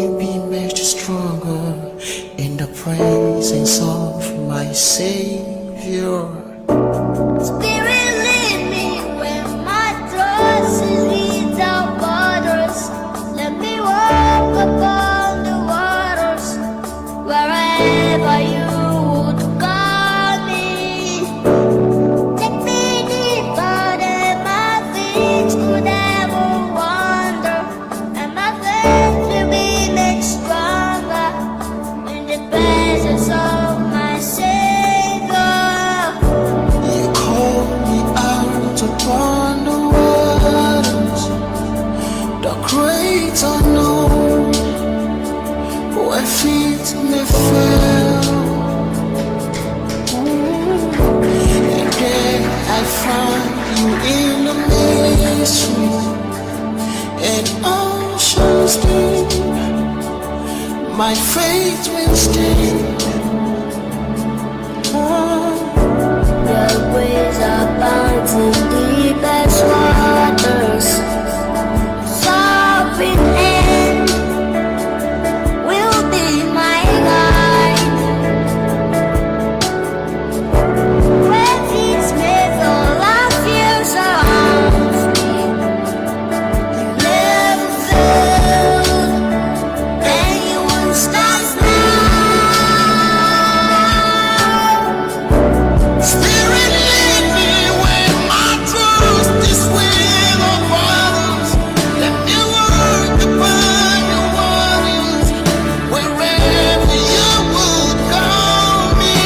will be made stronger in the presence of my Savior. Spirit, lead me when my trust is without borders. Let me walk upon the waters wherever you would call me. Take me deeper than my feet could ever wander, and my faith will be made stronger in the presence of my Savior. You call me out upon the waters, the great unknown, where feet may fail. And there I find you in the mystery, and oceans deep. My faith will stand. Oh. Your ways abound in deepest waters. Sovereign hand will be my guide. Where peace may fall, our fear surrounds me. You never fail, and you won't stop now. Spirit, lead me when my trust is without borders. Let me walk upon the waters wherever you would call me.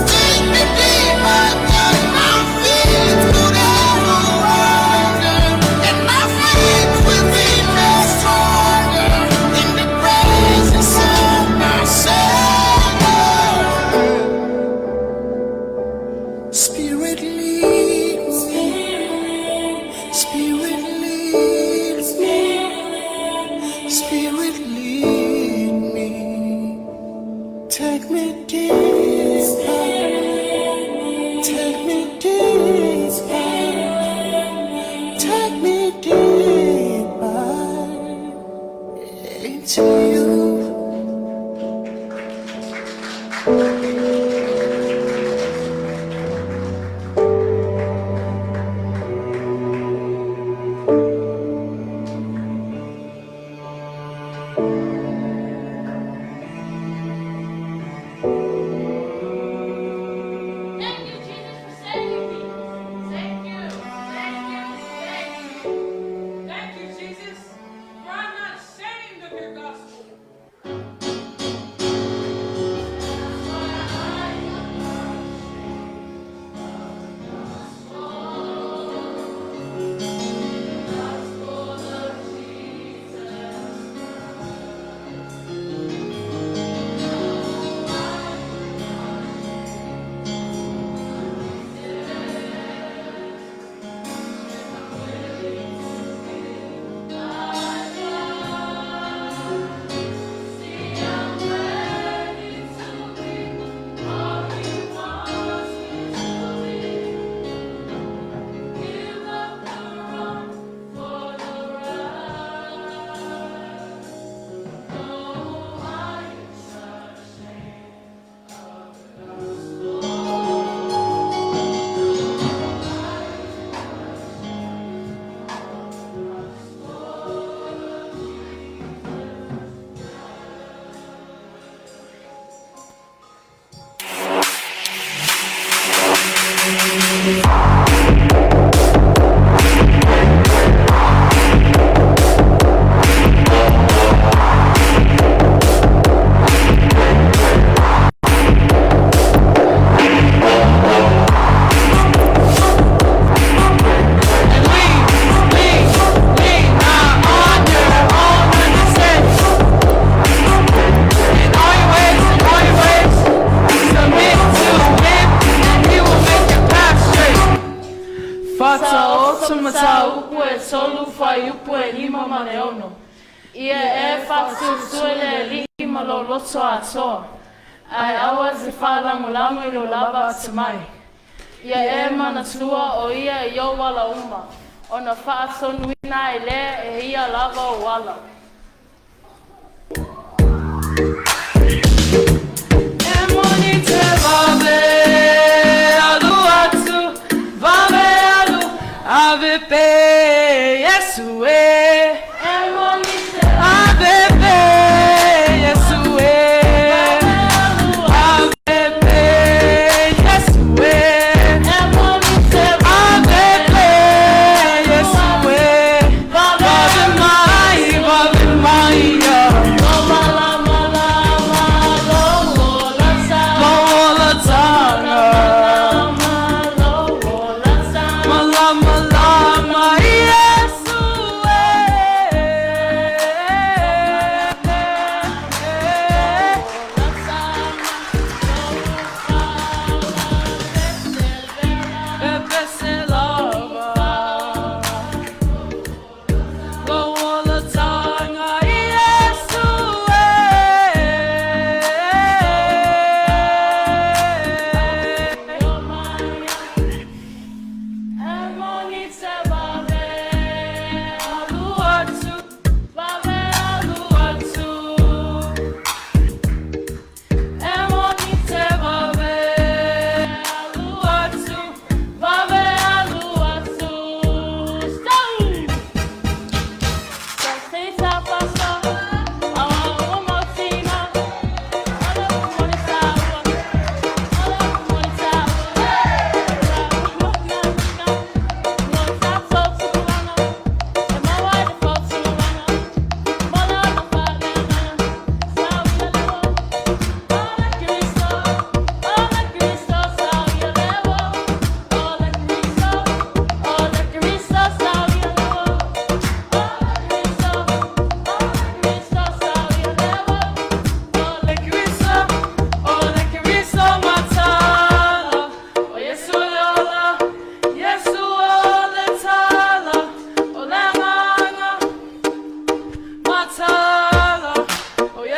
Take me deeper than my feet could ever wander, and my faith will be made stronger in the presence of my Savior. Spirit, lead me. Spirit, lead me. Spirit, lead me. Take me deeper. Take me deeper. Take me deeper into you. Thank you, Jesus, for saving me. Thank you. Thank you. Thank you. Thank you, Jesus, for I'm not ashamed of your gospel. Fata o mata upu e tolu whai upu e lima ma le ono. Ia e whatutu le lihi ma lo loto atoa. Ai awa te whālangolango i lo lava atu mai. Ia e manatua o ia e iau ala uma. Ona whaatonuina e lea e ia lava o ala.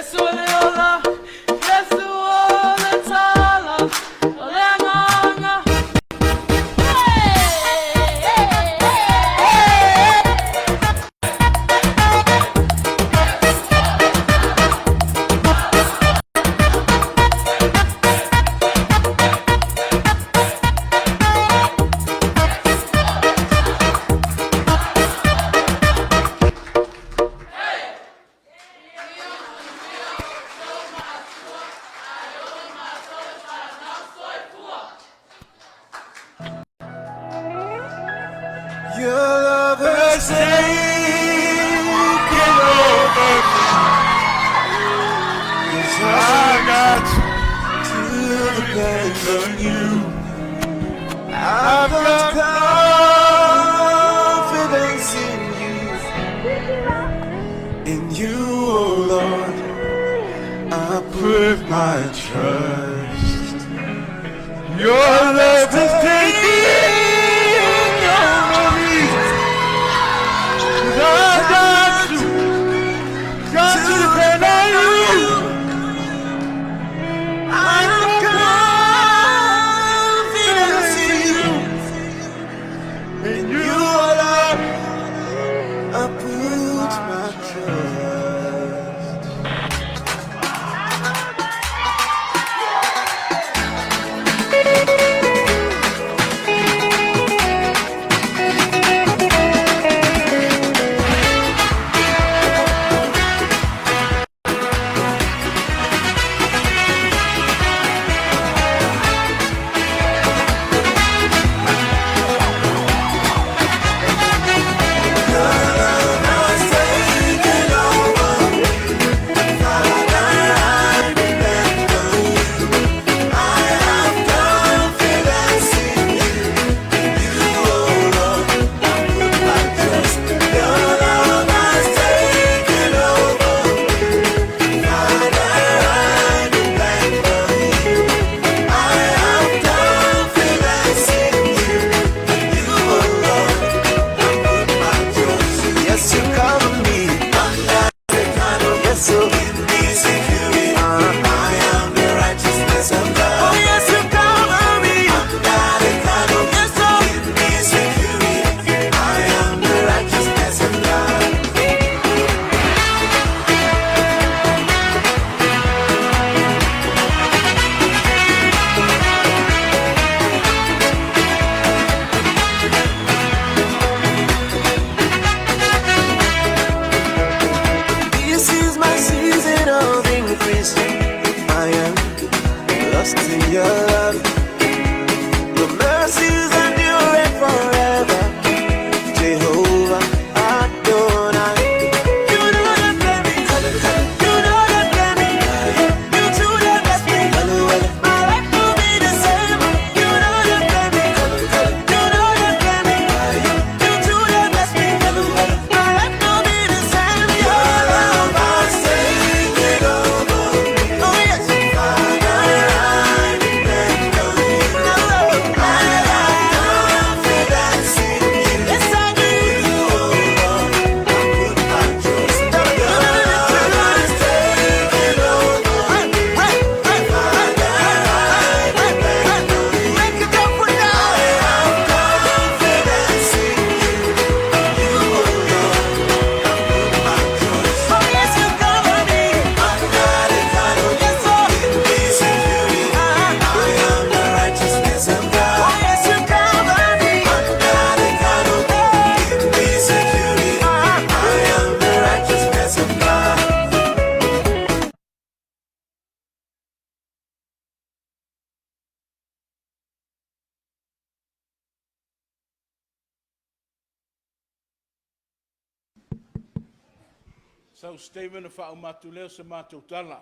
Iesu le ola, Iesu o le tala, o le agaga. Your love has taken over me. 'Cause I got to depend on you. I've got confidence in you. In you, oh Lord, I put my trust. Your love has taken over me. 'Cause I've got to depend on you. I've got confidence in you. In you, oh Lord, I put my trust. Yes, you cover me. Yes, you give me security. I am the righteousness of God. Oh, yes, you cover me. Yes, you give me security. I am the righteousness of God. This is my season of increase. I am lost in your love. Your mercies endure forever. Jehovah Adonai. You know that me. You know that me. You too that bless me. My life will be the same. You know that me. You know that me. You too that bless me. My life will be the same. Your love has taken over me. Oh yes, Father, I depend on you. I have confidence in you. Yes, I do. You, oh Lord, I put my trust. Your love has taken over me. Father, I depend on you. Make it up for now. I have confidence in you. You, oh Lord, I put my trust. Oh yes, you cover me. Under the cloud, yes, oh, give me security. I am the righteousness of God. Oh yes, you cover me. Under the cloud, give me security. I am the righteousness of God. Sau Stephen e faauma atu lea o se matou tala.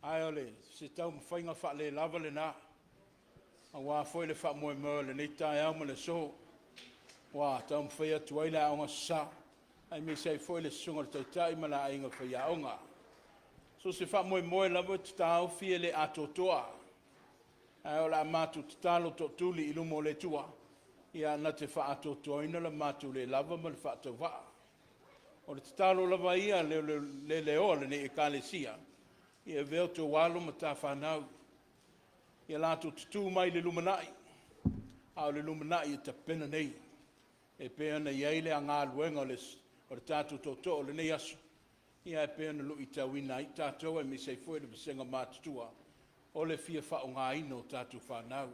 Ae o le se taumafaiga faalelava lenā, auā foi le faamoemoe o lenei taeao ma le aso, ua taumafai atu ai le Aoga Sasā, aemaise ai foi le Susuga i le Taitai ma le aiga faiaoga. So o se faamoemoe lava ou te taofi e le atoatoa, ae o le a matou tatalo tootuli i luma o le Atua, ia na te faaatoatoaina le matou le lava ma le faatauvaa. O le tatalo lava ia le le leoa o lenei Ekalesia, ia avea outou alo ma tafanau, ia latou tutū mai i le lumanai, a o le lumanai e tapena nei, e pei ona i ai le galuega o le tatou tootoo o lenei aso, ia e pei ona luitauina ai tatou aemaise ai foi le vasega matutua, o le fia faaaogaina o tatou fanau.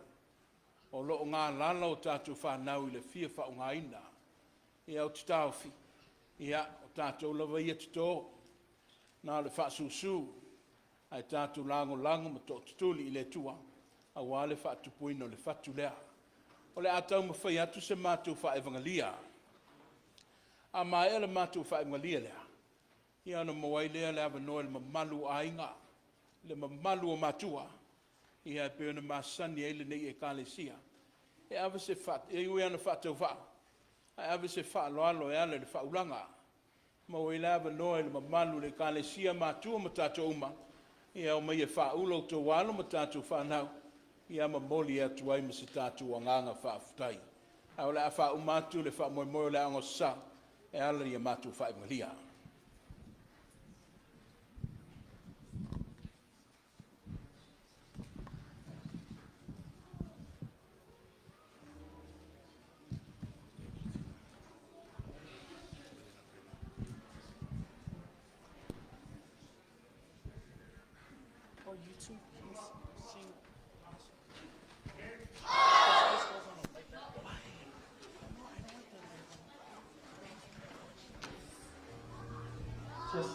O lo o galala o tatou fanau i le fia faaaogaina. Ia ou te taofi, ia, o tatou lava ia e toto, na o le faasusu, ae tatou lagolago ma tootutuli i le Atua aua le faatupuina o le fatu lea. O le a taumafai atu se matou faaevagalia. A maea le matou faaevagalia lea, ia ona maua ai lea o le avanoa i le mamalu o aiga, le mamalu o matua, ia e pei ona masani ai lenei Ekalesia, e ave se e ui lava ina faatauvaa, ae ave se faaaloalo e ala i le faaulaga. Maua ai le avanoa i le mamalu o le Ekalesia, matua ma tatou uma, ia omai e faaula outou alo ma tatou fanau, ia momoli atu ai ma se tatou agaga faafetai. Ae o le a faauma atu le faamoemoe o le Aoga Aso Sa e ala i a matou faaiugalia. Oh, YouTube can see. Just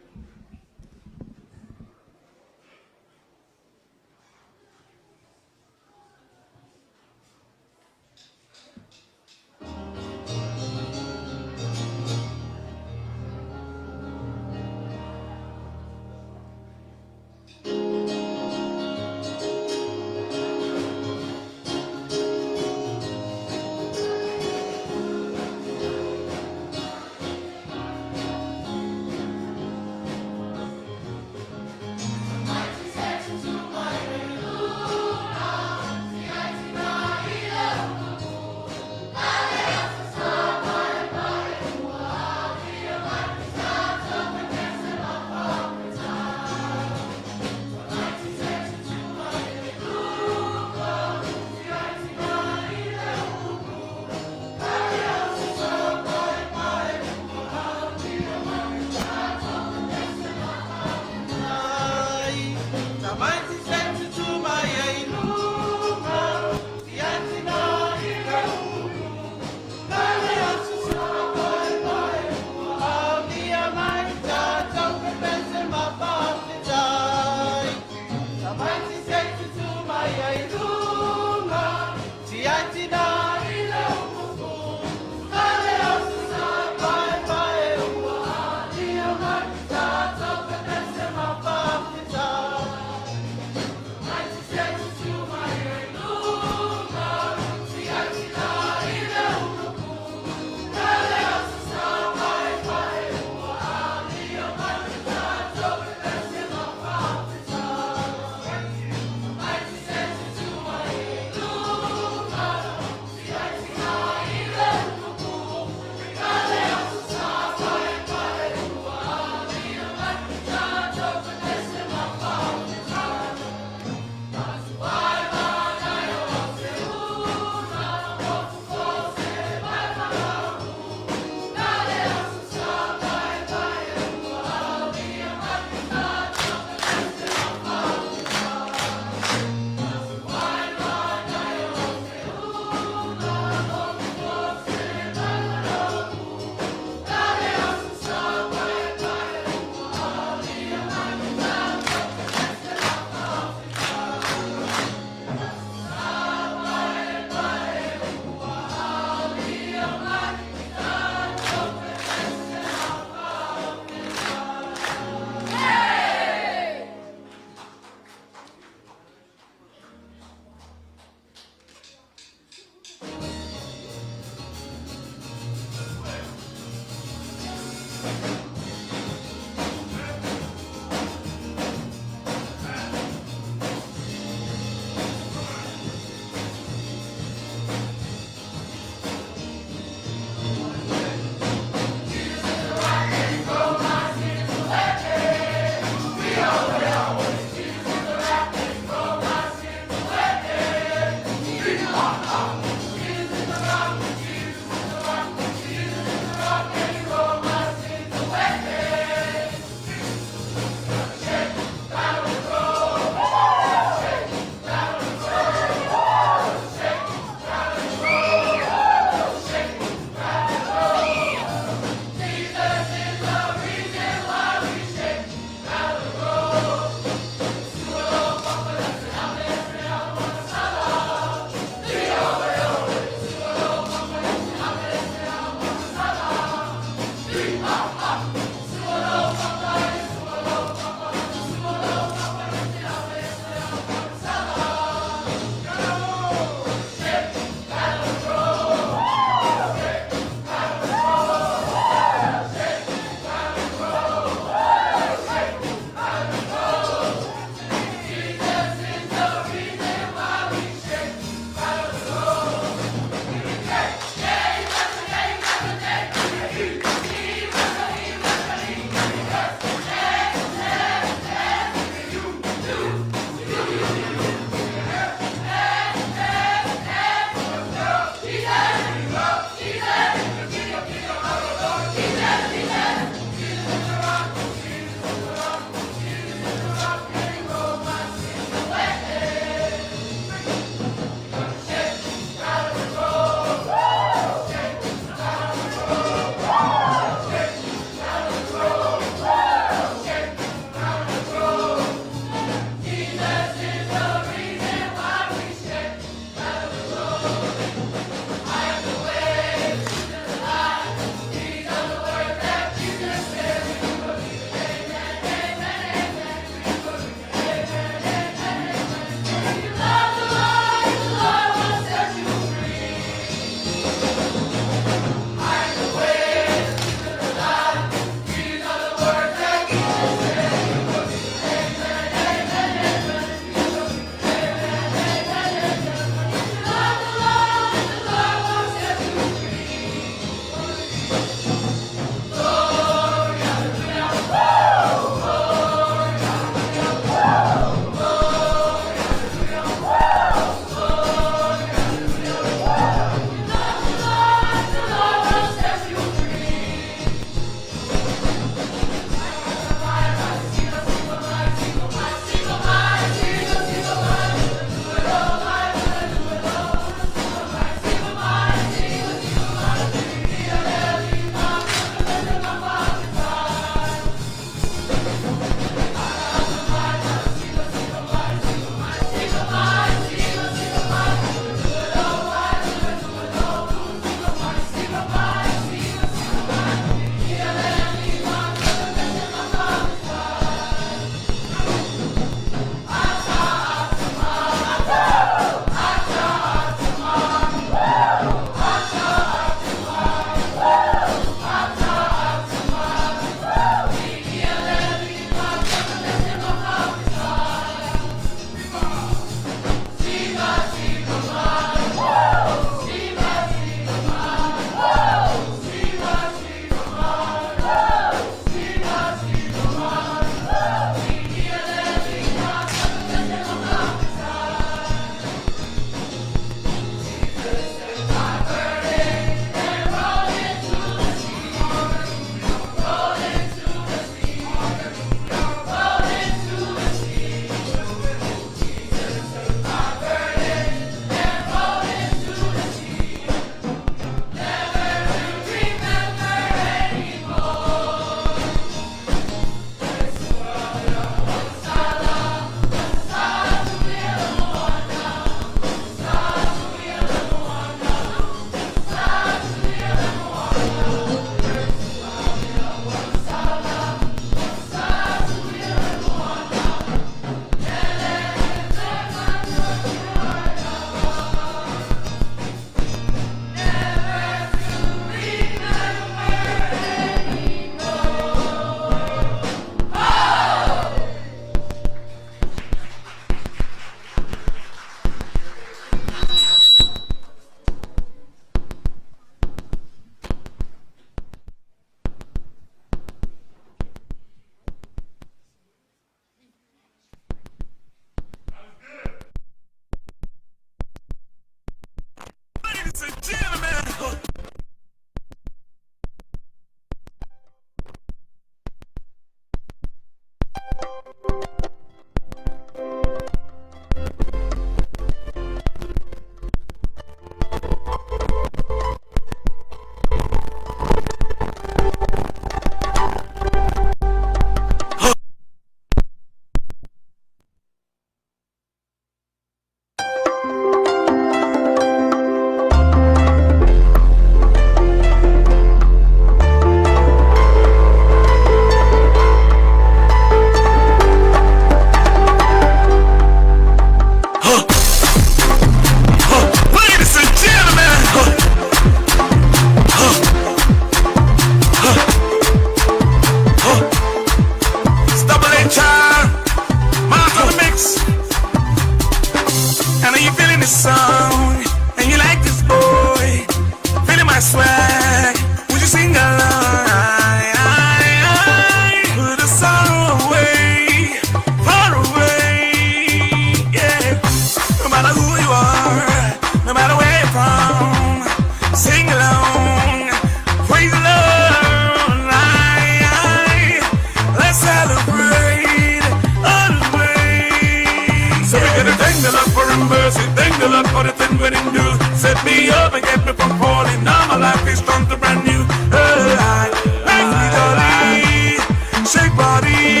mercy. Thank the Lord for the thing when Him do. Set me up and get me from falling. Now my life is something brand new. Hey, make me jolly, shake body,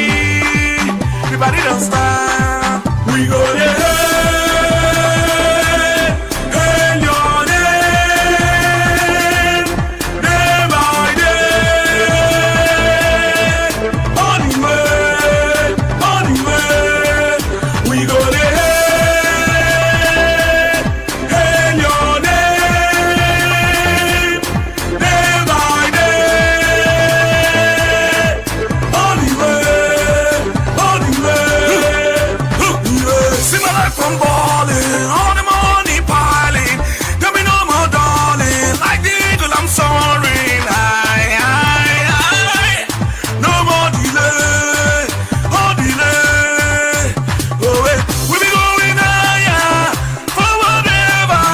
everybody don't stop. We go there. Hey, your name, day by day. On the way, on the way. We go there. Hey, your name, day by day. On the way, on the way. See my life I'm balling, all the money piling. Tell me no more, darling. Like the eagle, I'm soaring high, high, high. No more delay, oh delay. Oh, eh. We be going higher, forward ever.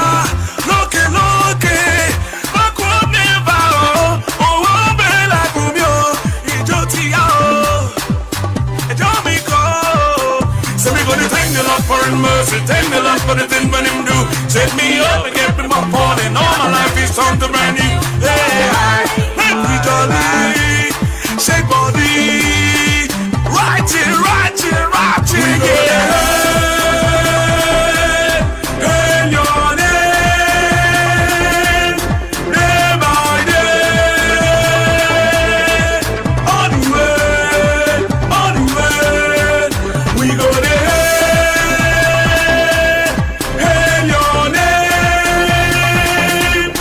Looking, looking, backward never. Oh, oh, oh, Bella Gumio, Ijó ti yá o, ẹjọ́ mi kọ́ o. Say we gonna thank the Lord for His mercy, thank the Lord for the thing when Him do. Set me up and get me my falling. All my life is something brand new. Hey, I make me jolly, shake body, right here, right here, right here, yeah. Hey, your name, day by day. On the way, on the way, we go there. Hey, your name,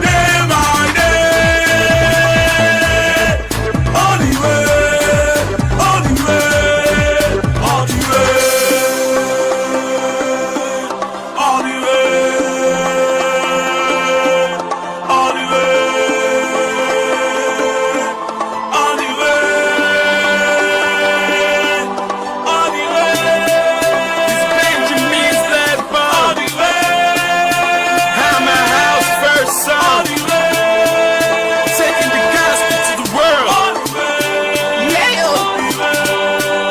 day by day. On the way, on the way, on the way, on the way, on the way, on the way, on the way. It's Benjamin's last ball. I'm a house first song. Taking the gospel to the world. Yeah.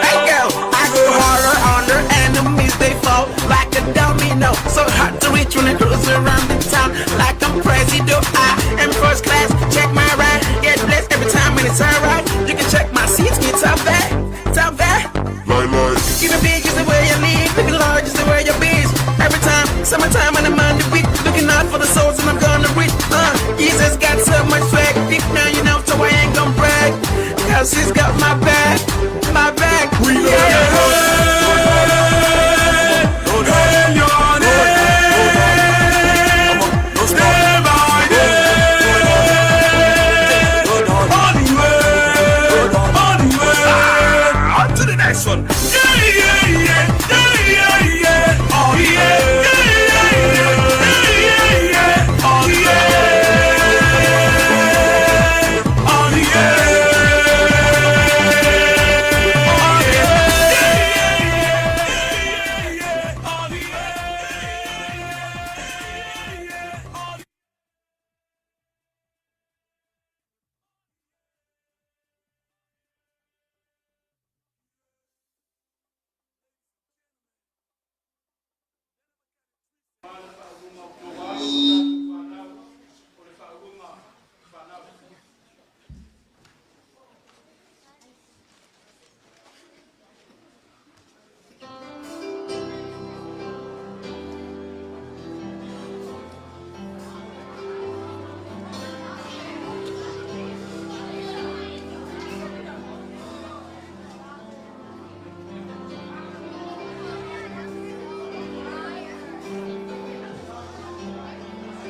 Hey girl, I go harder on their enemies, they fall like a domino. So hard to reach when I cruise around the town like I'm president. I am first class, check my ride, get blessed every time and it's alright. You can check my seats, get top back, top back. Even big is the way you live, looking large is the way you biz. Every time, summertime and I'm on the beat, looking out for the souls and I'm gonna reach. Jesus got so much swag, deep now you know, so I ain't gonna brag. Cause he's got my back, my back. We go Hey, your name, day by day. On the way, on the way. On to the next one. Yeah, yeah, yeah, yeah, yeah, yeah. Oh, yeah, yeah, yeah, yeah, yeah, yeah. Oh, yeah. Oh, yeah. Thank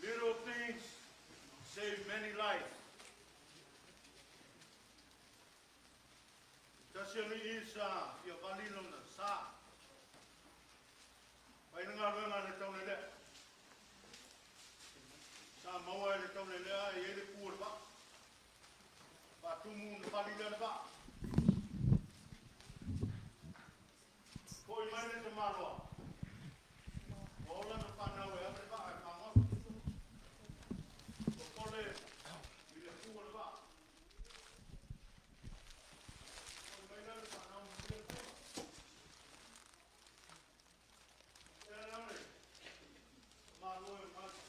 Little things save many lives. Tasi ali isa fia vali lona sa. Pai nga luenga le tau le. Sa maua le tau le e ele ku le ba. Pa tumu na vali le ba. Koi mai le te maloa. Ola na whanau e amere ba e whangoso. O kole i le ku le ba. Koi mai le whanau mo le ku. E laure. Maloa e maloa.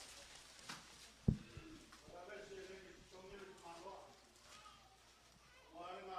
O a vese le ki tongi le maloa. O ale ngā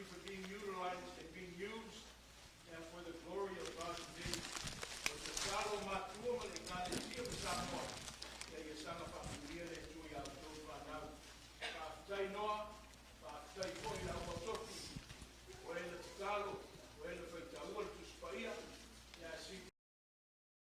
you for being utilized and being used for the glory.